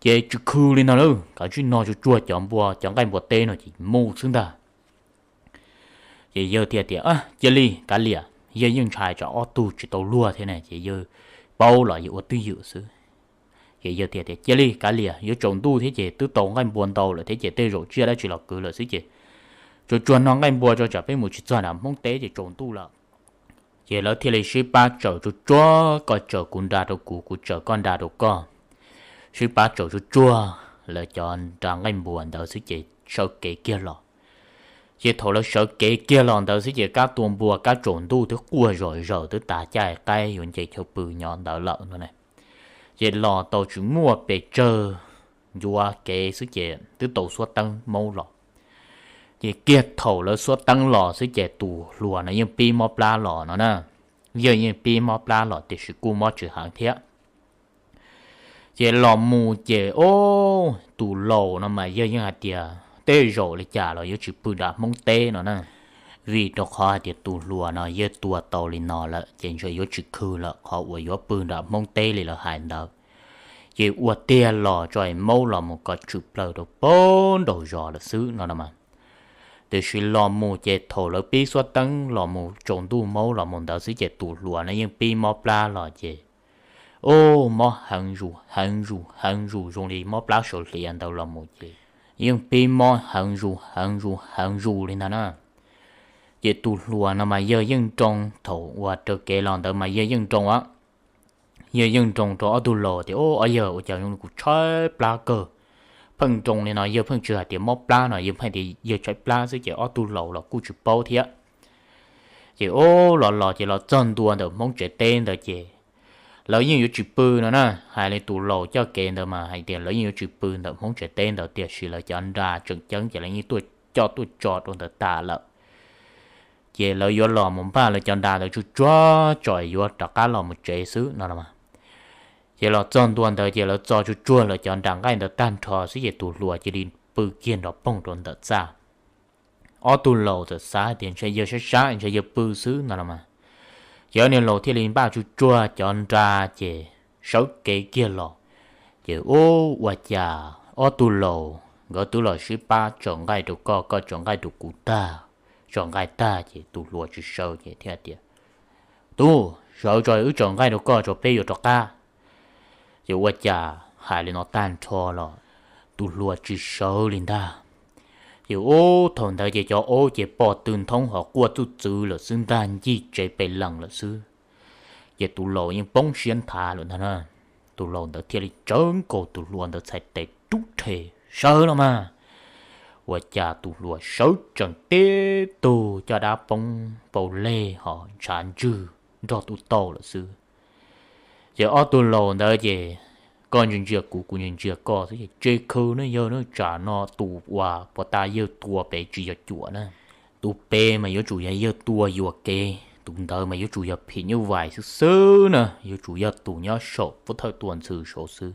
Ces tsis khw li no lawm, kav tsij no tsuag tsuag cov npua, cov nqaij npua teb no ces mus xwb ntag. Ces yawg thiaj tias cia li kav liam, yawg yeej ntshai tsam ob tug tsis tau luag thiab ne, ces yawg paub los yawg ua twj ywm xwb. Ces yawg thiaj tias cia li kav liam, yuav tsaus ntuj thiab ces twb tau nqaij npua ntau lawm thiab ces tej zaum tsiaj dab tsi los kwv lawm xwb ces tsuag tsuag no nqaij npua tso tsam peb mus tsis txog nram Hmoob teb ces tsaus ntuj lawm. Ces lawv thiaj li sib pab tsawm tsuag tsuag, koj tsawm kuv nra rau kuv, kuv tsawm koj nra rau koj. Sib pab tsawm tsuag tsuag lawv cov nra nqaij npua ntawd xwb ces sawv kev kiag los. Ces thaum lawv sawv kev kiag los ntawd xwb ces kab tua npua kab tsaus ntuj twb quaj zom zaws twb tas caij qaib yuav nce chaw pw nyob ntawd lawm no ne. Ces los tau tsis muaj pes tsawg ncuav kev xwb ces twb tau suab teeb maub los. Ces kiag thaum lawv suab teeb los xwb ces tus hluas no yeej pib mob plab los no na. Yawg yeej pib mob plab los tiam sis kuj mob tsis heev thiab. Ces los mus ces ub, tus laus no mas yawg yeej hais tias tej zaum li cas los yuav tsis pw nram Hmoob teb no na. Vim rau qhov hais tias tus hluas no yawg tua tau li no lawm ces ntshe yuav tsis khw lawm qhov uas yuav pw nram Hmoob teb li lawv hais ntawd. Ces ua tiag los tso es maub los mus kom tshwm plaws rau pem nraum zos lawm xwb no no mas. Tiam sis los mus ces thaum lawv pib suab teeb los mus tsaus ntuj maub los mus ntawd xwb ces tus hluas no yeej pib mob plab los ces ub, mob heev zus heev zus heev zus zoo li mob plab sawv hlias ntawd los mus ces yeej pib mob heev zus heev zus heev zus li ntag na. Ces tus hluas no mas yawg yeej nroo, thaum uas raws kev los ntawd mas yawg yeej nroo a. Yawg yeej nroo rau ob tug laus tias ub, ob yawg, ua cas zoo li kuv tshaib plab kawg. Pheej nroo li no yawg pheej tsis hais tias mob plab no, yawg pheej tias yawg tshaib plab xwb ces ob tug laus los kuj tsis paub thiab. Ces ub, los los ces los txog ntua ntawm Hmoob tsev teb ntawd ces lawv yeej yuav tsis pw no na. Hais li tus laus coj kev ntawd mas hais tias lawv yeej yuav tsis pw ntawm Hmoob tsev teb ntawd tiam sis lawv cov nra tseem ceeb ces lawv yeej tuaj coj tuaj tso rau ntawd tas lawm. Ces lawv yuav los mus npaj lawv cov nra ntawd tsuag tsuag tso yuav rov qab los mus tsev xwb no los mas. Ces los txog ntua ntawd ces lawv txo tsuag tsuag lawv cov nra nqaij ntawd tag nrho xwb ces tus hluas cia li pw kiag nrov poog rau ntawm txaj. Ob tug laus txawm xav hais tias ntshe yawg sab sab ntshe yawg pw xwb no los mas. Ces ob niag laus thiaj li npaj tsuag tsuag cov nra ces sawv kev kiag los. Ces ub, ua cas ob tug laus nkawd twb los sib pab tsaws nqaij rau koj, koj tsaws nqaij rau kuv tag, tso nqaij tag ces tus hluas tsis sawv ces thiaj tias, Tub, sawv tso wb tso nqaij rau koj tso peb yuav rov qab. Ces ua cas hais li no tag nrho los tus hluas tsis sawv li ntag. Ces ub thaum ntawd ces cov aub ces pom tw nthoob ho quaj txuj txwv lawm xwb ntag, ncig tsev pes lees lawm xwb. Ces tus laus yeej poob siab nthav lawm ntag na. Tus laus ntawd thiaj li tsawv nkaus tus hluas ntawd txhais tes rub rhe, Sawv los mas! Ua cas tus hluas sawv tsees tib tug caj dab poob pau lej ho ntshav ntswg nrog tub tauj lawm xwb. Ces ob tug laus ntawd ces koj ntsia ntsia kuv, kuv ntsia ntsia koj xwb ces tse khw ne yawg na, tsam no tus uas puag ta yawg tua pem tsis yog cuam na. Tus pem mas yuav tsum yog yawg tua yuam kev, tus ntawd mas yuav tsum yog phim nyuj vais xwb xwb na, yuav tsum yog tus nyob saum pub thawj tua ntxhw saud xwb.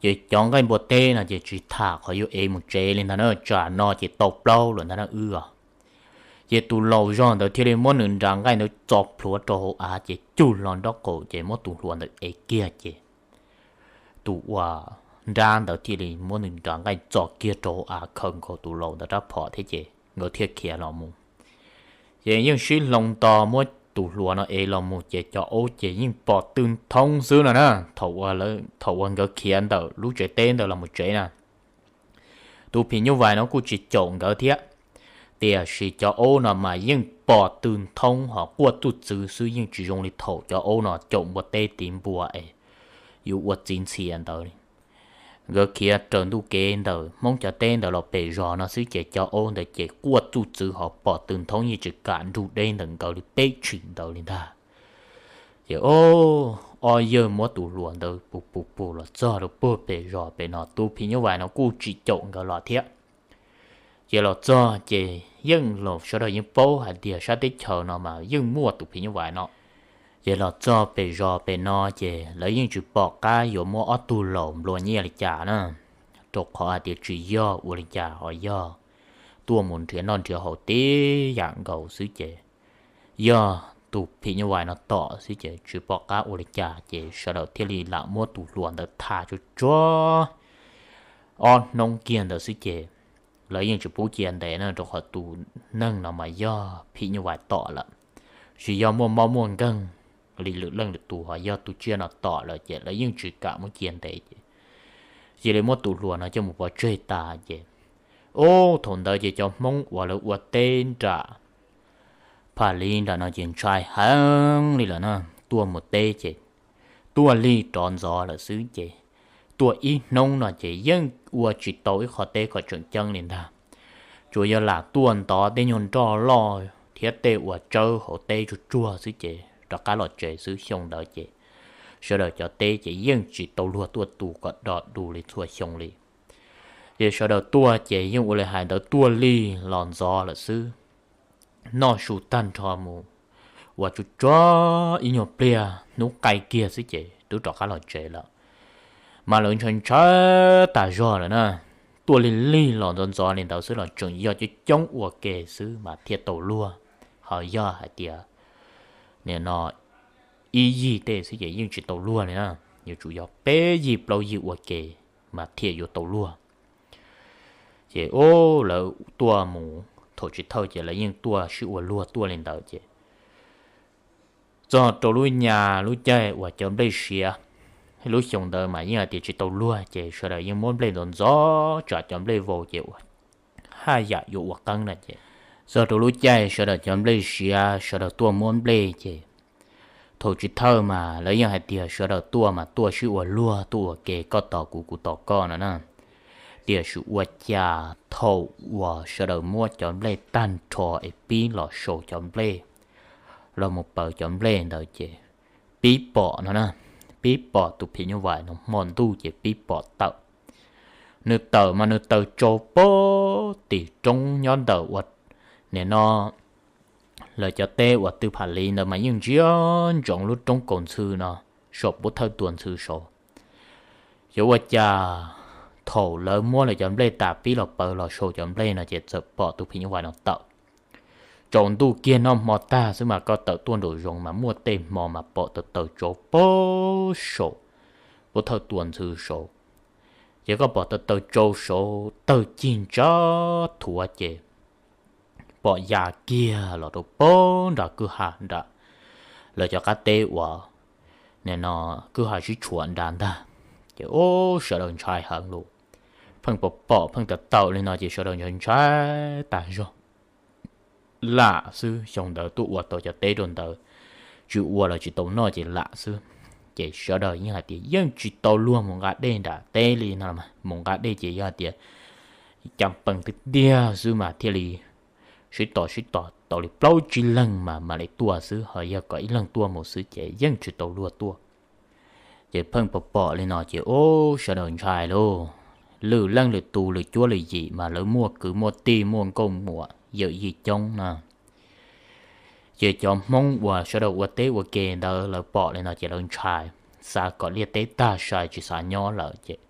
Ces cov nqaij npua teb no ces tsis tham qhov yuav ev mus tsev li ntag na, tsam no ces tau plaub lawm ntag na wb os. Ces tus laus zog ntawd thiaj li muab nws nra nqaij ntawd txo plhuav rau hauv av ces cug hlo nraub qaum ces muab tus hluas ntawd ev kiag ces tus uas nrab ntawd thiaj li muab nws nra nqaij txo kiag rau hauv av khaws nkaus tus laus ntawd rab phom thiab ces nkawd thiaj khiav los mus. Ces yeej sib hloov nto muab tus hluas no ev los mus ces cov aub ces yeej pom tw nthoob xwb no na. Thaum uas nkawd khiav ntawm lub tsev teb ntawd los mus tsev na, tus phim nyuj vais no kuj tsis caum nkawd thiab, tiam sis cov aub no mas yeej pom tw nthoob ho quaj txuj txwv xwb, yeej tsis zoo li thaum cov aub no caum npua teb tiv npua es yuav ua txiv ntxhias ntawd. Nkawd khiav raws ntuj kev ntawm Hmoob cov teb ntawd los pem zos no xwb ces cov aub ntawd ces quaj txuj txwv ho pom tw nthoob yeej tsis kam nrug deb ntawm nkawd li peb tshim ntawd li ntag. Ces ob yawg muab tus hluas ntawd pus pus pus los txog rau puag pem zos pem no, tus phim nyuj vais no kuj tsis caum nkawd los thiab. Ces los txog ces yeej los sawv daws yeej paub hais tias sab teb chaws no mas yeej muaj tus phim nyuj vais no. Ces los txog pem zos pem no ces lawv yeej tsis pom qab yuav muab ob tug laus nplua nyiaj li cas na, rau qhov hais tias tsis yog ua li cas ho yog tuaj mus nrhiav noj nrhiav haus tib yam nkaus xwb ces yog tus phim nyuj vais no tom xwb ces tsis pom qab ua li cas ces sawv daws thiaj li lam muab tus hluas ntawd tha tsuag tsuag ob hnub kiag ntawd xwb ces lawv yeej tsis pub cia ntev na, rau qhov tus neeg no mas yog phim nyuj vais tom lawm, tsis yog muaj mob muaj nkeeg li lwm leej lwm tus, ho yog tus tsiaj no tom lawm ces lawv yeej tsis kam muab cia ntev ces cia li muab tus hluas no coj mus pov tseg tas ces, ub, thaum ntawd ces cov Hmoob uas lawv ua teb nram Pham Li nram no ces ntshai heev li lawm na, tuaj mus teb ces tuaj lig rov ntxov lawm xwb ces tuaj ib hnub no ces yeej ua tsis tau ib qho teb kom tseem ceeb li ntag. Tsuas yog lam tuaj ntov tej nyuag nroj loj thiab tej uas tsawb hauv teb tsuag tsuag xwb ces rov qab los tsev xwb. Xyoo ntawd ces sawv daws cov teb ces yeej tsis tau luag tuaj tu kom do du li txhua xyoo li. Ces sawv daws tuaj ces yeej ua li hais ntawd tuaj lig los ntxov lawm xwb. Noj su tag nrho mus, ua tsuag tsuag ib nyuag pliag hnub qaij kiag xwb ces twb rov qab los tsev lawm. Mas lawv ntshai ntshai tas zog lawm na, tuaj lig lig los ntxov ntxov li ntawd xwb los tseem yog coob coob ua ke xwb mas thiaj tau luag. Ho yog hais tias nim no ib yig tej xwb ces yeej tsis tau luag li na, yuav tsum yog peb yig plaub yig ua ke mas thiaj yuav tau luag. Ces ub, lawv tuaj mus thaum tsis thawj ces lawv yeej tuaj sib ua luag tuaj li ntawd ces txog rau lub nyas lub caij uas cov nplej siav, lub xyoo ntawd mas yeej hais tias tsis tau luag ces sawv daws yeej muab nplej ntxov ntxov tsam cov nplej vau ces ua haj yam yuav ua qeeb na ces txog rau lub caij sawv daws cov nplej siav sawv daws tuaj muab nplej ces thaum tsis thawj mas lawv yeej hais tias sawv daws tuaj mas tuaj sib ua luag tuaj ua ke koj tos kuv kuv tos koj no na. Tiam sis ua cas thaum uas sawv daws muab cov nplej tag nrho es pib los sau cov nplej los mus paws cov nplej ntawd ces pib pom no na, pib pom tus phim nyuj vais no hmo ntuj ces pib pom tawm. Nws tawm mas nws tawm tsau pem tim roob nyob ntawm uas nim no lawv cov teb uas tw Pham Li ntawd mas yeej ntsia ntsoov lub roob kaus ntxhw no saum pub thawj tua ntxhw saud. Yuav ua cas thaum lawv muab lawv cov nplej tas pib los paws los sau cov nplej no ces txawm pom tus phim nyuj vais no tawm. Tsaus ntuj kiag noj hmo tag xwb mas koj tawm tuaj nraum zoov mas muaj tej hmo mas pom tawm taws tsau pem saum pub thawj tua ntxhw saud. Ces koj pom tawm taws tsau saud tawg cig ntsa thuav ces pom ya kiag los rau pem nram kwj ha nram lawv cov qab teb uas nim no kwj ha sib tshuam nrad ntag. Ces ub, sawv daws ntshai heev lawm. Pheej pom pom pheej tawm tawm li no ces sawv daws ntshai ntshai tas zog. Lam xwb, xyoo ntawd tuaj ua tau cov teb rau ntawd, tsis ua los tsis tau noj ces lam xwb. Ces sawv daws yeej hais tias yeej tsis tau luag mus nqa dej nram teb li no, mus nqa dej ces yog tias cas pees tiag tiag xwb mas thiaj li sib tos sib tos tau li plaub tsib leeg mas mam li tuaj xwb, ho yog kom ib leeg tuaj mus xwb ces yeej tsis tau luag tuaj. Ces pheej pom pom li no ces ub, sawv daws ntshai lauj. Lwm leej lwm tus lwm cuab lwm yim mas lawv muaj kwv muaj tij muaj nkauj muam yawm yij coob na. Ces cov Hmoob uas sawv daws ua teb ua ke ntawd lawv pom li no ces lawv ntshai, xav kom liaj teb tag sai tsis xav nyob lawm ces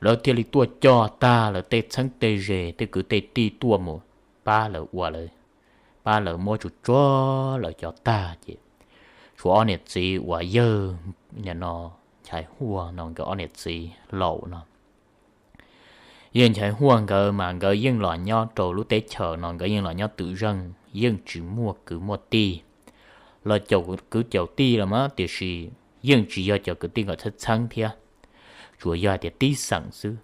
lawv thiaj li tuaj coj tag lawv tej txheeb tej ze tej kwv tej tij tuaj mus pab lawv ua lawv, pab lawv muab tsuj tsuag lawv cov tag ces tshuav ob niam txiv uas yawg nim no Nchaiv Huaj no nkawd ob niam txiv laus no. Yawg Nchaiv Huaj nkawd mas nkawd yeej los nyob rau lub teb chaws no nkawd yeej los nyob twm zeej yeej tsis muaj kwv muaj tij, los caum kwv caum tij los mas tiam sis yeej tsis yog cov kwv tij kom txheeb txheeb thiab, tsuas yog hais tias tib xeem xwb,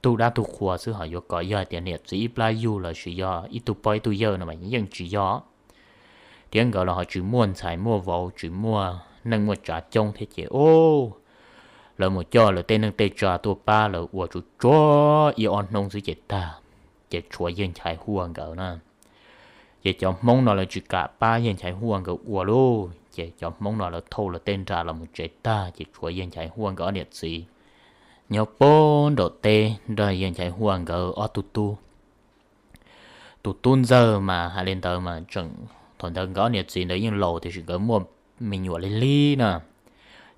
tug dab tug qhua xwb, ho yuav kom yog hais tias niam txiv ib plab yug los sis yog ib tug pog ib tug yawg no mas yeej tsis yog. Thiab nkawd los ho tsis muaj ntxhais muaj vauv tsis muaj neej muaj tsav coob thiab ces ub, lawv mus coj lawv tej neej tej tsav tuaj pab lawv ua tsuj tsuag ib ob hnub xwb ces tag. Ces tshuav yawg Nchaiv Huaj nkawd na. Ces cov Hmoob no lawv tsis kam pab yawg Nchaiv Huaj nkawd ua lauj, ces cov Hmoob no lawv thauj lawv tej nra los mus tsev tag ces tshuav yawg Nchaiv Huaj nkawd ob niam txiv nyob pem nraum teb nrog yawg Nchaiv Huaj nkawd ob tug tub. Tus tub ntxawg mas hais li ntawd mas tseem, thaum ntawd nkawd ob niam txiv ntawd yeej laus tiam sis nkawd muaj me nyuam lig lig na.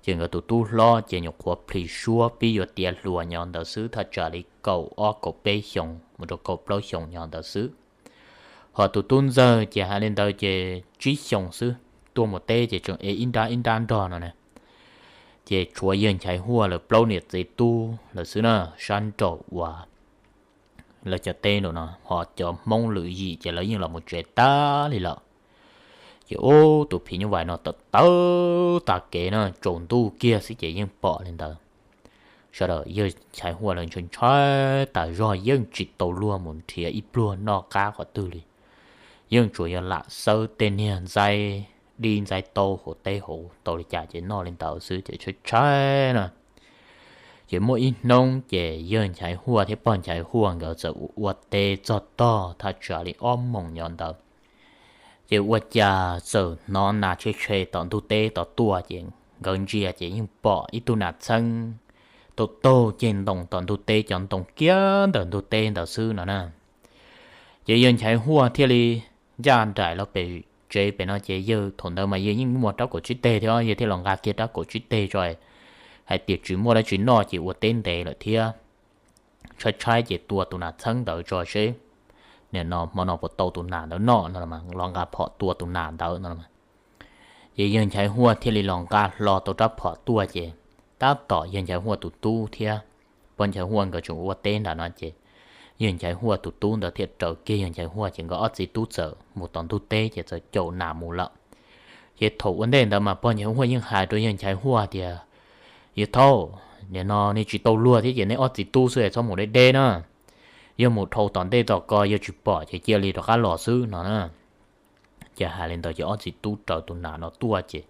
Ces nkawd tus tub hlob ces nyuam qhuav plhis suab pib yuav tiav hluas nyob ntawd xwb, thaj tsam li kaum ob kaum peb xyoos mus rau kaum plaub xyoos nyob ntawd xwb. Ho tus tub ntxawg ces hais li ntawd ces tsib xyoos xwb, tuaj mus teb ces tseem ev ib nrab ib nrab nrog no na. Ces tshuav yawg Nchaiv Huaj lawv plaub niam txiv tub lawm xwb na, sab nraum uas lawv cov teb nraum no, ho cov Hmoob lwm yim ces lawv yeej los mus tsev tag li lawm. Ces ub, tus phim nyuj vais no tawm tawv tas kev na, tsaus ntuj kiag xwb ces yeej pom li ntawd. Sawv daws yawg Nchaiv Huaj lawv ntshai ntshai tas zog yeej tsis tau luag mus nrhiav ib pluag noj qab qhov twg li. Yeej tsuas yog lam xawb tej niag ntxaib dib ntxaib taub hauv teb hauv tau li cas ces noj li ntawd xwb ces tshaib tshaib na. Ces muaj ib hnub ces yawg Nchaiv Huaj thiab pog Nchaiv Huaj nkawd txawm ua teb txog tog thaj tsam li ob moos nyob ntawd. Ces ua cas txawm hnov nas tshe tshe tom ntug teb tod tuaj ces nkawd ntsia ces yeej pom ib tug nas txheeb taug taug ceg ntoo tom ntug teb, cov ntoo kiag ntawm ntug teb ntawd xwb no na. Ces yawg Nchaiv Huaj thiaj li ncaj nraim los pem tsev pem no ces yawg thaum ntawd mas yawg yeej muaj rab kaum tsib teg thiab, yawg thiaj los nqa kiag rab kaum tsib teg tso, hais tias tsis muaj dab tsi noj ces ua teb ntev lawm thiab, tshaib tshaib ces tua tus nas txheeb ntawd tso seb nim no hmo no puas tau tus nas ntawd noj no los nqa phom tua tus nas ntawd no. Ces yawg Nchaiv Huaj thiaj li los nqa hlo tau rab phom tuaj ces tab tom yawg Nchaiv Huaj tus tub thiab pog Nchaiv Huaj nkawd tseem ua teb nram no ces yawg Nchaiv Huaj tus tub ntawd thiaj raws kiag yawg Nchaiv Huaj ces nkawd ob txiv tub txawm mus tom ntug teb ces txawm caum nas mus lawm. Ces thaum ua ntej ntawd mas pog Nchaiv Huaj yeej hais rau yawg Nchaiv Huaj tias, yawg thaub, nim no nej tsis tau luag thiab ces nej ob txiv tub xwb es txhob mus deb deb na. Yog mus dhau tom ntej tom ko yog tsis pom ces cia li rov qab los xwb no na. Ces hais li ntawd ces ob txiv tub raws tus nas no tuaj ces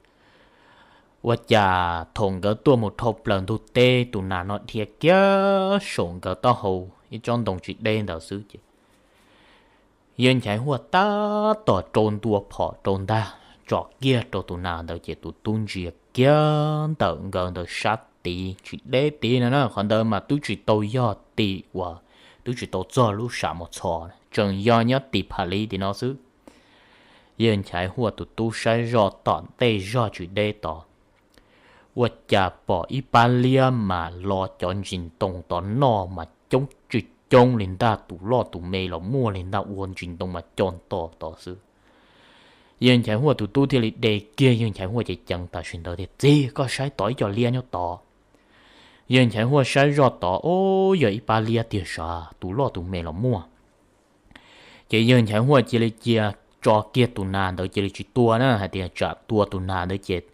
ua cas thaum nkawd tuaj mus dhau plaws ntug teb tus nas no dhia kiag saum nkawd taub hau ib tsob ntoo tsis deb ntawd xwb ces yawg Nchaiv Huaj tab tom rau ntua phom rau ntag, tsom kiag rau tus nas ntawd ces tus tub ntsia kiag ntawm nkawd ntawd sab tid tsis deb tid no na, qhov ntawd mas twb tsis tau yog tim uas twb tsis tau txog lub sam mos txhos, tseem yog nyob tim pham li tim no xwb. Yawg Nchaiv Huaj tus tub saib zoj tom ntej zog tsis deb tod, ua cas pom ib pab liab mas lo cov ntsis ntoo tod noj mas coob tsis coob li ntag, tus loj tus me los muaj li ntag, ua ntsis ntoo mas co nto tod xwb. Yawg Nchaiv Huaj tus tub thiaj li de kiag yawg Nchaiv Huaj cev ceev tam sim ntawd tias, txiv, koj saib tod ib co liab nyob tod. Yawg Nchaiv Huaj saib zoj tod, o, yog ib pab liab tiag sav, tus loj tus me los muaj. Ces yawg Nchaiv Huaj cia li cia tso kiag tus nas ntawd cia li tsis tua na, hais tias tsam tua tus nas ntawd ces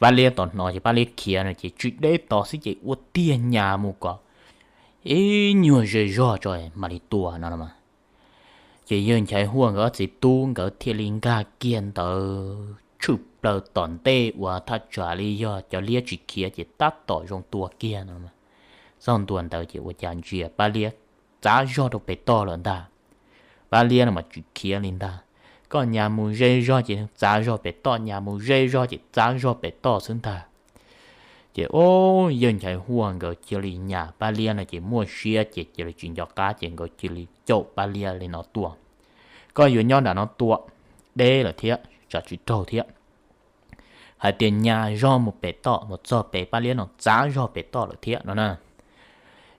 Pab Liab tos hnov ces Pab Liab khiav no ces tsis deb tos xwb ces ua tiag nyas mus kom ib nyuag ze zog tso mam li tua no. Ces yawg Nchaiv Huaj nkawd ob txiv tub nkawd thiaj li nkag kiag ntawd tshwm plaws tom ntej uas thaj tsam li yog cov liab tsis khiav ces tab tom zoo tua kiag no. Txog ntua ntawd ces ua cas ntsia Pab Liab txav zog rau pem toj lawm ntag. Pab Liab no mas tsis khiav li ntag, koj nyas mus ze zog ces txav zog pem toj, nyas mus ze zog ces txav zog pem toj xwb ntag. Ces o, yawg Nchaiv Huaj nkawd cia li nyas Pab Liab no ces muaj siab ces cia li tsis nco qab ces nkawd cia li caum Pab Liab li no tua. Koj yuav nyob nram no tua deb lawm thiab tsam tsis raug thiab. Hais tias nyas zog mus pem toj mus txog pem Pab Liab no txav zog pem toj lawm thiab no na.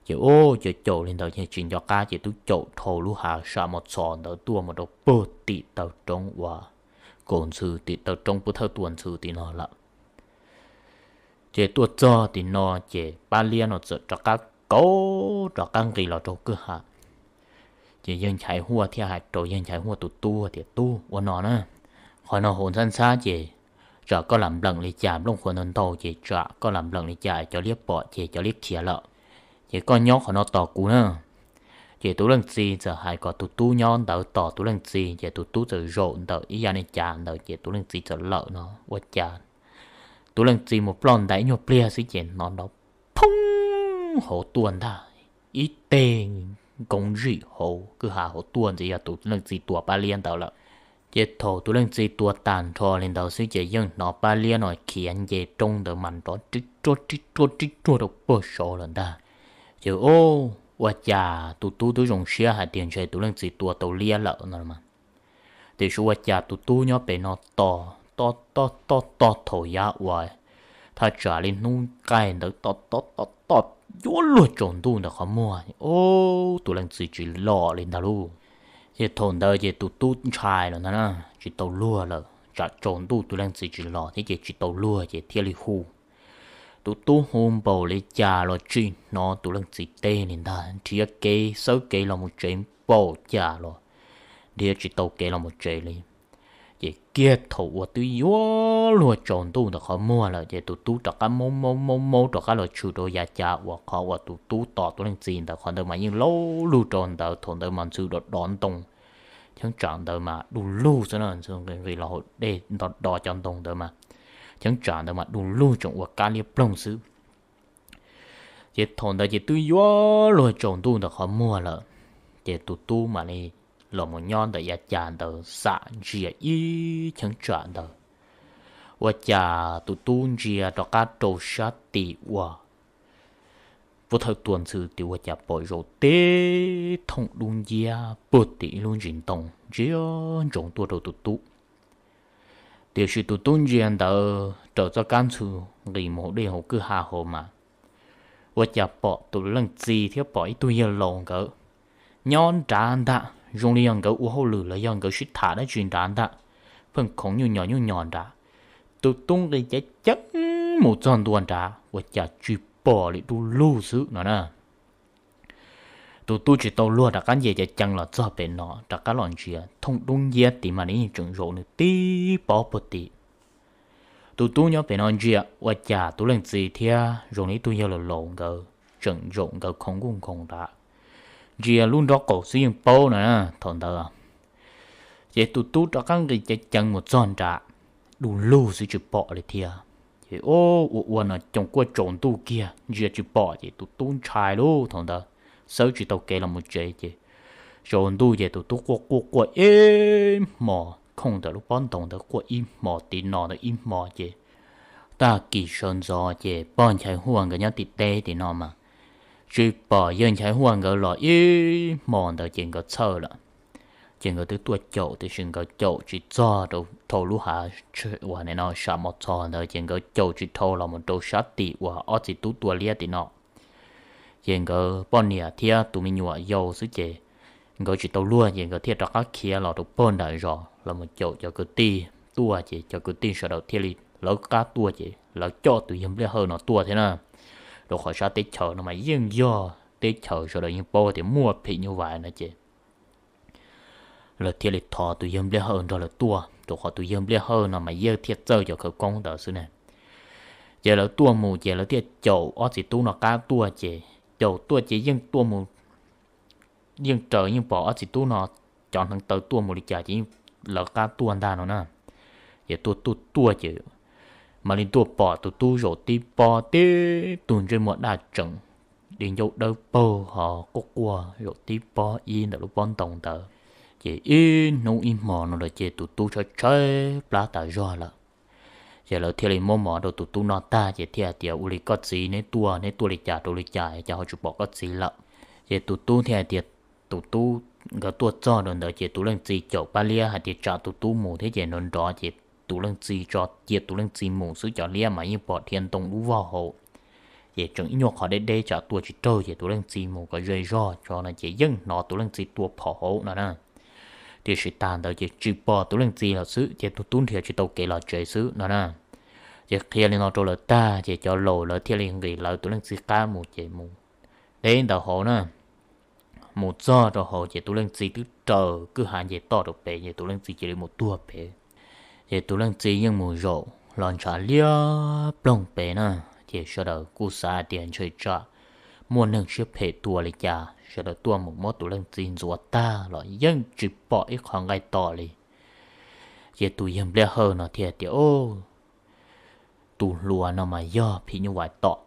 Ces o, caum caum li ntawd ces tsis nco qab ces twb caum dhau lub hav sam mos txhos ntawd tuaj mus rau puag tim taw roob uas kaum ntxhw tim taw roob pub thawj tua ntxhw tim no lawm. Ces tuaj txog tim no ces Pab Liab no txawm rov qab kauv rov qab nqis los rau kwj ha. Ces yawg Nchaiv Huaj thiaj hais rau yawg Nchaiv Huaj tus tub tias, Tub, ua no na, qhov no hauv ntxhab ntxhab ces tsam koj lam npleem li cas, nplooj qhuav ntau ntau ces tsam koj lam npleem li cas cov liab pom ces cov liab khiav lawm. Ces koj nyob qhov no tos kuv na. Ces tus leej txiv txawm hais kom tus tub nyob ntawd tos tus leej txiv, ces tus tub txawm zaum ntawm ib yam li cas ntawd ces tus leej txiv txawm lawm no ua cas tus leej txiv mus ploj ntais ib nyuag pliag xwb ces hnov nrov phoob hauv tuaj ntag, ib teg nkoov zim hauv kwj ha hauv tuaj ntxiv yog tus leej txiv tua Pab Liab ntawd lawm. Ces thaum tus leej txiv tua tag nrho li ntawd xwb ces yeej hnov Pab Liab no khiav nce roob ntawd mas nrov rib ruag rib ruag rib ruag rau puag saud lawm ntag. Ces o, ua cas tus tub twb zoo siab hais tias ntshe tus leej txiv tua tau Liab lawm no mas, tiam sis ua cas tus tub nyob pem no tos tos tos tos thaum yav uas thaj tsam li hnub qaij ntawd tos tos tos tos yuav luag tsaus ntuj ntawm qhov muag, o, tus leej txiv tsis los li ntag lauj. Ces thaum ntawd ces tus tub ntshai lawm ntag na, tsis tau luag lawm, tsam tsaus ntuj tus leej txiv tsis los thiab ces tsis tau luag ces thiaj li hu. Tus tub hu npaum li cas los tsis hnov tus leej txiv teb li ntag, nrhiav kev xawb kev los mus tsev npaum cas los nrhiav tsis tau kev los mus tsev li. Ces kiag thaum uas twb yuav luag tsaus ntuj ntawm qhov muag lawm ces tus tub rov qab maub maub maub maub rov qab los tshwm rau yav cas uas qhov uas tus tub tos tus leej txiv ntawd, qhov ntawd mas yeej laub lug rau ntawd, thaum ntawd mas ntxhw dov dov ntoo, cheeb tsam ntawd mas du lug xwb na, ntxhw nqis los hauv dej nto do cov ntoo ntawd mas cheeb tsam ntawd mas du lug tseem ua kab liab ploog xwb. Ces thaum ntawd ces twb yuav luag tsaus ntuj ntawm qhov muag lawm, ces tus tub mam li los mus nyob ntawm yav cas ntawd xam ntsia ib cheeb tsam ntawd. Ua cas tus tub ntsia rov qab rau sab tim uas pub thawj tua ntxhw tim ua cas pom zaum teb thooj dub nciab puag tim ib lub ntsis ntoo ntsia ntsoov tuaj rau tus tub. Tiam sis tus tub ntsia ntawd raws txoj kab ntxhw nqis mus hauv dej hauv kwj ha hauv mas ua cas pom tus leej txiv thiab pom ib tug yawg laus nkawd nyob nrad ntag, zoo li yog nkawd ua hauj lwm los yog nkawd sib tham dab tsi nrad ntag, pheej khoov nyuj nyos nyuj nyos nrad. Tus tub nqis ceev ceev mus txog ntua nrad ua cas tsis pom li, du lug xwb no na. Tus tub tsis tau luag rov qab nce ceev ceev los txog pem no rov qab los ntsia thooj dub nciab tid mas nws yeej tseem zaum nws tib pob puag tim. Tus tub nyob pem no ntsia ua cas tus leej txiv thiab zoo li ib tug yawg laus laus nkawd tseem zaum nkawd khoov nkuj nkoos nrad. Ntsia lub nrob qaum xwb yeej paub no na thaum ntawd. Ces tus tub rov qab nqis ceev ceev mus txog nrad, du lug xwb tsis pom li thiab. Ces ua ua no coos kuaj tsaus ntuj kiag ntsia tsis pom ces tus tub ntshai lauj thaum ntawd, xawb tsis tau kev los mus tsev ces tsaus ntuj ces tus tub quaj quaj quaj ib hmos, khooj ntawm lub pob ntoo ntawd quaj ib hmos, tiv no ntawd ib hmos ces tag kis sawv ntxov ces pog Nchaiv Huaj nkawd nyob tim teb tim no mas tsis pom yawg Nchaiv Huaj nkawd los ib hmos ntawd ces nkawd txhawj lawm. Ces nkawd twb tuaj caum tiam sis nkawd caum tsis txog rau dhau lub hav uas nim no sam mos txhos ntawd ces nkawd caum tsis dhau los mus rau sab tim uas ob txiv tub tua liab tim no. Ces nkawd poj niam thiab tus me nyuam yau xwb ces nkawd tsis tau luag ces nkawd thiaj rov qab khiav los rau pog nram zos los mus caum cov kwv tij tuaj ces cov kwv tij sawv daws thiaj li lawv qab tuaj ces lawv coj tus yawg Npliaj Hawj no tuaj thiab na. Rau qhov sab teb chaws no mas yeej yog teb chaws sawv daws yeej paub tias muaj phim nyuj vais no ces Lawv thiaj li thov tus yawg Npliaj Hawj nrog lawv tuaj, rau qhov tus yawg Npliaj Hawj no mas yeej thiaj txawj cov khawv koob ntawd xwb ne. Ces lawv tuaj mus ces lawv thiaj caum ob txiv tub no qab tuaj ces, caum tuaj ces yeej tuaj mus, yeej raws yeej pom ob txiv tub no cov hneev taw tuaj mus li cas ces yeej lawv qab tuaj ntag no na. Ces tuaj tuaj tuaj ces mam li tuaj pom tus tub zaum tib pob tib tug ntsej muag daj tseem, di ncauj dawb paug ho quaj quaj zaum tib pob ib ntawm lub pob ntoo ntawd. Ces ib hnub ib hmo no lawm ces tus tub tshaib tshaib plab tas zog lawm. Ces lawv thiaj li muab mov rau tus tub noj tag ces thiaj hais tias, Ua li koj txiv, neb tuaj, neb tuaj li cas rau li cas es cas ho tsis pom koj txiv lawm? Ces tus tub thiaj hais tias, tus tub, nkawd tuaj txog rau ntawd ces tus leej txiv caum pab liab hais tias tsam tus tub mus thiab ces nrov nrov ces tus leej txiv tso cia tus leej txiv mus xwb, cov liab mas yeej pom dhia ntoo lub voj hauv. Ces tseem ib nyuag qhov deb deb tsam tua tsis raug ces tus leej txiv mus kom ze zog tso no ces yeej hnov tus leej txiv tua phom hauv no na. Tiam sis tag ntawd ces tsis pom tus leej txiv lawm xwb ces tus tub nrhiav tsis tau kev los tsev xwb no na. Ces qhia li no rau lawv tag ces cov laus lawv thiaj li nqis lawv tus leej txiv qab mus ces mus deb ntawd hauv na. Mus txog rau hauv ces tus leej txiv twb raws kwj ha nce toj rau pem ces tus leej txiv cia li mus tuag pem. Ces tus leej txiv yeej mus zaum los ntshav liab ploog pem na. Ces sawv daws kuj xav hais tias ntshe tsam muaj neeg siab phem tua li cas, sawv daws tuaj mus muab tus leej txiv ntxuav tag los yeej tsis pom ib qho nqaij tom li. Ces tus yawg Npliaj Hawj no thiaj tias, Tus hluas no mas yog phim nyuj vais tom.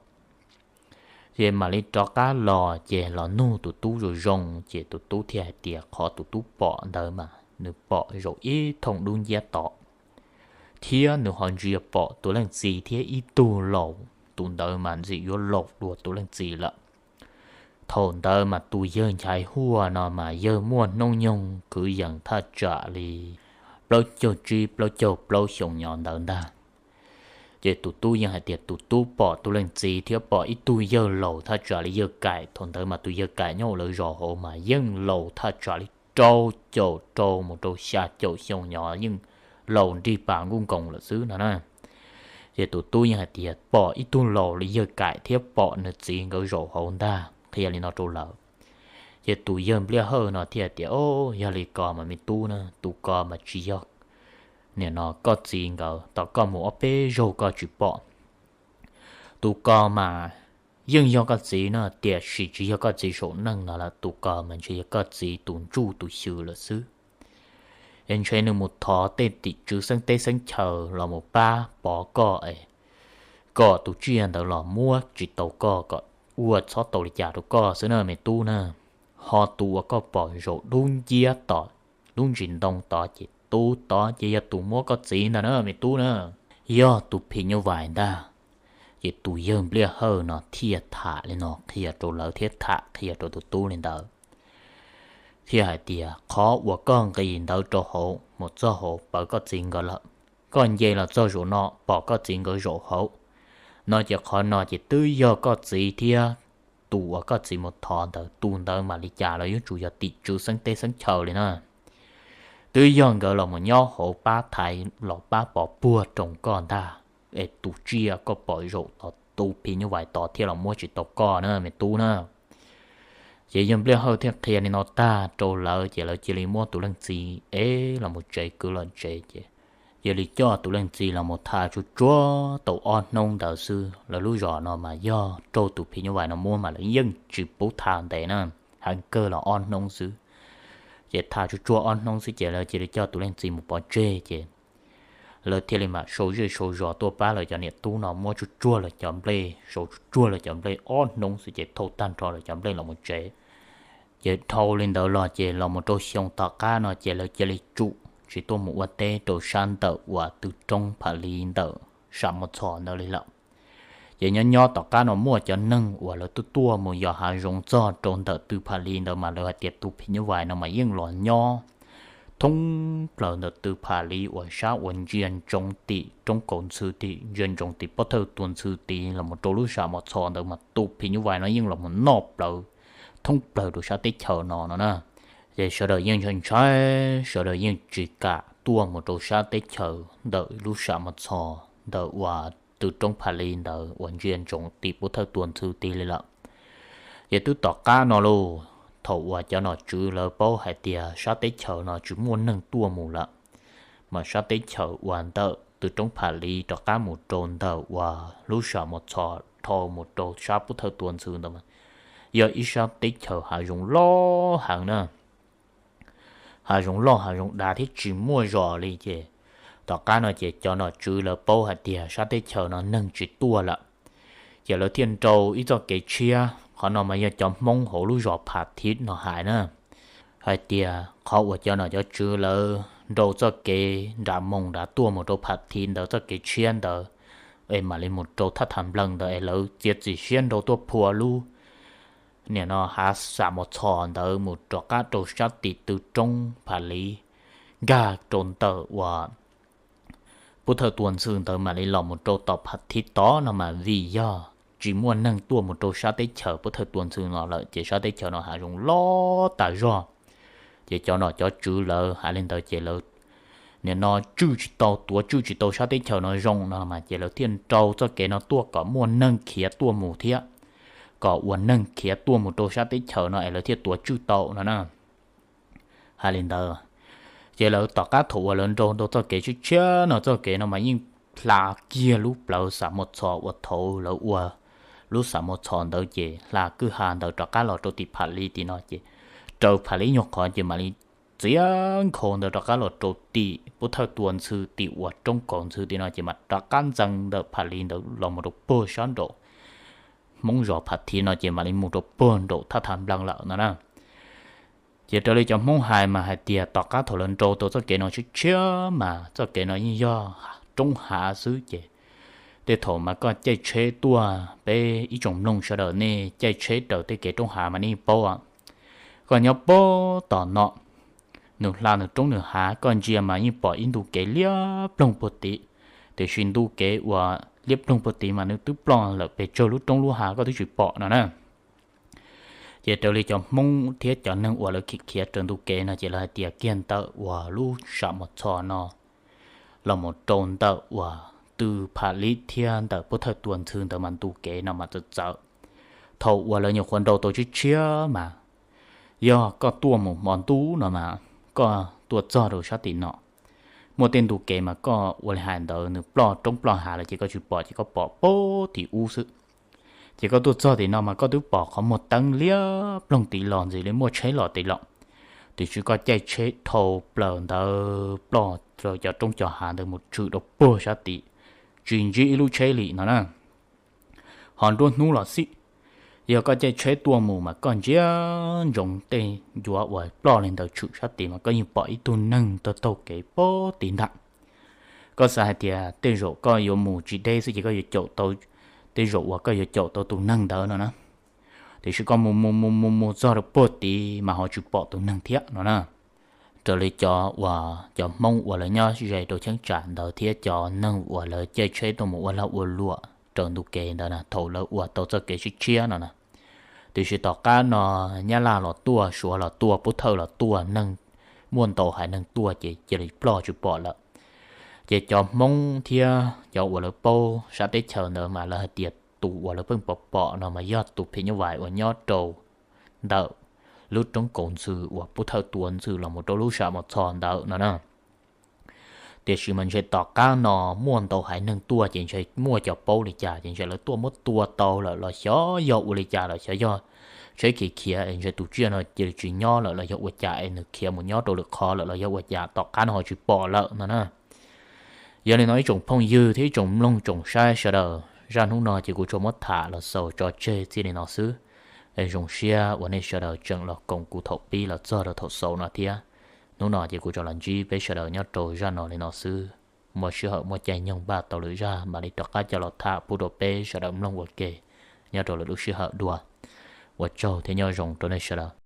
Ces mam li rov qab los ces los nug tus tub zoo zoo ces tus tub thiaj hais tias qhov tus tub pom ntawd mas nws pom zaum ib thooj dub nciab tod, thiab nws ho ntsia pom tus leej txiv thiab ib tug laus, tus ntawd mas ntxim yuav laus dua tus leej txiv lawm. Thaum ntawd mas tus yawg Nchaiv Huaj no mas yawg muaj hnub nyoog kwv yees thaj tsam li plaub caug tsib plaub caug plaub xyoo nyob ntawd ntag. Ces tus tub yeej hais tias tus tub pom tus leej txiv thiab pom ib tug yawg laus thaj tsam li yawg Kaim, thaum ntawd mas tus yawg Kaim nyob hauv lawv zos hauv mas yeej laus thaj tsam li rau caum rau mus rau xya caum xyoo nyob yeej laus nrig pas nkuj nkoos lawm xwb no na. Ces tus tub yeej hais tias pom ib tug laus li yawg Kaim thiab pom nws txiv nkawd zaum hauv ntag, qhia li no rau lawv. Ces tus yawg Npliaj Hawj no thiaj tias, Yog li ko mas me tub na, tus ko mas tsis yog, nim no koj txiv nkawd, tom koj mus ob peb zaug koj tsis pom. Tus ko mas yeej yog koj txiv no, tiam sis tsis yog koj txiv saum neej no lawm, tus ko mas ntshe yog koj txiv tus ntsuj tus xyw lawm xwb. Es ntshe nws mus thov tej tim tswv xeeb teb xeeb chaw los mus pab pov koj es kom tus tsiaj ntawd los muab tsis tau koj, kom ua txhob tau li cas rau koj xwb na me tub na. Ho tus uas koj pom zaum dub nciab tom lub ntsis ntoo tod ces tus tod ces yog tus muab koj txiv ntag na me tub na, yog tus phim nyuj vais ntag. Ces tus yawg Npliaj Hawj no thiaj tham li no qhia rau lawv thiab tham qhia rau tus tub li ntawd, thiaj hais tias qhov uas koj nqis ntawd rau hauv mus txog hauv pom koj txiv nkawd lawm, koj nce los txog zaum no pom koj txiv nkawd zaum hauv no ces qhov no ces twb yog koj txiv thiab tus uas koj txiv mus thov ntawd, tus ntawd mas li cas los yuav tsum yog tim tswv xeeb teb xeeb chaw li na. Twb yog nkawd los mus nyob hauv pab thaiv los pab pov puag roos koj ntag, es tus tsiaj koj pom zaum tod tus phim nyuj vais tod thiaj los muab tsis tau koj na me tub na. Ces yawg Npliaj Hawj thiaj qhia li no tag rau lawv ces lawv cia li muab tus leej txiv ev los mus tsev, kwv los tsev ces cia li coj tus leej txiv los mus tham tsuag tsuag tau ob hnub ntawd xwb. Lawv lub zos no mas yog raug tus phim nyuj vais no muab mas lawv yeej tsis pub tham ntev na, heev kawg los ob hnub xwb. Ces tham tsuag tsuag ob hnub xwb ces lawv cia li coj tus leej txiv mus pov tseg ces lawv thiaj li mam sau zej sau zos tuaj pab lawv cov niam tub no muab tsuag tsuag lawv cov nplej, sau tsuag tsuag lawv cov nplej ob hnub xwb ces thauj tag nrho lawv cov nplej los mus tsev. Ces dhau li ntawd los ces los mus rau xyoo tom qab no ces lawv cia li tsum tsis tuaj mus ua teb rau sab ntawm uas tw roob Pham Li ntawm sam Mos Txhos ntawd li lawm. Ces nyob nyob tom qab no muaj cov neeg uas lawv tuaj tuaj mus yos hav zoov txog rau ntawm tw Pham Li ntawd mas lawv hais tias tus phim nyuj vais no mas yeej los nyob thoob plaws ntawm tw Pham Li uas sab uas ntsia ntsoov tim roob kaus ntxhw tim, ntsia ntsoov tim pob thawj tuas ntxhw tid los mus rau lub sam Mos Txhos ntawd mas tus phim nyuj vais no yeej los mus noj plawv thoob plaws rau sab teb chaws no no na. Ces sawv daws yeej ntshai ntshai, sawv daws yeej tsis kam tuaj mus rau sab teb chaws ntawm lub sam Mos Txhos ntawm uas tw roob Pham Li ntawd uas ntsia ntsoov tim pob thawj tuas ntxhw tid li lawm. Ces twb tom qab no lauj, Thaum uas cov nom tswv lawv paub hais tias sab teb chaws no tsis muaj neeg tuaj mus lawm, mas sab teb chaws uas ntawm tw roob Pham Liv rov qab mus rau ntawm uas lub Sam Mos Txhos dhau mus rau sab Pub Thawj Tua Ntxhw ntawd mas yog ib sab teb chaws hav zoov loj heev na. Hav zoov loj hav zoov dav thiab tsis muaj zos li ces tom qab no ces cov nom tswv lawv paub hais tias sab teb chaws no neeg tsis tuaj lawm, ces lawv thiaj nrau ib txoj kev tshiab. Qhov no mas yog cov Hmoob hauv lub zos Pham Thiv no hais na, hais tias qhov uas cov nom cov tswv lawv nrau txoj kev nram moos nrad tuaj mus rau Pham Thiv ntawd txoj kev tshiab ntawd es mam li mus rau thaj Thas Nplees ntawd es lawv txiav txim siab nrau tuaj phua lub nim no hav Sam Mos Txhos ntawd mus rov qab rau sab tim tw roob Pham Liv, nkag rau ntawm uas Pub Thawj Tua Ntxhw ntawd mam li los mus rau tom Pham Thiv tod no mas vim yog tsis muaj neeg tuaj mus rau sab teb chaws Pub Thawj Tua Ntxhw no lawm ces sab teb chaws no hav zoov loj tas zog. Ces cov nom cov tswv lawv hais li ntawd ces lawv nim no tswj tsis tau, tuav tswj tsis tau sab teb chaws no zoo no mas ces lawv thiaj nrau txoj kev no tuaj kom muaj neeg khiav tuaj mus thiab, kom uas neeg khiav tuaj mus rau sab teb chaws no es lawv thiaj tuav tswj tau no na. Hais li ntawd, ces lawv tom qab thaum uas lawv nrau nrau txoj kev tshiab tshiab no, txoj kev no mas yeej hla kiag lub plawv Sam Mos Txhos uas thaud lawv ua lub Sam Mos Txhos ntawd ces hla kwj ha ntawd rov qab los rau tim Pham Liv tim no ces raws Pham Liv nyuag qhov ces mam li txiav nkhaus ntawd rov qab los rau tim Pub Thawj Tua Ntxhw tim uas roob Kaus Ntxhw tim no ces mam rov qab ntxees ntawm Pham Liv ntawd los mus rau puag sab nraum Hmoob zos Pham Thiv no ces mam li mus rau puag nraum thaj Thas Nplees lawm no na. Ces raws li cov Hmoob hais mas hais tias tom qab thaum lawv nrau tau txoj kev no tshiab tshiab mas txoj kev no yeej yog roob hav xwb ces tej thaum mas koj caij tsheb tuaj, peb ib tsoom mloog sawv daws nej caij tsheb raws tej kev roob hav mas nej paub, koj nyob puag tom no, nws hla nws roob nws hav koj ntsia mas yeej pom ib ntu kev liab ploog puag tid, tiam sis ntu kev uas liab ploog puag tid mas nws twb ploj lawm pes tsawg lub roob lub hav koj twb tsis pom no na. Ces raws li cov Hmoob thiab cov neeg uas lawv khiav khiav raws ntu kev no ces lawv hais tias kiag ntawm uas lub Sam Mos Txhos no los mus rau ntawm uas tw Pham Liv thiab ntawm Pub Thawj Tua Ntxhw ntawd mas ntu kev no mas txawv txawv. Thaum uas lawv nyuam qhuav nrau tau tshiab tshiab mas yog koj tuaj mus hmo ntuj no mas koj tuaj txog rau sab tim no, muaj tej ntu kev mas koj ua li hais ntawd nws ploj roob ploj hav lawm ces koj tsis pom ces koj pom puag tim ub xwb. Ces koj tuaj txog tim no mas koj twb pom qhov muag teeb liab ploog tid los ntxim li muaj tsheb los tid los, tiam sis koj caij tsheb dhau plaws ntawd ploj rau cov roob cov hav ntawd mus tshwm rau puag sab tid, tsis ntsib ib lub tsheb li no na. Ho nruab hnub los xij, yog koj caij tsheb tuaj mus mas koj ntsia ntsoov tej ncuav uas ploj li ntawd tshwm sab tid mas koj yeej pom ib tug neeg taug taug kev puag tid ntag. Koj xav hais tias tej zaum koj yuav mus tsis deb xwb ces koj yuav caum tau, tej zaum uas koj yuav caum tau tus neeg ntawd no na. Tiam sis koj mus mus mus mus mus txog rau puag tid mas ho tsis pom tus neeg thiab no na. Raws li cov uas cov Hmoob uas lawv nyob ze rau cheeb tsam ntawd thiab cov neeg uas lawv caij tsheb tuaj mus ua lag ua luam raws ntu kev ntawd na, thaum lawv ua tau txoj kev tshiab tshiab no na, tiam sis tom qab no Nyab Laj los tuaj, Suav los tuaj, Pub Thawj los tuaj, neeg muaj ntau haiv neeg tuaj ces cia li ploj tsis pom lawm. Ces cov Hmoob thiab cov uas lawv paub sab teb chaws ntawd mas lawv hais tias tus uas lawv pheej pom pom no mas yog tus phim nyuj vais uas nyob rau ntawm lub roob Kaus Ntxhw uas Pub Thawj Tua Ntxhw los mus rau lub Sam Mos Txhos ntawd no na. Tiam sis mas ntshe tom qab no muaj ntau haiv neeg tuaj ces ntshe muaj cov paub li cas ces ntshe lawv tuaj muab tua tau lawm los xyov yog ua li cas lawm, xyov yog tsheb khiav khiav es ntshe tus tsiaj no cia li tsis nyob lawm los yog ua cas es nws khiav mus nyob rau lwm qhov lawm los yog ua cas tom qab no ho tsis pom lawm no na. Yog li no ib tsoom phooj ywg thiab ib tsoom mloog tsoom saib sawv daws, zaj hnub no ces kuv tsuas muab tham los xaus tso tseg txij li no xwb. Es zoo siab uas nej sawv daws tseem los koom kuv thaum pib los txog rau thaum xaus no thiab. Hnub no ces kuv tsuas los ntsib peb sawv daws nyob rau zaj no li no xwb. Muaj sij hawm muaj caij nyoog npaj tau lwm zaj mam li rov qab coj los tham pub rau peb sawv daws mloog ua ke nyob rau lwm lub sij hawm dua. Ua tsaug thiab nyob zoo rau nej sawv daws.